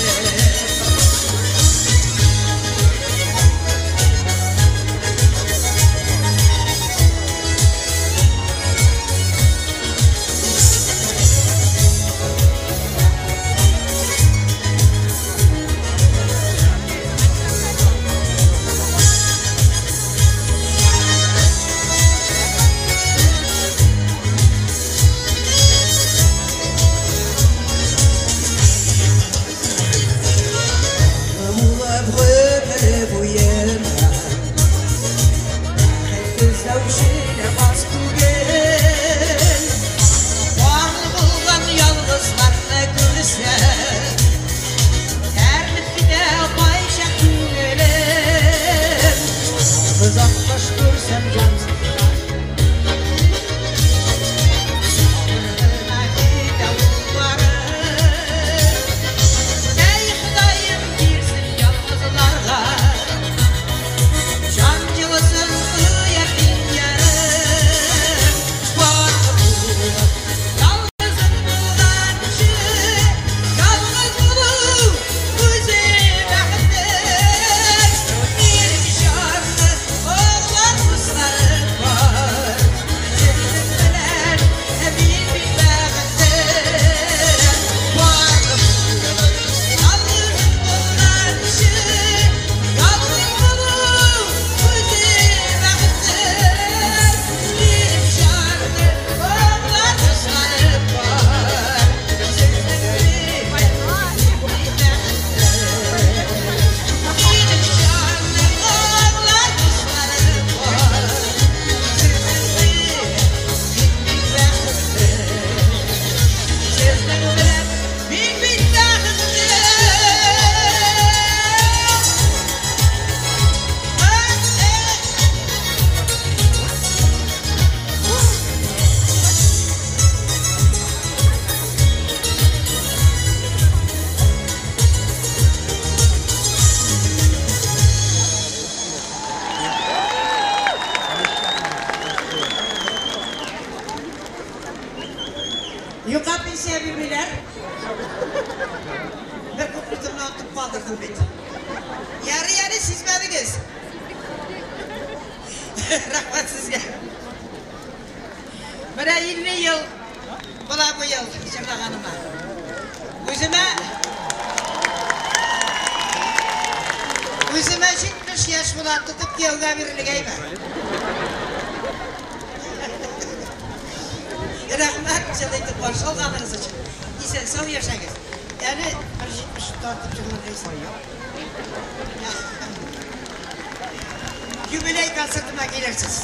Булып гомере буена бәхет эзләүчеләр аз түгел. Барлы булган ялгызларны күрсәм, әрнеп китә кайчак күңелем. Ялгыз аккош күрсәм, җан сабыр гына китә уйларым. Әй, Ходаем, бирсен ялгызларга җан җылысын тояр дин ярым. Барлы булып ялгыз булганчы, ялгыз булу үзе бәхетле. Минем җанлы олар дусларым бар, сезнең белән мин бик бәхетле. Барлы булып ялгыз булганчы, ялгыз булу үзе бәхетле. Минем җанлы олар дусларым бар, сезнең белән мин бик бәхетле. Минем җанлы олар дусларым бар, сезнең белән мин бик бәхетле. Сезнең белән мин бик бәхетле.
Юкка пенсия бирмиләр. Бер куплетымны онытып калдырдым бит. Ярый әле сизмәдегез. Рәхмәт сезгә. Менә 50 ел була бу ел җырлаганыма. Үземә 70 яшь була, тотып кияүгә бирелгәйме? Рәхмәт, җылы итеп каршы алганыгыз өчен. Исән сау яшәгез. Әле бер 70 тартып җырларга. Юбилей концертыма килерсез.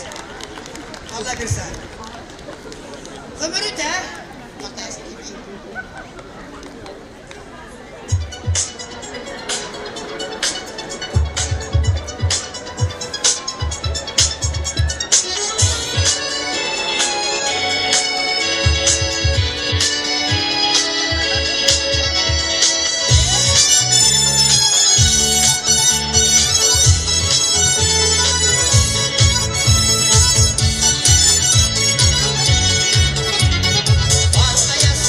Алла бирсә. Гомер үтә. Туктайсың килми. Барда.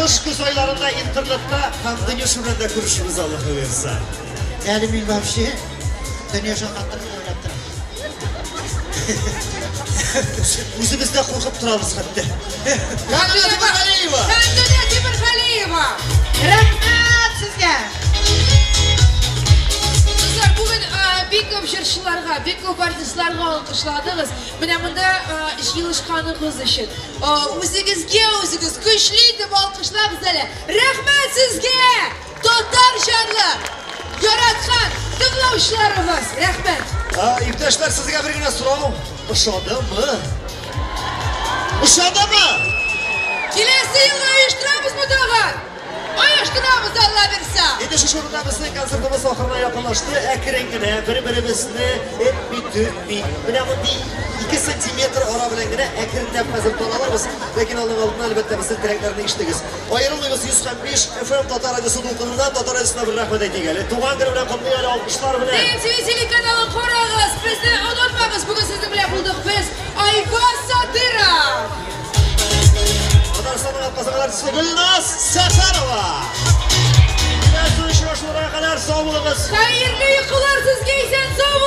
Кыш көз айларында интернетта һәм Дөньяша белән дә күрешербез, Аллаһ боерса.
Әле мин вообще Дөньяша хакында уйлап торам.
Үзебез дә куркып торабыз хәтта. Хәмдүнә Тимергалиева!
Хәмдүнә Тимергалиева!
Рәхмәт сезгә!
Дуслар, бүген бик күп җырчыларга, бик күп артистларга алкышладыгыз. Менә монда җыелышканыгыз өчен. Үзегезгә үзегез көчле итеп алкышлагыз әле. Рәхмәт сезгә! Татар җанлы, яраткан тыңлаучыларыбыз. Рәхмәт!
Иптәшләр, сезгә бер генә сорау. Ошадымы? Ошадымы?
Киләсе елга оештырабызмы тагын? Оештырабыз, Алла бирсә!
Инде шушы урында безнең концертыбыз ахырына якынлашты. Әкрен генә бер-беребезне этми, төртми. Менә мондый 2 сантиметр ара белән генә әкренләп хәзер таралырбыз. Ләкин аның алдыннан, әлбәттә, безнең теләкләрне ишетегез. Аерылмыйбыз 105 FM Татар радиосы дулкыныннан. Татар радиосына бер рәхмәт әйтик әле. Туган көне белән котлыйк әле алкышлар белән.
ТНТ телеканалын карагыз, безне онытмагыз. Бүген сезнең белән булдык без, Айваз Садыров.
Татарстанның атказанган артисты Гөлназ Сәфәрова. Киләсе очрашуларга кадәр сау булыгыз.
Хәерле йокылар сезгә, исән сау.